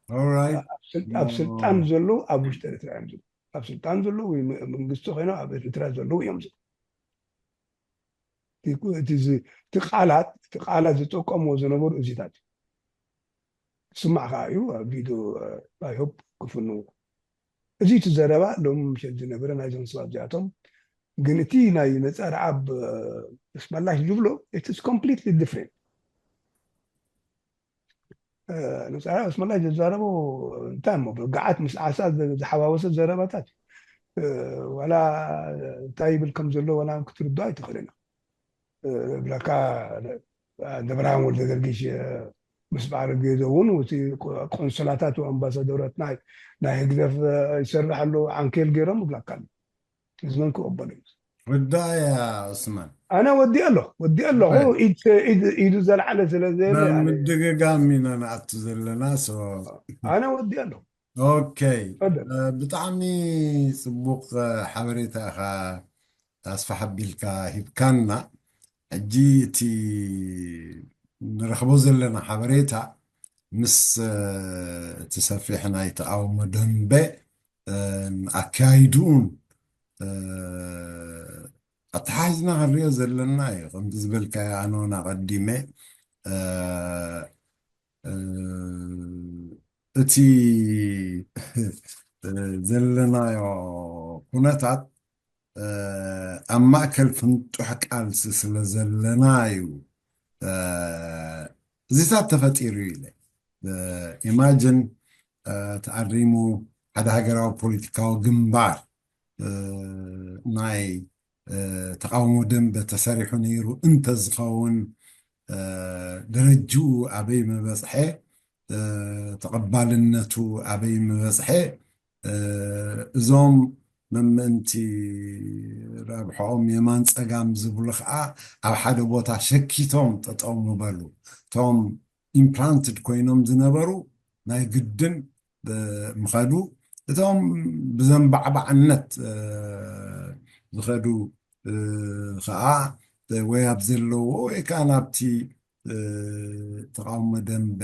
All right. ኣብ ስል-፣ ኣብ ስልጣን ዘለዉ ኣብ ውሽጢ ኤርትራ እዮም ዝብሉ። ኣብ ስልጣን ዘለዉ ወይ መ-፣ መንግስቲ ኮይኖም ኣብ ኤርትራ ዘለዉ እዮም ዝብሉ። እቲ ቃላት እቲ ቃላት ዝጠቀምዎ ዝነበሩ እዚታት እዩ። ስማዕ ከዓ እዩ ኣብ ቪድዮ ኣይሆፕ ክፍንዎ። እዚ እቲ ዘረባ ሎም ምሸት ዝነበረ ናይዞም ሰባት እዚኣቶም ግን እቲ ናይ ነፃ ረዓብ ስመላሽ ዝብሎ it's completely different። ነፃ ረዓብ ስመላሽ ዘዛረቦ እንታይ እሞ ብርግዓት ምስ ዓሳ ዝሓዋወሰ ዘረባታት ዋላ እንታይ ይብል ከም ዘሎ ዋላ ክትርዶ ኣይትኽእልን። ብለካ ደብርሃን ወልደ ገርጊሽ ምስ በዓል ጌዞ እውን እቲ ቆንስላታት ኣምባሳደራት ናይ ናይ ህግደፍ ይሰርሕ ኣሎ ዓንኬል ገይሮም ብለካ እዚ መን ክቕበሎ እዩ። ርዳያ ዑስማን ኣነ ወዲ ኣለኹ ወዲ ኣለኹ ኢድ ኢድ- ኢዱ ዘልዓለ ስለ ዘየለ ኣነ- ምድግጋም ኢና ንኣቱ ዘለና so ኣነ ወዲ ኣለኹ ኦኬ ፈደል ብጣዕሚ ፅቡቅ ሓበሬታ ኢኻ ኣስፋሕ ኣቢልካ ሂብካና። ሕጂ እቲ ንረኽቦ ዘለና ሓበሬታ ምስ እቲ ሰፊሕ ናይ ተቃውሞ ደንበ ኣካይድኡን ኣተሓሒዝና ክንሪኦ ዘለና እዩ። ከምቲ ዝበልካዮ ኣነ እውን ኣቐዲመ እቲ ዘለናዮ ኩነታት ኣብ ማእከል ፍንጡሕ ቃልሲ ስለ ዘለና እዩ እዚታት ተፈጢሩ ኢለ ኢማጅን ተኣሪሙ ሓደ ሃገራዊ ፖለቲካዊ ግንባር ናይ ተቃውሞ ደንበ ተሰሪሑ ነይሩ እንተዝኸውን ደረጅኡ ኣበይ ምበፅሐ ተቐባልነቱ ኣበይ ምበፅሐ እዞም መምእንቲ ረብሐኦም የማን ፀጋም ዝብሉ ከዓ ኣብ ሓደ ቦታ ሸኪቶም ጠጠው ምበሉ እቶም ኢምፕላንትድ ኮይኖም ዝነበሩ ናይ ግድን ምኸዱ እቶም ብዘንባዕባዕነት ዝኸዱ ከዓ ወይ ኣብ ዘለዎ ወይ ከዓ ናብቲ ተቃውሞ ደንበ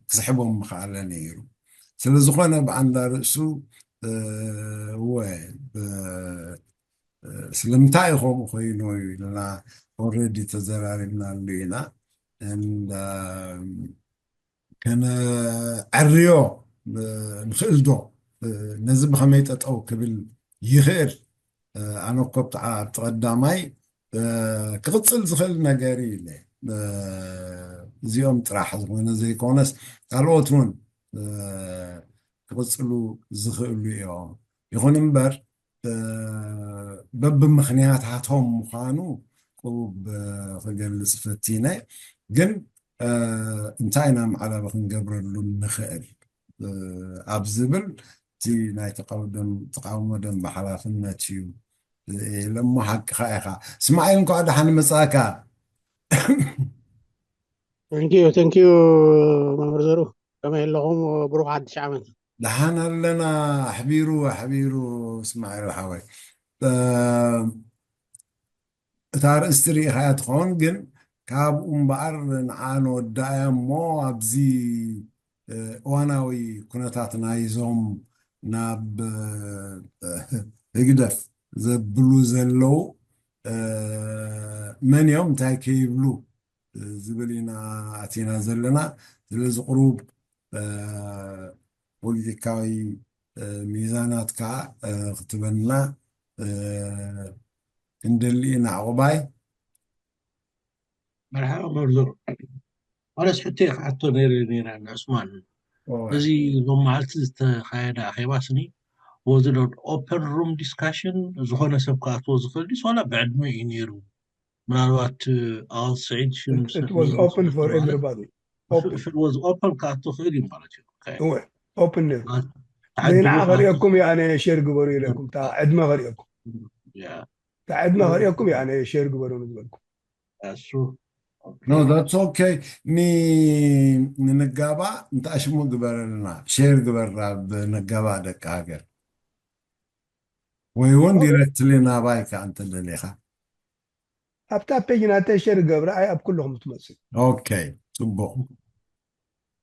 ክስሕቦም ምኽኣለ ነይሩ። ስለዝኾነ ብኣንዳ ርእሱ እወ ስለምንታይ እዩ ከምኡ ኮይኑ ኢልና ኦረዲ ተዘራሪብናሉ ኢና። ከነዐርዮ ንኽእል ዶ? ነዚ ብኸመይ ጠጠው ክብል ይኽእል? ኣነ እኮ ኣብቲ ቀዳማይ ክቕፅል ዝኽእል ነገር እዩ ኢለ እዚኦም ጥራሕ ዝኾነ ዘይኮነስ ካልኦት እውን ክቕፅሉ ዝኽእሉ እዮም። ይኹን እምበር በብምኽንያታቶም ምዃኑ ቁሩብ ክገልፅ ፈቲነ ግን እንታይ ኢና ማዕለቢ ክንገብረሉ ንኽእል ኣብ ዝብል እቲ ናይ ተቃውሞ ደንበ ሓላፍነት እዩ ኢለ እሞ ሓቅኻ ኢኻ። እስማዒል እንኳዕ ደሓን መፃእካ። Thank you, thank you መምህር ዘሩ ከመይ ኣለኹም? ብሩኽ ሓድሽ ዓመት። ደሓን ኣለና። ኣሕቢሩ ኣሕቢሩ እስማዒል ሓወይ እታ ርእስቲ ርኢኻያ ትኸውን ግን ካብኡ እምበኣር ንዓ ንወዳእያ እሞ ኣብዚ እዋናዊ ኩነታት ናይዞም ናብ ህግደፍ ዘብሉ ዘለዉ መን እዮም እንታይ ከይብሉ ዝብል ኢና ኣቲና ዘለና። ስለዚ ቁሩብ ፖለቲካዊ ሚዛናት ከዓ ክትበና ክንደሊ ኢና። ዕቑባይ መርሓባ መርዞ ዋለስ ሕቶ ክሓቶ ነይረ ነይረ ንዑስማን እዚ ሎም መዓልቲ ዝተኻየደ ኣኼባ ስኒ was it an open room discussion ዝኾነ ሰብ ክኣትዎ ዝኽእል ድስ ዋላ ብዕድመ እዩ ነይሩ? ምናልባት ኣል ስዒድ ሽም It was open for everybody. Open. If it was open ክኣቶ ክእል እዩ ማለት እዩ። እወ ኦፕን ነይሩ። ንዓ ከሪኦኩም እየ ኣነ ሼር ግበሩ ኢለኩም እታ ዕድመ ከሪኦኩም እታ ዕድመ ከሪኦኩም እየ ኣነ ሼር ግበሩ ንዝበልኩም። እሱ No, that's okay. ንንጋባ እንታይ ሽሙ ግበረልና ሼር ግበርና ብንጋባ ደቂ ሃገር ወይ እውን ዲረክትሊ ናባይ ከዓ እንተደሊኻ ኣብታ ፔጅ ናተይ ሸር ገብረ ኣይ ኣብ ኩልኹም ትመፅእ። ኦኬ፣ ፅቡቕ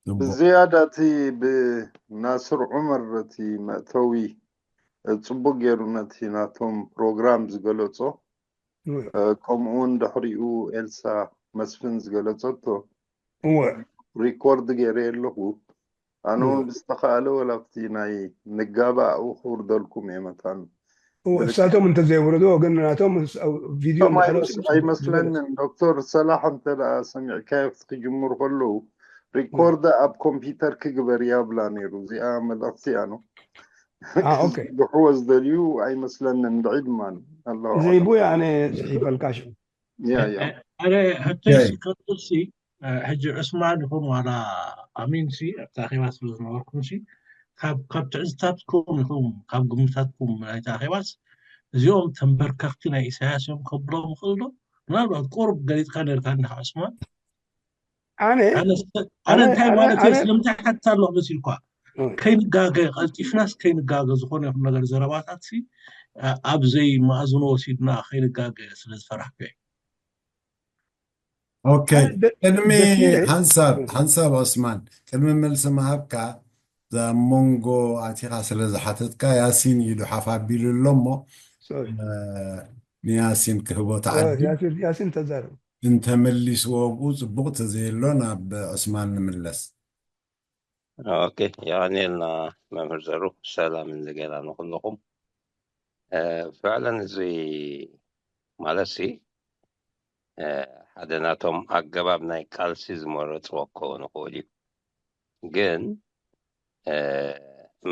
ፅቡቕ። ብዝያዳ እቲ ብናስር ዑመር እቲ መእተዊ ፅቡቅ ገይሩ ነቲ ናቶም ፕሮግራም ዝገለፆ። ከምኡ እውን ድሕሪኡ ኤልሳ መስፍን ዝገለጸቶ እወ ሪኮርድ ገይረ ኣለኹ። ኣነ እውን ብዝተኻእለ ወላ ኣብቲ ናይ ንጋባእ ክውርደልኩም እየ መታን እወ እሳቶም እንተዘይወረዶ ግን ናቶም ቪድዮ ኣይመስለንን። ዶክተር ሰላሕ እንተ ደኣ ሰሚዕካዮ ክጅምሩ ከለዉ ሪኮርድ ኣብ ኮምፒውተር ክግበር ያብላ ነይሩ። እዚኣ መልእኽቲ እያ ነው ኦኬ ክሕወ ዝደልዩ ኣይመስለንን። ብዒድማን ኣለዋ ዘይቡ ኣነ ጽሒፈልካ ሽዑ ያ ያ ኣረ ሕቶይ ሲቀጥል ሲ ሕጂ ዕስማን ይኹን ዋላ ኣሚን ሲ ኣብታ ኼባ ስለ ዝነበርኩም ሲ ካብ ካብ ትዕዝታትኩም ይኹን ካብ ግምታትኩም ናይታ ኼባስ እዚኦም ተንበርከኽቲ ናይ ኢሳያስ እዮም ከብሎም ይኽእል ዶ? ምናልባት ቁሩብ ገሊፅካ ነርካ እንዳ ዕስማን ኣነ ኣነ ኣነ እንታይ ኣነ- ማለት ኣነ- ስለምንታይ ሓትታ ኣለኹ መሲልኳ እም። ከይንጋገ ቀልጢፍናስ ከይንጋገ ዝኾነ ይኹን ነገር ዘረባታት ሲ ኣብ ዘይማእዝኖ ወሲድና ከይንጋገ ስለ ዝፈራሕኩ እየ ኦኬ ኣነ ደ- ቅድሚ ደስ ኢለ- ሓንሳብ እም። ሓንሳብ ዑስማን ቅድሚ መልሲ ምሃብካ እዛ መንጎ ኣቲኻ ስለ ዝሓተትካ ያሲን ኢዱ ሓፍ ኣቢሉ ኣሎ እሞ ሶሪ እ፣ ንያሲን ክህቦ እ፣ ተዓዲ ያሲን- ያሲን ተዛረብ እንተመሊስዎ ኣብኡ ፅቡቅ ተዘየሎ ናብ ዑስማን ንምለስ ኦኬ የቐንየልና መምህር ዘሩ ሰላም እንደገና ንኩልኹም። እ፣ ፍዕለን እዚ ማለት ሲ እ፣ ሓደ ናቶም ኣገባብ ናይ ቃልሲ ዝመረፅዎ ክኸውን ይኽእል እዩ። ግን እ፣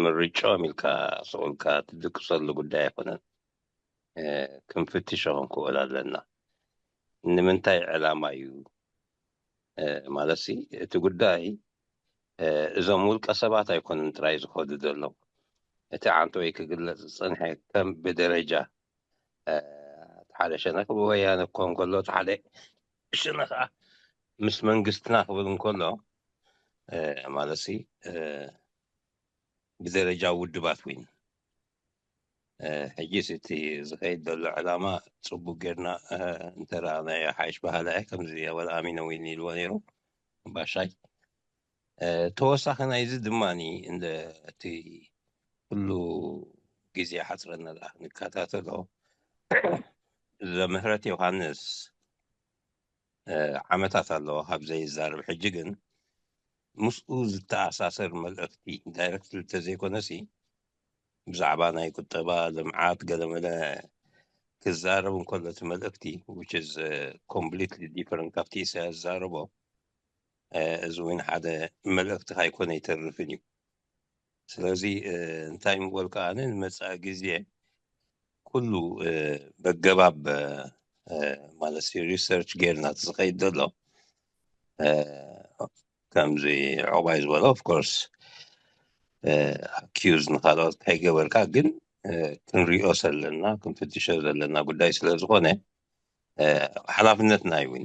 ምርጫኦም ኢልካ ስቕ ኢልካ ትድቅሰሉ ጉዳይ ኣይኮነን። እ፣ ክንፍትሾ ክንክእል ኣለና። ንምንታይ ዕላማ እዩ እ፣ ማለት ሲ እቲ ጉዳይ እ፣ እዞም ውልቀ ሰባት ኣይኮኑን ጥራይ ዝኸዱ ዘለዉ። እቲ ዓንተወይ ክግለጽ ዝጸንሐ ከም ብደረጃ እ፣ እቲ ሓደ ሸነኽ ብወያነ ክኾን ከሎ እቲ ሓደ ሸነኽ ምስ መንግስትና ክብል እንከሎ እ፣ ማለት ሲ እ፣ ብደረጃ ውድባት ዊን ሕጂስ እቲ ዝኸይድ ዘሎ ዕላማ ፅቡቅ ጌርና እንተረኣናዮ ሓይሽ ባህላ እየ ከምዚ ኣበል ኣሚነ ዊን ኢልዎ ነይሩ ባሻይ ተወሳኺ ናይዚ ድማ እቲ ኩሉ ግዜ ሓፅረና ደኣ ክንከታተሎ ዘምህረት ዮሃንስ ዓመታት ኣለዎ ካብ ዘይዛረብ ሕጂ ግን ምስኡ ዝተኣሳሰር መልእኽቲ ዳይረክት ተዘይኮነሲ ብዛዕባ ናይ ቁጠባ ልምዓት ገለመለ ክዛረብ እንከሎ እቲ መልእኽቲ which is completely different ካብቲ ኢሳያስ ዝዛረቦ እዚ እውን ሓደ መልእኽቲ ካይኮነ ይተርፍን እዩ ስለዚ እንታይ ምበልካ ኣነ ንመፃኢ ግዜ ኩሉ በገባብ ማለት ሪሰርች ጌርና ዝኸይድ ዘሎ ከምዚ ዕቑባይ ዝበሎ ኦፍኮርስ ኣኪዩዝ ንካልኦት ከይገበርካ ግን ክንሪኦ ዘለና ክንፍትሾ ዘለና ጉዳይ ስለ ዝኾነ ሓላፍነትና እዩ እውን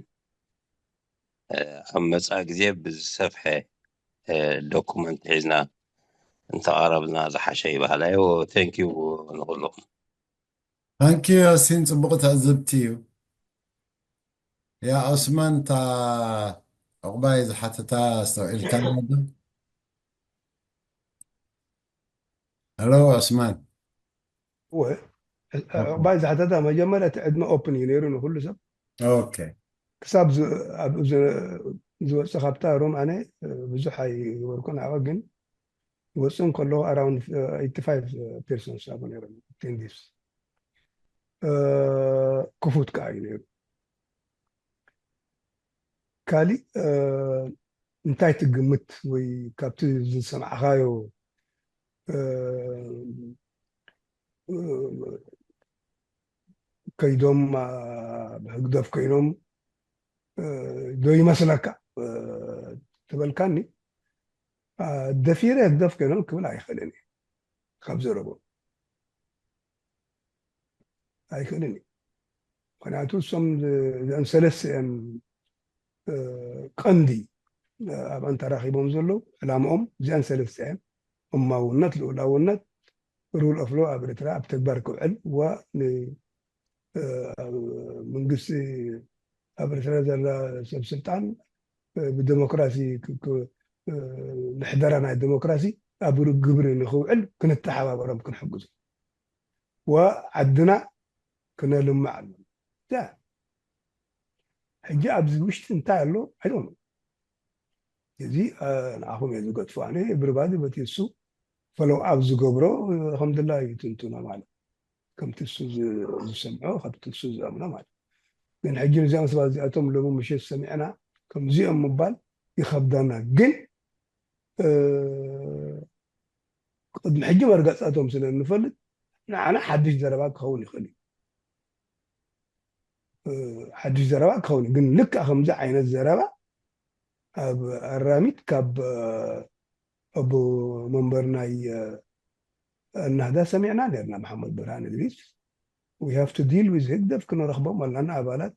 ኣብ መፃኢ ግዜ ብዝሰፍሐ ዶኩመንት ሒዝና እንተቐረብና ዝሓሸ ይበሃላዮ ቴንኪዩ ንኩልኹም ታንኪዩ ያሲን ፅቡቅ ትዕዝብቲ እዩ ያ ዑስማን እታ ዕቁባይ ዝሓተታ ኣስተውዒልካ ዶ ሄሎ ዑስማን ዕቁባይ ዝሓተታ መጀመርያ እቲ ዕድመ ኦፕን እዩ ነይሩ ንኩሉ ሰብ ኦኬ ክሳብ ዝወፅእ ካብታ ሮም ኣነ ብዙሕ ኣይገበርኩን ኣቐ ግን ይወፅእ እንከለኹ ኣራውንድ ኤይቲ ፋይቭ ፐርሰንት ኣብኡ ነይሮም ኣቴንዲንስ ክፉት ከዓ እዩ ነይሩ ካሊእ እንታይ ትግምት ወይ ካብቲ ዝሰማዕካዮ ከይዶም ብህግደፍ ኮይኖም ዶ ይመስለካ ትበልካኒ ደፊረ ህግደፍ ኮይኖም ክብል ኣይኽእልን እየ ካብ ዘረቦም ኣይኽእልን እዩ ምክንያቱ እሶም እዚኣን ሰለስተ እየን ቀንዲ ኣብኣን ተራኺቦም ዘለዉ ዕላምኦም እዚኣን ሰለስተ እየን እማውነት ልኡላውነት ሩል ኦፍ ሎ ኣብ ኤርትራ ኣብ ተግባር ክውዕል ዋ መንግስቲ ኣብ ኤርትራ ዘላ ሰብ ስልጣን ብደሞክራሲ ምሕደራ ናይ ደሞክራሲ ኣብ ግብሪ ንክውዕል ክንተሓባበሮም ክንሕግዞ ወዓድና ክነልምዕ ኣሎ ሕጂ ኣብዚ ውሽጢ እንታይ ኣሎ ኣይዶን። እዚ ንኣኹም እየ ዝገጥፎ። ኣነ ብርባዚ በቲ እሱ ፈለው ኣብ ዝገብሮ ከምድላ እዩ ትንትኖ ማለት ከምቲ እሱ ዝሰምዖ ካብቲ እሱ ዝኣምኖ ማለት። ግን ሕጂ ነዚኦም ሰባት እዚኣቶም ሎሚ ምሸት ሰሚዕና ከምዚኦም ምባል ይኸብደና። ግን ቅድሚ ሕጂ መርገፃቶም ስለ እንፈልጥ ንዓና ሓድሽ ዘረባ ክኸውን ይኽእል እዩ። ሓድሽ ዘረባ ክኸውን ግን ልክዕ ከምዚ ዓይነት ዘረባ ኣብ ኣራሚት ካብ ኣቦ መንበር ናይ ኣናህዳ ሰሚዕና ነርና። መሓመድ ብርሃን እድሪስ we have to deal with ህግደፍ ክንረኽቦም ኣለና። ኣባላት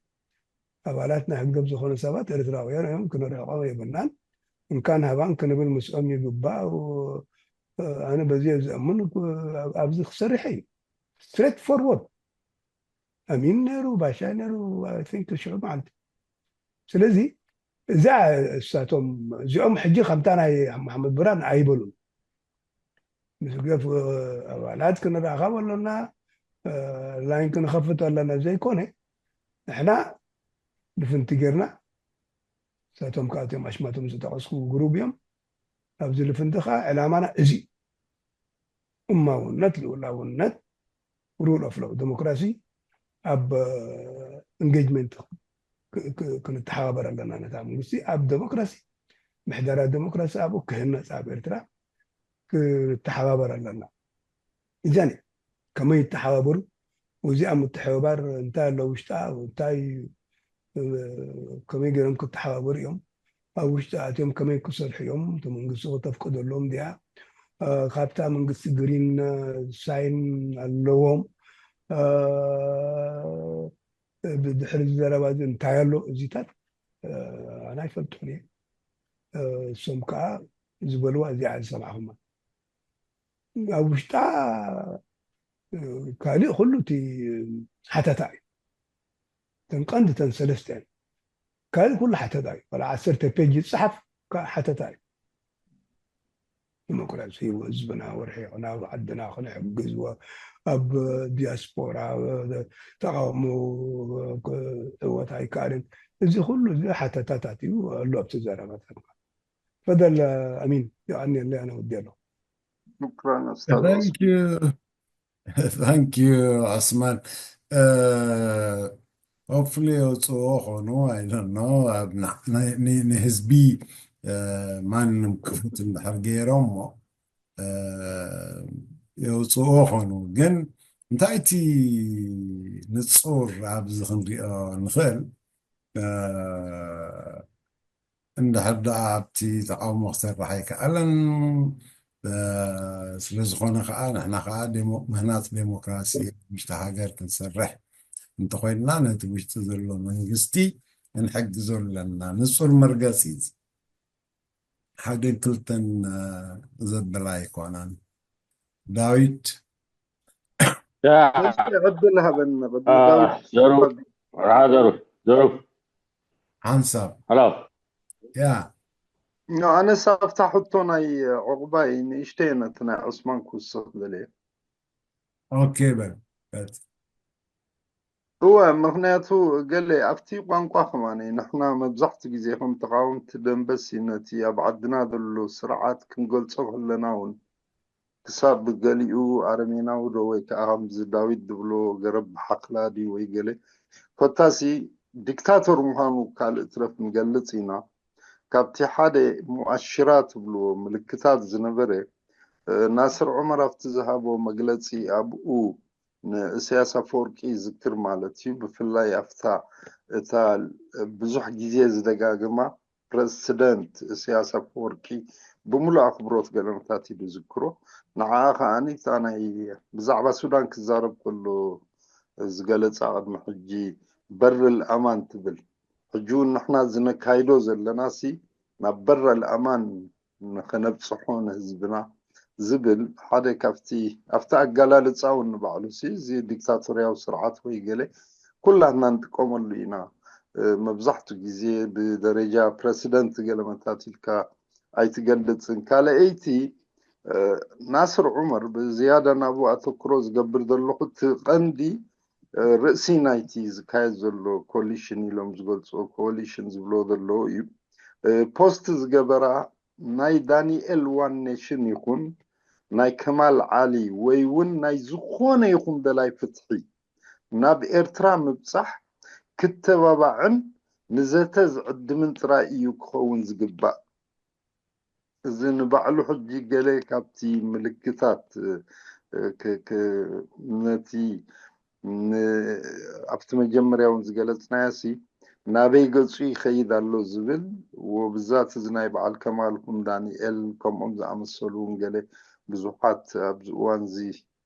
ኣባላት ናይ ህግደፍ ዝኾኑ ሰባት ኤርትራውያን እዮም፣ ክንርሕቆም የብልናን። እንካን ሃባን ክንብል ምስኦም ይግባእ። ኣነ በዚ ዝኣምን ኣብዚ ክሰርሕ እዩ። Straight forward ኣሚን ነይሩ ባሻ ነይሩ ሽዑ መዓልቲ። ስለዚ እዛ እሳቶም እዚኦም ሕጂ ከምታ ናይ መሓመድ ብራን ኣይበሉን። ምስ ገፍ ኣባላት ክንራኸብ ኣለና፣ ላይን ክንኸፍት ኣለና ዘይኮነ ንሕና ልፍንቲ ጌርና እሳቶም ከኣትዮም ኣሽማቶም ዝጠቐስኩ ግሩብ እዮም። ኣብዚ ልፍንቲ ከዓ ዕላማና እዚ እማውነት ልኡላውነት rule of law ዲሞክራሲ ኣብ engagement ክንተሓባበር ኣለና። ነታ መንግስቲ ኣብ ዲሞክራሲ ምሕደራ ዲሞክራሲ ኣብኡ ክህነፅ ኣብ ኤርትራ ክንተሓባበር ኣለና። እዚኣን ከመይ ይተሓባበሩ እዚኣ ምትሕብባር እንታይ ኣሎ ውሽጣ እንታይ ከመይ ገይሮም ክተሓባበሩ እዮም ኣብ ውሽጢ ኣትዮም ከመይ ክሰርሑ እዮም እቲ መንግስቲ ክተፍቅደሎም ድያ ካብታ መንግስቲ ግሪን ሳይን ኣለዎም ብድሕሪ ዘረባ እዚ እንታይ ኣሎ እዚታት ኣና ይፈልጦን እየ እሶም ከዓ ዝበልዋ እዚኣ ዝሰማዕኹማ ኣብ ውሽጣ ካልእ ኩሉ እቲ ሓተታ እዩ ተን ቀንዲ ተን ሰለስተ ካልእ ኩሉ ሓተታ እዩ ወላ ዓሰርተ ፔጅ ይፅሓፍ ሓተታ እዩ ዲሞክራሲ ህዝብና ወርሒቕና ዓድና ክንሕግዝ ኣብ ዲያስፖራ ተቃውሞ እወት ኣይከኣልን እዚ ኩሉ እዚ ሓተታታት እዩ ኣሎ ኣብቲ ዘረባታት ፈደል ኣሚን የቀንየለይ ኣነ ወዲ ኣለኹ Thank you. Thank you, Osman. Hopefully የውፅዎ ኾኑ ኣይደኖ ንህዝቢ ማንም ክፉት እንድሕር ገይሮሞ የውፅዎ ኾኑ ግን እንታይ እቲ ንፁር ኣብዚ ክንሪኦ ንኽእል እንድሕር ደኣ ኣብቲ ተቃውሞ ክሰርሕ ኣይከኣለን ስለ ዝኾነ ከዓ ንሕና ከዓ ምህናፅ ዴሞክራሲ ውሽጢ ሃገር ክንሰርሕ እንተኮይንና ነቲ ውሽጢ ዘሎ መንግስቲ ክንሕግዞ ኣለና ንፁር መርገፂ ሓደን ክልተን ዘበላ ኣይኮነን ዳዊት ዕድል ሃበኒ ዘሩፍ ሓንሳብ ያ ኣነስ ኣብታ ሕቶ ናይ ዕቑባይ ንእሽተይ ነቲ ናይ ዑስማን ክውስኽ ደልየ ኦኬ በል እወ ምኽንያቱ ገለ ኣብቲ ቋንቋ ከማኒ ንሕና መብዛሕቱ ግዜ ከም ተቃወምቲ ደንበሲ ነቲ ኣብ ዓድና ዘሎ ስርዓት ክንገልጾ ከለና እውን ክሳብ ገሊኡ ኣረሜናዊ ዶ ወይ ከዓ ከምዚ ዳዊት ዝብሎ ገረብ ብሓኽላ ድዩ ወይ ገለ ኮታሲ ዲክታቶር ምዃኑ ካልእ ትረፍ ንገልጽ ኢና ካብቲ ሓደ ሙኣሽራት ትብልዎ ምልክታት ዝነበረ ናስር ዑመር ኣብቲ ዝሃቦ መግለፂ ኣብኡ ንእስያስ ኣፈወርቂ ይዝክር ማለት እዩ ብፍላይ ኣብታ እታ ብዙሕ ግዜ ዝደጋግማ ፕረስደንት እስያስ ኣፈወርቂ ብምሉእ ኣክብሮት ገለመታት እዩ ዝዝክሮ ንዓ ከዓኒ እታ ናይ ብዛዕባ ሱዳን ክዛረብ ከሎ ዝገለፃ ቅድሚ ሕጂ በርል ኣማን ትብል ሕጂ እውን ንሕና ዝነካይዶ ዘለና ሲ ናብ በረል ኣማን ንኸነብፅሖ ንህዝብና ዝብል ሓደ ካብቲ ኣብቲ ኣገላልፃ እውን ንባዕሉ ሲ እዚ ዲክታቶርያዊ ስርዓት ወይ ገለ ኩላትና ንጥቀመሉ ኢና መብዛሕቱ ግዜ ብደረጃ ፕረሲደንት ገለመታት ኢልካ ኣይትገልፅን ካልኣይቲ ናስር ዑመር ብዝያዳ ናብኡ ኣተክሮ ዝገብር ዘለኹ እቲ ቀንዲ ርእሲ ናይቲ ዝካየድ ዘሎ ኮሊሽን ኢሎም ዝገልፅዎ ኮሊሽን ዝብሎ ዘለዎ እዩ። ፖስት ዝገበራ ናይ ዳንኤል ዋን ኔሽን ይኹን ናይ ከማል ዓሊ ወይ እውን ናይ ዝኾነ ይኹን ደላይ ፍትሒ ናብ ኤርትራ ምብፃሕ ክተባባዕን ንዘተ ዝዕድምን ጥራይ እዩ ክኸውን ዝግባእ። እዚ ንባዕሉ ሕጂ ገለ ካብቲ ምልክታት ነቲ ኣብቲ መጀመርያ እውን ዝገለፅናዮ ሲ ናበይ ገፁ ይኸይድ ኣሎ ዝብል ወብዛት እዚ ናይ በዓል ከማልኩም ዳንኤል ከምኦም ዝኣመሰሉ እውን ገለ ብዙሓት ኣብዚ እዋን እዚ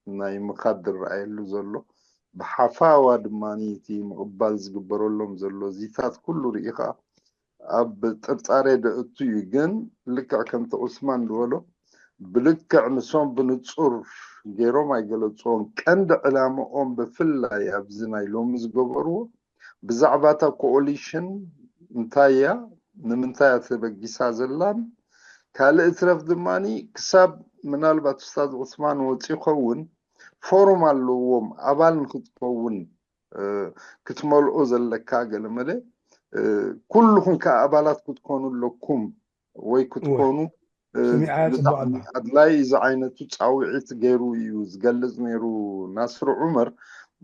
ናይ ምኻድ ዝረኣየሉ ዘሎ ብሓፋዋ ድማ እቲ ምቕባል ዝግበረሎም ዘሎ እዚታት ኩሉ ርኢኻ ኣብ ጥርጣሬ ደእቱ እዩ። ግን ልክዕ ከምቲ ዑስማን ዝበሎ ብልክዕ ንሶም ብንጹር ገይሮም ኣይገለጽዎን። ቀንዲ ዕላምኦም ብፍላይ ኣብዚ ናይ ሎሚ ዝገበርዎ ብዛዕባ እታ ኮኦሊሽን እንታይ እያ፣ ንምንታይ እያ ተበጊሳ ዘላን ካልእ እትረፍ ድማ ክሳብ ምናልባት ኡስታዝ ዑስማን ወፂ ይኸውን ፎርም ኣለዎም ኣባል ንክትከውን ክትመልኦ ዘለካ ገለመለ ኩልኹም ከዓ ኣባላት ክትኮኑ ኣለኩም ወይ ክትኮኑ ኣድላይ እዚ ዓይነቱ ፃውዒት ገይሩ እዩ ዝገልፅ ነይሩ ናስር ዑመር።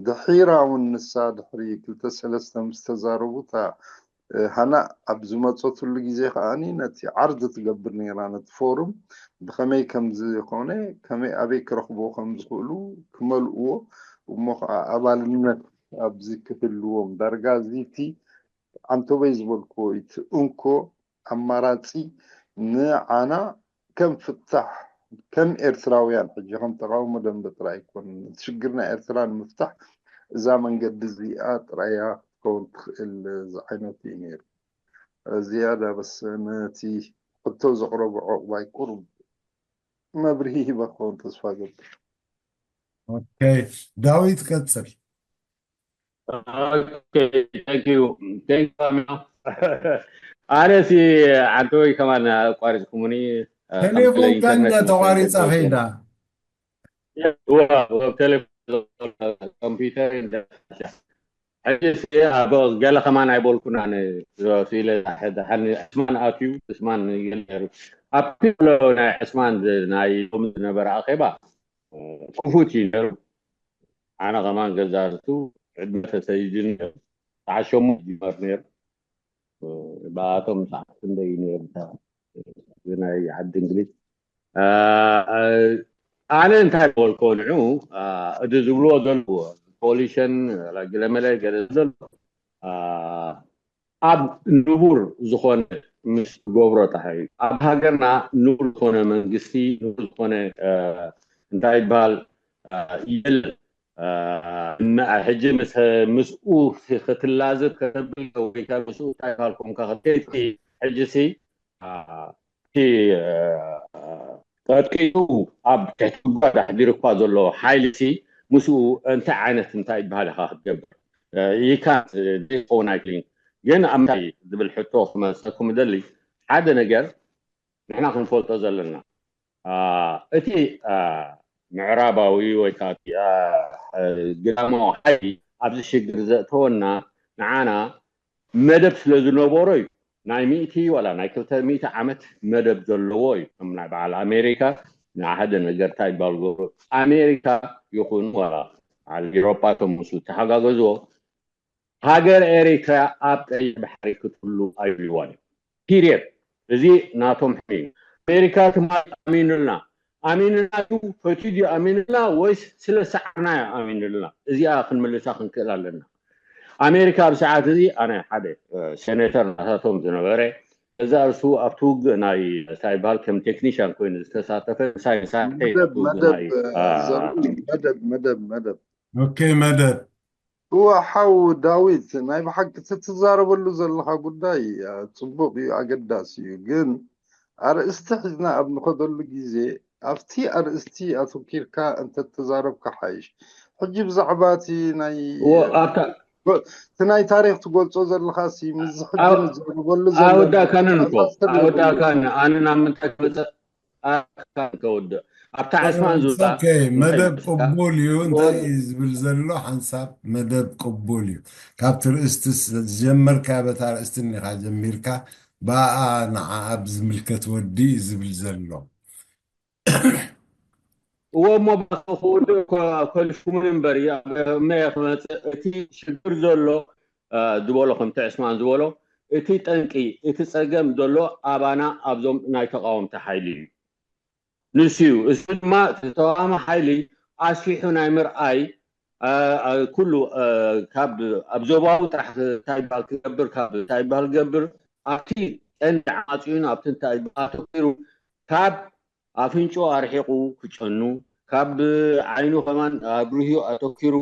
ድሒራ እውን ንሳ ድሕሪ ክልተ ሰለስተ ምስ ተዛረቡ እታ ሃና ኣብ ዝመፀትሉ ግዜ ከዓኒ ነቲ ዓርዲ ትገብር ነይራ ነቲ ፎርም ብኸመይ ከም ዝኾነ ከመይ ኣበይ ክረኽቦ ከም ዝኽእሉ ክመልእዎ እሞ ከዓ ኣባልነት ኣብዚ ክህልዎም ዳርጋ እዚ እቲ ኣንቶበይ ዝበልክዎ እቲ እንኮ ኣማራፂ ንዓና ከም ፍታሕ ከም ኤርትራውያን ሕጂ ከም ተቃውሞ ደንበ ጥራይ ኣይኮን እቲ ሽግር ናይ ኤርትራ ንምፍታሕ እዛ መንገዲ እዚኣ ጥራያ ክትከውን ትኽእል ዝዓይነቱ እዩ ነይሩ። ዝያዳ በስ ነቲ ሕቶ ዘቕረቡ ዕቑባይ ቁሩብ መብርሂ ሂበ ክኸውን ተስፋ ገብር። ኦኬ ዳዊት ቀጽል። ኣነ ሲ ዓንተወይ ከማን ኣቋሪፅኩምኒ። ቴሌፎንካ እንደ ተቋሪፃ ከይዳ ኮምፒውተር ሕጂ ገለ ከማን ኣይበልኩናን ስኢለ ሕስማን ኣትዩ ሕስማን ገለ ነይሩ ኣብቲ ናይ ሕስማን ናይ ሎሚ ዝነበረ ኣኼባ ክፉት እዩ ነይሩ። ኣነ ከማን ገዛዝቱ ዕድመ ተሰይዱ ነይሩ። ሰዓት ሸሞንተ ይጅመር ነይሩ። ብኣቶም ሰዓት ክንደይ ነይሩ ናይ ዓዲ እንግሊዝ ኣነ እንታይ ዝበልኮ ንዑ እቲ ዝብልዎ ዘለዎ ኮሊሽን ገለመለ ገለ ዘሎ ኣብ ንቡር ዝኾነ ምስ ገብሮ ጥራሕ እዩ። ኣብ ሃገርና ንቡር ዝኾነ መንግስቲ ንቡር ዝኾነ እንታይ ይበሃል የለን። ሕጂ ምስኡ ክትላዘብ ከተብል ወይ ከዓ ምስኡ እንታይ ይበሃል ኮምካ ክትከይድ ሕጂ ሲ እቲ ቀጥቂጡ ኣብ ትሕቲ ጉድጓድ ኣሕዲሩ እኳ ዘሎ ሓይሊ ሲ ምስኡ እንታይ ዓይነት እንታይ ይበሃል ኢኻ ክትገብር ይካ ዘይኸውን ኣይክልን። ግን ኣብ ምንታይ ዝብል ሕቶ ክመልሰኩም እደሊ ሓደ ነገር ንሕና ክንፈልጦ ዘለና እቲ ምዕራባዊ ወይ ከዓ ግዳማዊ ሓይሊ ኣብዚ ሽግር ዘእተወና ንዓና መደብ ስለ ዝነበሮ እዩ። ናይ ሚእቲ ዋላ ናይ ክልተ ሚእቲ ዓመት መደብ ዘለዎ እዩ። ከም ናይ በዓል ኣሜሪካ ንሓደ ነገር እንታይ ይባል ገብሮ ኣሜሪካ ይኹን ዋላ በዓል ኤሮጳ እቶም ምስ ተሓጋገዝዎ ሃገር ኤሪትራ ኣብ ቀይሕ ባሕሪ ክትህሉ ኣይብልዋን እዮም። ፒርየድ። እዚ ናቶም ሕልሚ እዩ። ኣሜሪካ ትማሊ ኣሚኑልና ኣሚኑልና ድዩ ፈትዩ ድዩ ኣሚኑልና ወይስ ስለ ሰዓርና እዩ ኣሚኑልና? እዚኣ ክንምልሳ ክንክእል ኣለና። ኣሜሪካ ኣብ ሰዓት እዚ ኣነ ሓደ ሴኔተር ናታቶም ዝነበረ እዛ እርሱ ኣብቲ ውግእ ናይ እንታይ ይበሃል ከም ቴክኒሽያን ኮይኑ ዝተሳተፈ ሳይንሳይ መደብ መደብ ዘርኢ መደብ መደብ መደብ ኦኬ መደብ እወ ሓው ዳዊት ናይ ብሓቂ እቲ ትዛረበሉ ዘለኻ ጉዳይ ጽቡቕ እዩ ኣገዳሲ እዩ ግን ኣርእስቲ ሒዝና ኣብ ንኸደሉ ግዜ ኣብቲ ኣርእስቲ ኣተኪርካ እንተተዛረብካ ሓይሽ ሕጂ ብዛዕባ እቲ ናይ እቲ ናይ ታሪክ ትገልጾ ዘለካ ሲ ምስ ሕጂ ንዛረበሉ ኣወዳእካንን እኮ ኣወዳእካን ኣነ ናብ ምንታይ ክመፅእ ኣካ ከወድእ ኣብታ ዕስማን ዙላ okay መደብ ቅቡል እዩ። እንታይ እዩ ዝብል ዘሎ ሓንሳብ መደብ ቅቡል እዩ። ካብቲ ርእስቲ ዝጀመርካዮ በታ ርእስቲ እኒኻ ጀሚርካ ብኣ ንዓ ኣብ ዝምልከት ወዲ እዩ ዝብል ዘሎ። እዎ እሞ ባኸ ክወድእ ከልፉምን እምበር መየ ክመፅእ እቲ ሽግር ዘሎ ዝበሎ ከምቲ ዕስማን ዝበሎ እቲ ጠንቂ እቲ ፀገም ዘሎ ኣባና ኣብዞም ናይ ተቃወምቲ ሓይሊ እዩ። ንሱ እዩ። እሱ ድማ ተቃዋሚ ሓይሊ ኣስፊሑ ናይ ምርኣይ ኩሉ ካብ ኣብ ዞባዊ ጥራሕ እንታይ ይበሃል ክገብር ካብ እንታይ ይበሃል ክገብር ኣብቲ ቀንዲ ዓፅዩን ኣብቲ እንታይ ይበሃል ኣተኪሩ ካብ ኣፍንጭኡ ኣርሒቑ ክጨኑ ካብ ዓይኑ ከማን ኣብ ርህዩ ኣተኪሩ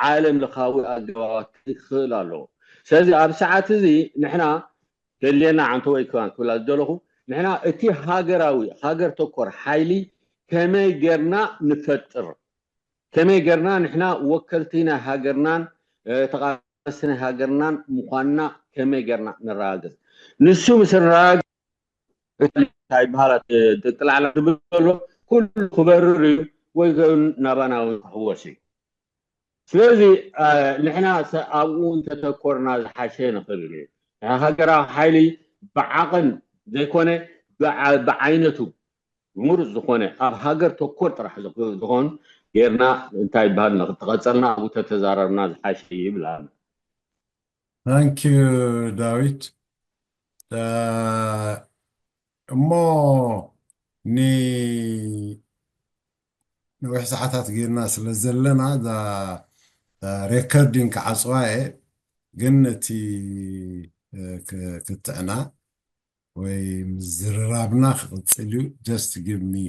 ዓለም ለኻዊ ኣገባባት ክኽእል ኣለዎ። ስለዚ ኣብ ሰዓት እዚ ንሕና ከድልየና ዓንተ ወይ ክባን ክብላ ዝደለኹ ንሕና እቲ ሃገራዊ ሃገር ተኮር ሓይሊ ከመይ ጌርና ንፈጥር ከመይ ጌርና ንሕና ወከልቲ ናይ ሃገርናን ተቃለስቲ ናይ ሃገርናን ምዃንና ከመይ ጌርና ነረጋግጽ ንሱ ምስ ነረጋግጽ እንታይ በሃላ ደቂ ላዕላ ዝብል ዘሎ ኩሉ ክበርር እዩ ወይ ናባና ክሕወስ እዩ። ስለዚ ንሕና ኣብኡ እንተተኮርና ዝሓሸ ንኽእል እዩ። ሃገራዊ ሓይሊ ብዓቕን ዘይኮነ ብዓይነቱ ምሩፅ ዝኾነ ኣብ ሃገር ተኮር ጥራሕ ዝኾኑ ጌርና እንታይ ይበሃል ንክተቐፀልና ኣብኡ ተተዛረብና ዝሓሸ ይብል ኣነ። Thank you ዳዊት። እሞ ንነዊሕ ሰዓታት ጌርና ስለ ዘለና እዛ recording ክዓፅዋ እየ፣ ግን እቲ ክትዕና ወይ ምዝርራብና ክቕፅል እዩ። Just give me